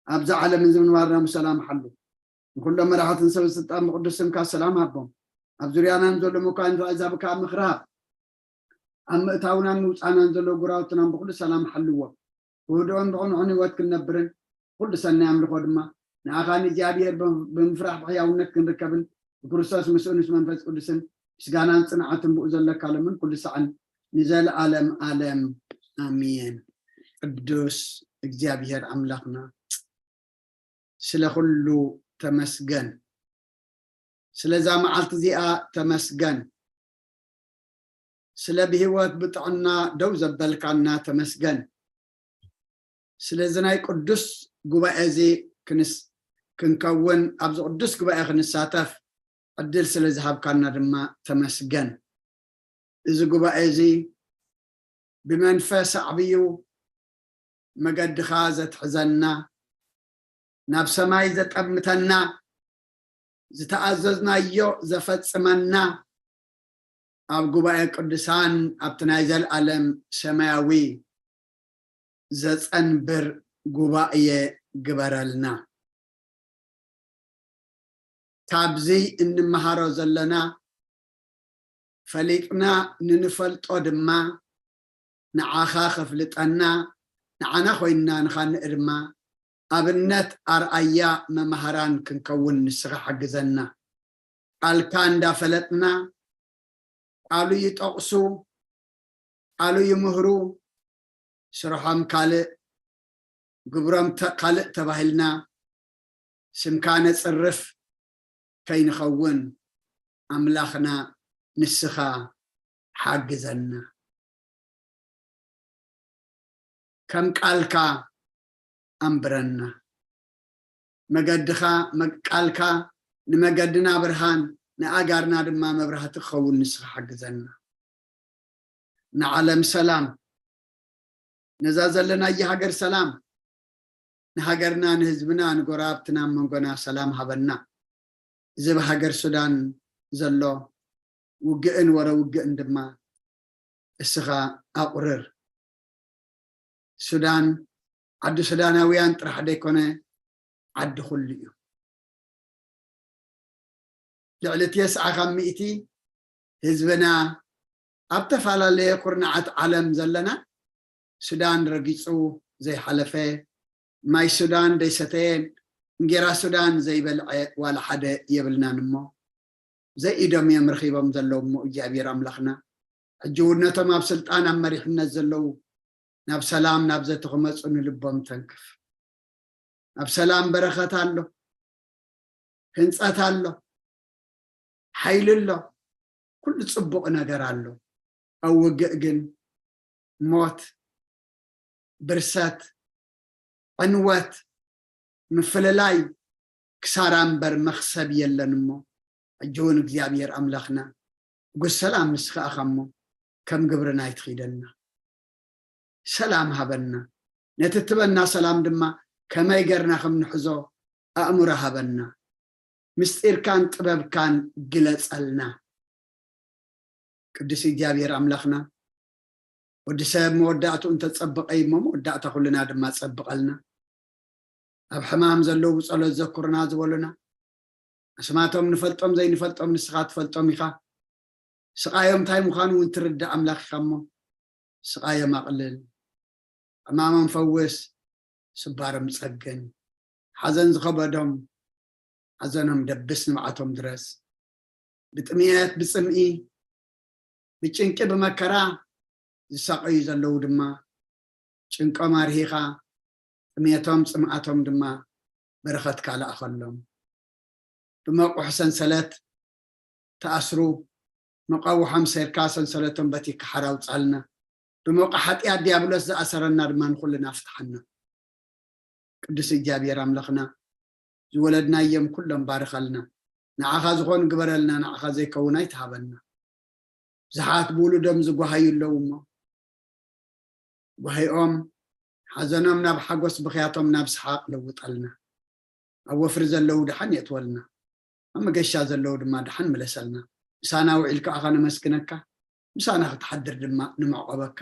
ኣብዛ ዓለም እዚ ምንባርና ብሰላም ሓሉ። ንኹሎም መራሕትን ሰበ ስልጣን ብቅዱስ ስምካ ሰላም ሃቦም። ኣብ ዙርያና ንዘሎ መኳንንቲ ኣሕዛብ ከዓ ምኽሪ ሃብ። ኣብ ምእታውናን ምውፃእናን ዘሎ ጉራውትናን ብኩሉ ሰላም ሓልዎ። ብህድኦን ብቕንዑን ህይወት ክንነብርን ኩሉ ሰናይ ኣምልኾ ድማ ንኣኻ ንእግዚኣብሔር ብምፍራሕ ብሕያውነት ክንርከብን ብክርስቶስ ምስኡ ምስ መንፈስ ቅዱስን ምስጋናን ጽንዓትን ብኡ ዘለካ ለምን ኩሉ ሰዓን ንዘለኣለም ኣለም ኣሜን። ቅዱስ እግዚኣብሔር ኣምላኽና ስለ ኩሉ ተመስገን። ስለዛ መዓልቲ እዚኣ ተመስገን። ስለ ብህይወት ብጥዕና ደው ዘበልካና ተመስገን። ስለዚ ናይ ቅዱስ ጉባኤ እዚ ክንስ ክንከውን ኣብዚ ቅዱስ ጉባኤ ክንሳተፍ ዕድል ስለ ዝሃብካና ድማ ተመስገን። እዚ ጉባኤ እዚ ብመንፈስ ኣዕብዩ መገድኻ ዘትሕዘና፣ ናብ ሰማይ ዘጠምተና፣ ዝተኣዘዝናዮ ዘፈጽመና፣ ኣብ ጉባኤ ቅዱሳን ኣብቲ ናይ ዘልኣለም ሰማያዊ ዘጸንብር ጉባኤ ግበረልና። ካብዚ እንመሃሮ ዘለና ፈሊጥና ንንፈልጦ ድማ ንዓኻ ከፍልጠና፣ ንዓና ኮይንና ንኻንእ ድማ ኣብነት ኣርኣያ መምሃራን ክንከውን ንስኻ ሓግዘና። ቃልካ እንዳፈለጥና ቃሉ ይጠቕሱ፣ ቃሉ ይምህሩ፣ ስርሖም ካልእ፣ ግብሮም ካልእ ተባሂልና ስምካ ነጽርፍ ከይንኸውን ኣምላኽና ንስኻ ሓግዘና። ከም ቃልካ ኣንብረና። መገድኻ ቃልካ ንመገድና ብርሃን ንኣጋርና ድማ መብራህቲ ክኸውን ንስኻ ሓግዘና። ንዓለም ሰላም፣ ነዛ ዘለናያ ሃገር ሰላም፣ ንሃገርና ንህዝብና ንጎረባብትና መንጎና ሰላም ሃበና። እዚ ብሃገር ሱዳን ዘሎ ውግእን ወረ ውግእን ድማ እስኻ ኣቑርር። ሱዳን ዓዲ ሱዳናውያን ጥራሕ ደይኮነ ዓዲ ኩሉ እዩ። ልዕሊ ተስዓ ካብ ሚእቲ ህዝብና ኣብ ተፈላለየ ኩርናዓት ዓለም ዘለና ሱዳን ረጊጹ ዘይሓለፈ፣ ማይ ሱዳን ዘይሰተየ፣ እንጌራ ሱዳን ዘይበልዐ ዋላ ሓደ የብልናን እሞ ዘይኢዶም እዮም ረኺቦም ዘለዉ እሞ እግዚኣብሔር ኣምላኽና ሕጂ እውን ነቶም ኣብ ስልጣን ኣብ መሪሕነት ዘለዉ ናብ ሰላም ናብ ዘተኽመፁ ንልቦም ተንክፍ። ኣብ ሰላም በረኸት ኣሎ፣ ህንፀት ኣሎ፣ ሓይሊ ኣሎ፣ ኩሉ ፅቡቕ ነገር ኣሎ። ኣብ ውግእ ግን ሞት፣ ብርሰት፣ ዕንወት፣ ምፍልላይ፣ ክሳራ እምበር መኽሰብ የለን እሞ ሕጂ እውን እግዚኣብሔር ኣምላኽና ንጉስ ሰላም ንስኻ ኢኻ እሞ ከም ግብርና ኣይትኺደና። ሰላም ሃበና። ነቲ ትበና ሰላም ድማ ከመይ ገርና ከም ንሕዞ ኣእምሮ ሃበና። ምስጢርካን ጥበብካን ግለጸልና። ቅዱስ እግዚኣብሔር ኣምላኽና ወዲ ሰብ መወዳእትኡ እንተጸብቐ እሞ መወዳእታ ኩልና ድማ ጸብቐልና። ኣብ ሕማም ዘለዉ ብጸሎት ዘኩርና ዝበሉና ኣስማቶም ንፈልጦም ዘይንፈልጦም ንስኻ ትፈልጦም ኢኻ። ስቓዮም እንታይ ምዃኑ እውን ትርዳእ ኣምላኽ ኢኻ እሞ ስቓዮም ኣቕልል። ሕማሞም ፈውስ፣ ስባሮም ጸግን፣ ሓዘን ዝኸበዶም ሓዘኖም ደብስ፣ ንብዓቶም ድረስ። ብጥምየት ብጽምኢ ብጭንቂ ብመከራ ዝሳቐዩ ዘለዉ ድማ ጭንቆም ኣርሂኻ፣ ጥሜቶም ጽምኣቶም ድማ በረኸትካ ለኣኸሎም። ብመቑሕ ሰንሰለት ተኣስሩ፣ መቓውሖም ሰይርካ ሰንሰለቶም በቲካ ሓር ኣውጻልና። ብመቑሕ ሓጢኣት ዲያብሎስ ዝኣሰረና ድማ ንኹልና ፍትሓና። ቅዱስ እግዚኣብሔር ኣምላኽና፣ ዝወለድናዮም ኩሎም ባርኸልና። ንዓኻ ዝኾኑ ግበረልና፣ ንዓኻ ዘይከውን ኣይትሃበና። ብዙሓት ብውሉዶም ዝጓሃዩ ኣለዉ እሞ፣ ጓሂኦም ሓዘኖም ናብ ሓጎስ፣ ብኽያቶም ናብ ሰሓቕ ለውጠልና። ኣብ ወፍሪ ዘለዉ ደሓን የእትወልና፣ ኣብ መገሻ ዘለዉ ድማ ደሓን ምለሰልና። ምሳና ውዒልካ ኣኻ ነመስግነካ፣ ምሳና ክትሓድር ድማ ንምዕቆበካ።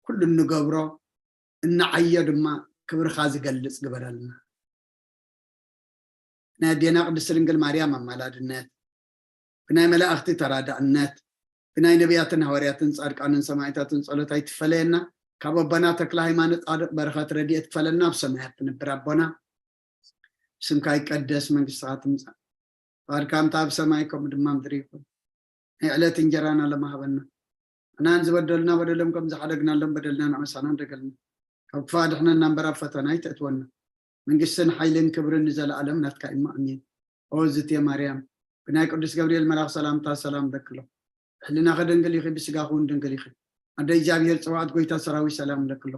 ኩሉ እንገብሮ እንዓዮ ድማ ክብርኻ ዝገልጽ ግበረልና። ናይ ኣዴና ቅድስት ድንግል ማርያም ኣማላድነት፣ ብናይ መላእኽቲ ተራዳእነት፣ ብናይ ነቢያትን ሃዋርያትን ጻድቃንን ሰማዕታትን ጸሎት ኣይትፈለየና። ካብ ኣቦና ተክለ ሃይማኖት ጻድቕ በረኸት ረድኤት ክፈለና። ኣብ ሰማያት ትነብር ኣቦና፣ ስምካ ይቀደስ፣ መንግስትኻ ትምጻእ፣ ፍቓድካ እንተ ኣብ ሰማይ ከምኡ ድማ ምድሪ ይኹን። ናይ ዕለት እንጀራና ለማህበና፣ ኣናን ዝበደሉና በደሎም ከም ዝሓደግናሎም በደልና ንዕመሳና እንደገልና፣ ካብ ክፋ ድሕነና እምበር ኣብ ፈተና ኣይተእትወና። መንግስትን ሓይልን ክብርን ንዘለኣለም ናትካ እሞ ኣሜን። ኦ ዝትየ ማርያም፣ ብናይ ቅዱስ ገብርኤል መልኣኽ ሰላምታ ሰላም ለክሎ፣ ብሕልናኺ ድንግል ኢኺ፣ ብስጋኺ እውን ድንግል ኢኺ። ኣደ እግዚኣብሔር ጽባኦት ጎይታ ሰራዊት ሰላም ለክሎ።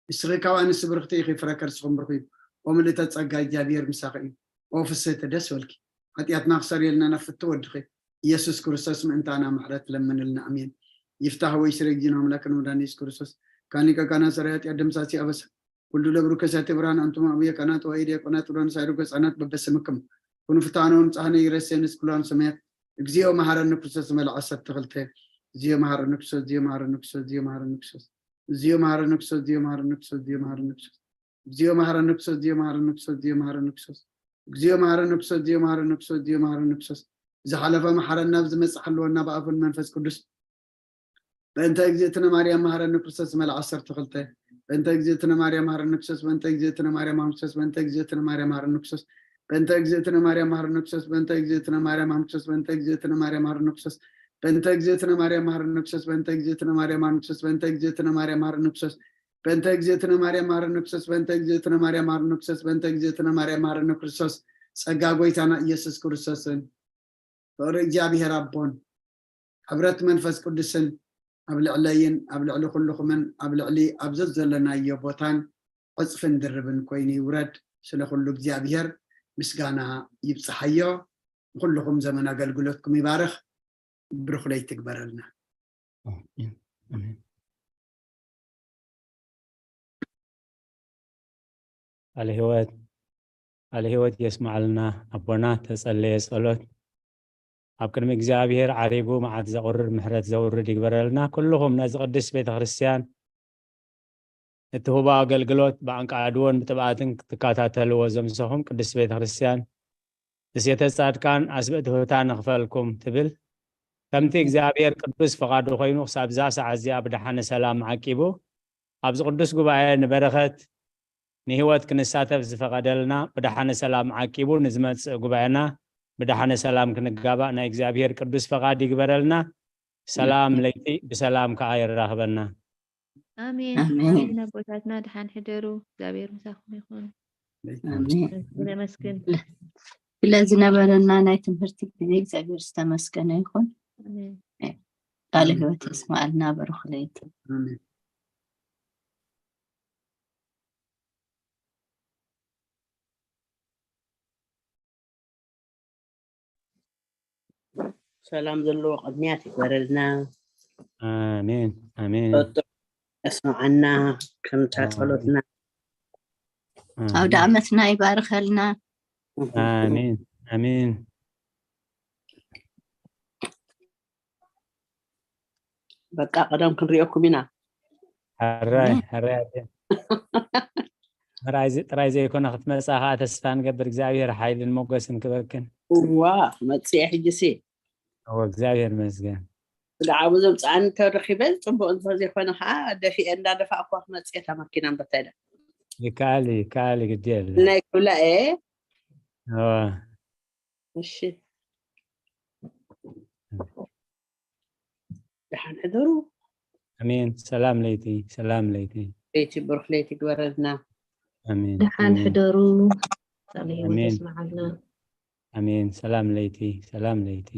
ንስኺ ካብ ኣንስቲ ብርኽቲ ኢኺ፣ ፍረ ከርስኹም ብሩኽ እዩ። ኦ ምልእተ ጸጋ እግዚኣብሔር ምሳኺ እዩ። ኦ ፍስህቲ ደስ በልኪ። ሓጢኣትና ክሰርየልና ናብ ፍትው ወድኺ ኢየሱስ ክርስቶስ ምእንታና ምሕረት ለምንልና። ኣሜን። ይፍታህ ወይ ስረ ጊዜና ኣምላክን መድኃኒት ኢየሱስ ክርስቶስ ካን ሊቀ ካህናት ሰራይ ኃጢአት ደምሳሲ ኣበሳ ኩሉ ለብሩ ከሳቴ ብርሃን ኣንቱም ኣቡየ ካህናት ወይ ዲያቆናት ብርሃን ሳይሩ ገጻናት በበስምክም ኩኑ ፍታነ ወንጻህነ ይረሴንስ ኩላን ሰማያት እግዚኦ መሐረነ ክርስቶስ መልዓ ዓሰርተ ክልተ። እግዚኦ መሐረነ ክርስቶስ፣ እግዚኦ መሐረነ ክርስቶስ፣ እግዚኦ መሐረነ ክርስቶስ። እግዚኦ መሐረነ ክርስቶስ፣ እግዚኦ መሐረነ ክርስቶስ፣ እግዚኦ መሐረነ ክርስቶስ። እግዚኦ መሐረነ ክርስቶስ፣ እግዚኦ መሐረነ ክርስቶስ። እግዚኦ መሐረነ ክርስቶስ፣ እግዚኦ መሐረነ ክርስቶስ፣ እግዚኦ መሐረነ ክርስቶስ። ዝሓለፈ መሐረና፣ ኣብዚ መጽእ ሓልወና ብኣፉን መንፈስ ቅዱስ። በእንተ እግዝእትነ ማርያም መሐረነ ክርስቶስ መልዓ ዓሰርተ ክልተ። በእንተ እግዝእትነ ማርያም መሐረነ ክርስቶስ፣ በእንተ እግዝእትነ ማርያም መሐረነ ክርስቶስ፣ በእንተ እግዝእትነ ማርያም መሐረነ ክርስቶስ። በእንተ እግዝእትነ ማርያም መሐረነ ክርስቶስ፣ በእንተ እግዝእትነ ማርያም መሐረነ ክርስቶስ። በእንተ እግዝእትነ ማርያም መሐረነ ክርስቶስ፣ በእንተ እግዝእትነ ማርያም መሐረነ ክርስቶስ። በእንተ እግዝእትነ ማርያም መሐረነ ክርስቶስ፣ በእንተ እግዝእትነ ማርያም መሐረነ ክርስቶስ። በእንተ እግዝእትነ ማርያም መሐረነ ክርስቶስ። በእንተ እግዝእትነ ማርያም መሐረነ ክርስቶስ። ጸጋ ጎይታና ኢየሱስ ክርስቶስን ፍቕሪ እግዚኣብሔር ኣቦን ሕብረት መንፈስ ቅዱስን ኣብ ልዕለይን ኣብ ልዕሊ ኩልኹምን ኣብ ልዕሊ ኣብ ዘዘለናዮ ቦታን ዕጽፍን ድርብን ኮይኑ ይውረድ። ስለ ኩሉ እግዚኣብሔር ምስጋና ይብጽሓዮ። ንኹልኹም ዘመን ኣገልግሎትኩም ይባርኽ። ብሩኽ ለይቲ ይግበረልና። ኣሜን። ኣሜን። ቃለ ህይወት፣ ቃለ ህይወት የስምዓልና ኣቦና። ተጸለየ ጸሎት ኣብ ቅድሚ እግዚኣብሔር ዓሪጉ መዓት ዘቑርር ምሕረት ዘውርድ ይግበረልና። ኩልኹም ነዚ ቅድስት ቤተ ክርስቲያን እትህቦ ኣገልግሎት ብኣንቃዕድዎን ብትብኣትን ክትከታተልዎ ዘምሰኹም ቅድስት ቤተ ክርስቲያን፣ ንሴተ ጻድቃን ኣስብእቲ ህውታ ንኽፈልኩም ትብል። ከምቲ እግዚኣብሔር ቅዱስ ፈቓዱ ኮይኑ ክሳብ እዛ ሰዓት እዚኣ ብደሓነ ሰላም ዓቂቡ ኣብዚ ቅዱስ ጉባኤ ንበረኸት ንህይወት ክንሳተፍ ዝፈቐደልና፣ ብደሓነ ሰላም ዓቂቡ ንዝመጽእ ጉባኤና ብደሓነ ሰላም ክንጋባእ ናይ እግዚኣብሔር ቅዱስ ፈቓድ ይግበረልና። ሰላም ለይቲ ብሰላም ከኣ የራኽበና። ኣሜን። ኣሜን። ኣሜን። ኣቦታትና ደሓን ሕደሩ። እግዚኣብሔር ምሳኹም ይኹን። ኣሜን። ነመስግን። ስለ ዝነበረና ናይ ትምህርቲ ግዜ እግዚኣብሔር ዝተመስገነ ይኹን። ኣሜን። ቃለ ሕይወት የስምዓልና። ብሩኽ ለይቲ። ኣሜን። ሰላም ዘለዎ ቅድሚያት ይግበረልና። ኣሜን ኣሜን። ጸጥታ ያስምዓና። ከምታ ጸሎትና ኣውደ ዓመትና ይባርኸልና። ኣሜን ኣሜን። በቃ ቀደም ክንሪኦኩም ኢና። ሕራይ ሕራይ ኣዴ። ምርኣይ ዝ- ጥራይ ዘይኮነ ክትመፅእ ከዓ ተስፋ ንገብር። እግዚኣብሔር ሓይልን ሞገስን ክበክን። እዋ መፅእ ሕጅሲ እዎ እግዚኣብሔር ይመስገን። ስጋዓ ዘምፅኣኒ ተረኺበ፣ ፅቡቕ እንተዘይኮነ ከዓ ደፊአ እንዳደፋእኳ ክመፅእ እታ መኪና እምበታ ኢለ ይከኣል ይከኣል ግዲ የለ ናይ ክብላ እየ። እዋ እሺ፣ ደሓን ሕደሩ። ኣሜን። ሰላም ለይቲ፣ ሰላም ለይቲ። ለይቲ ብሩኽ ለይቲ ግበረልና። ኣሜን ደሓን ኣሜን ሕደሩ። ቃለ ህይወት ኣሜን። የስምዓልና። ኣሜን። ሰላም ለይቲ፣ ሰላም ለይቲ።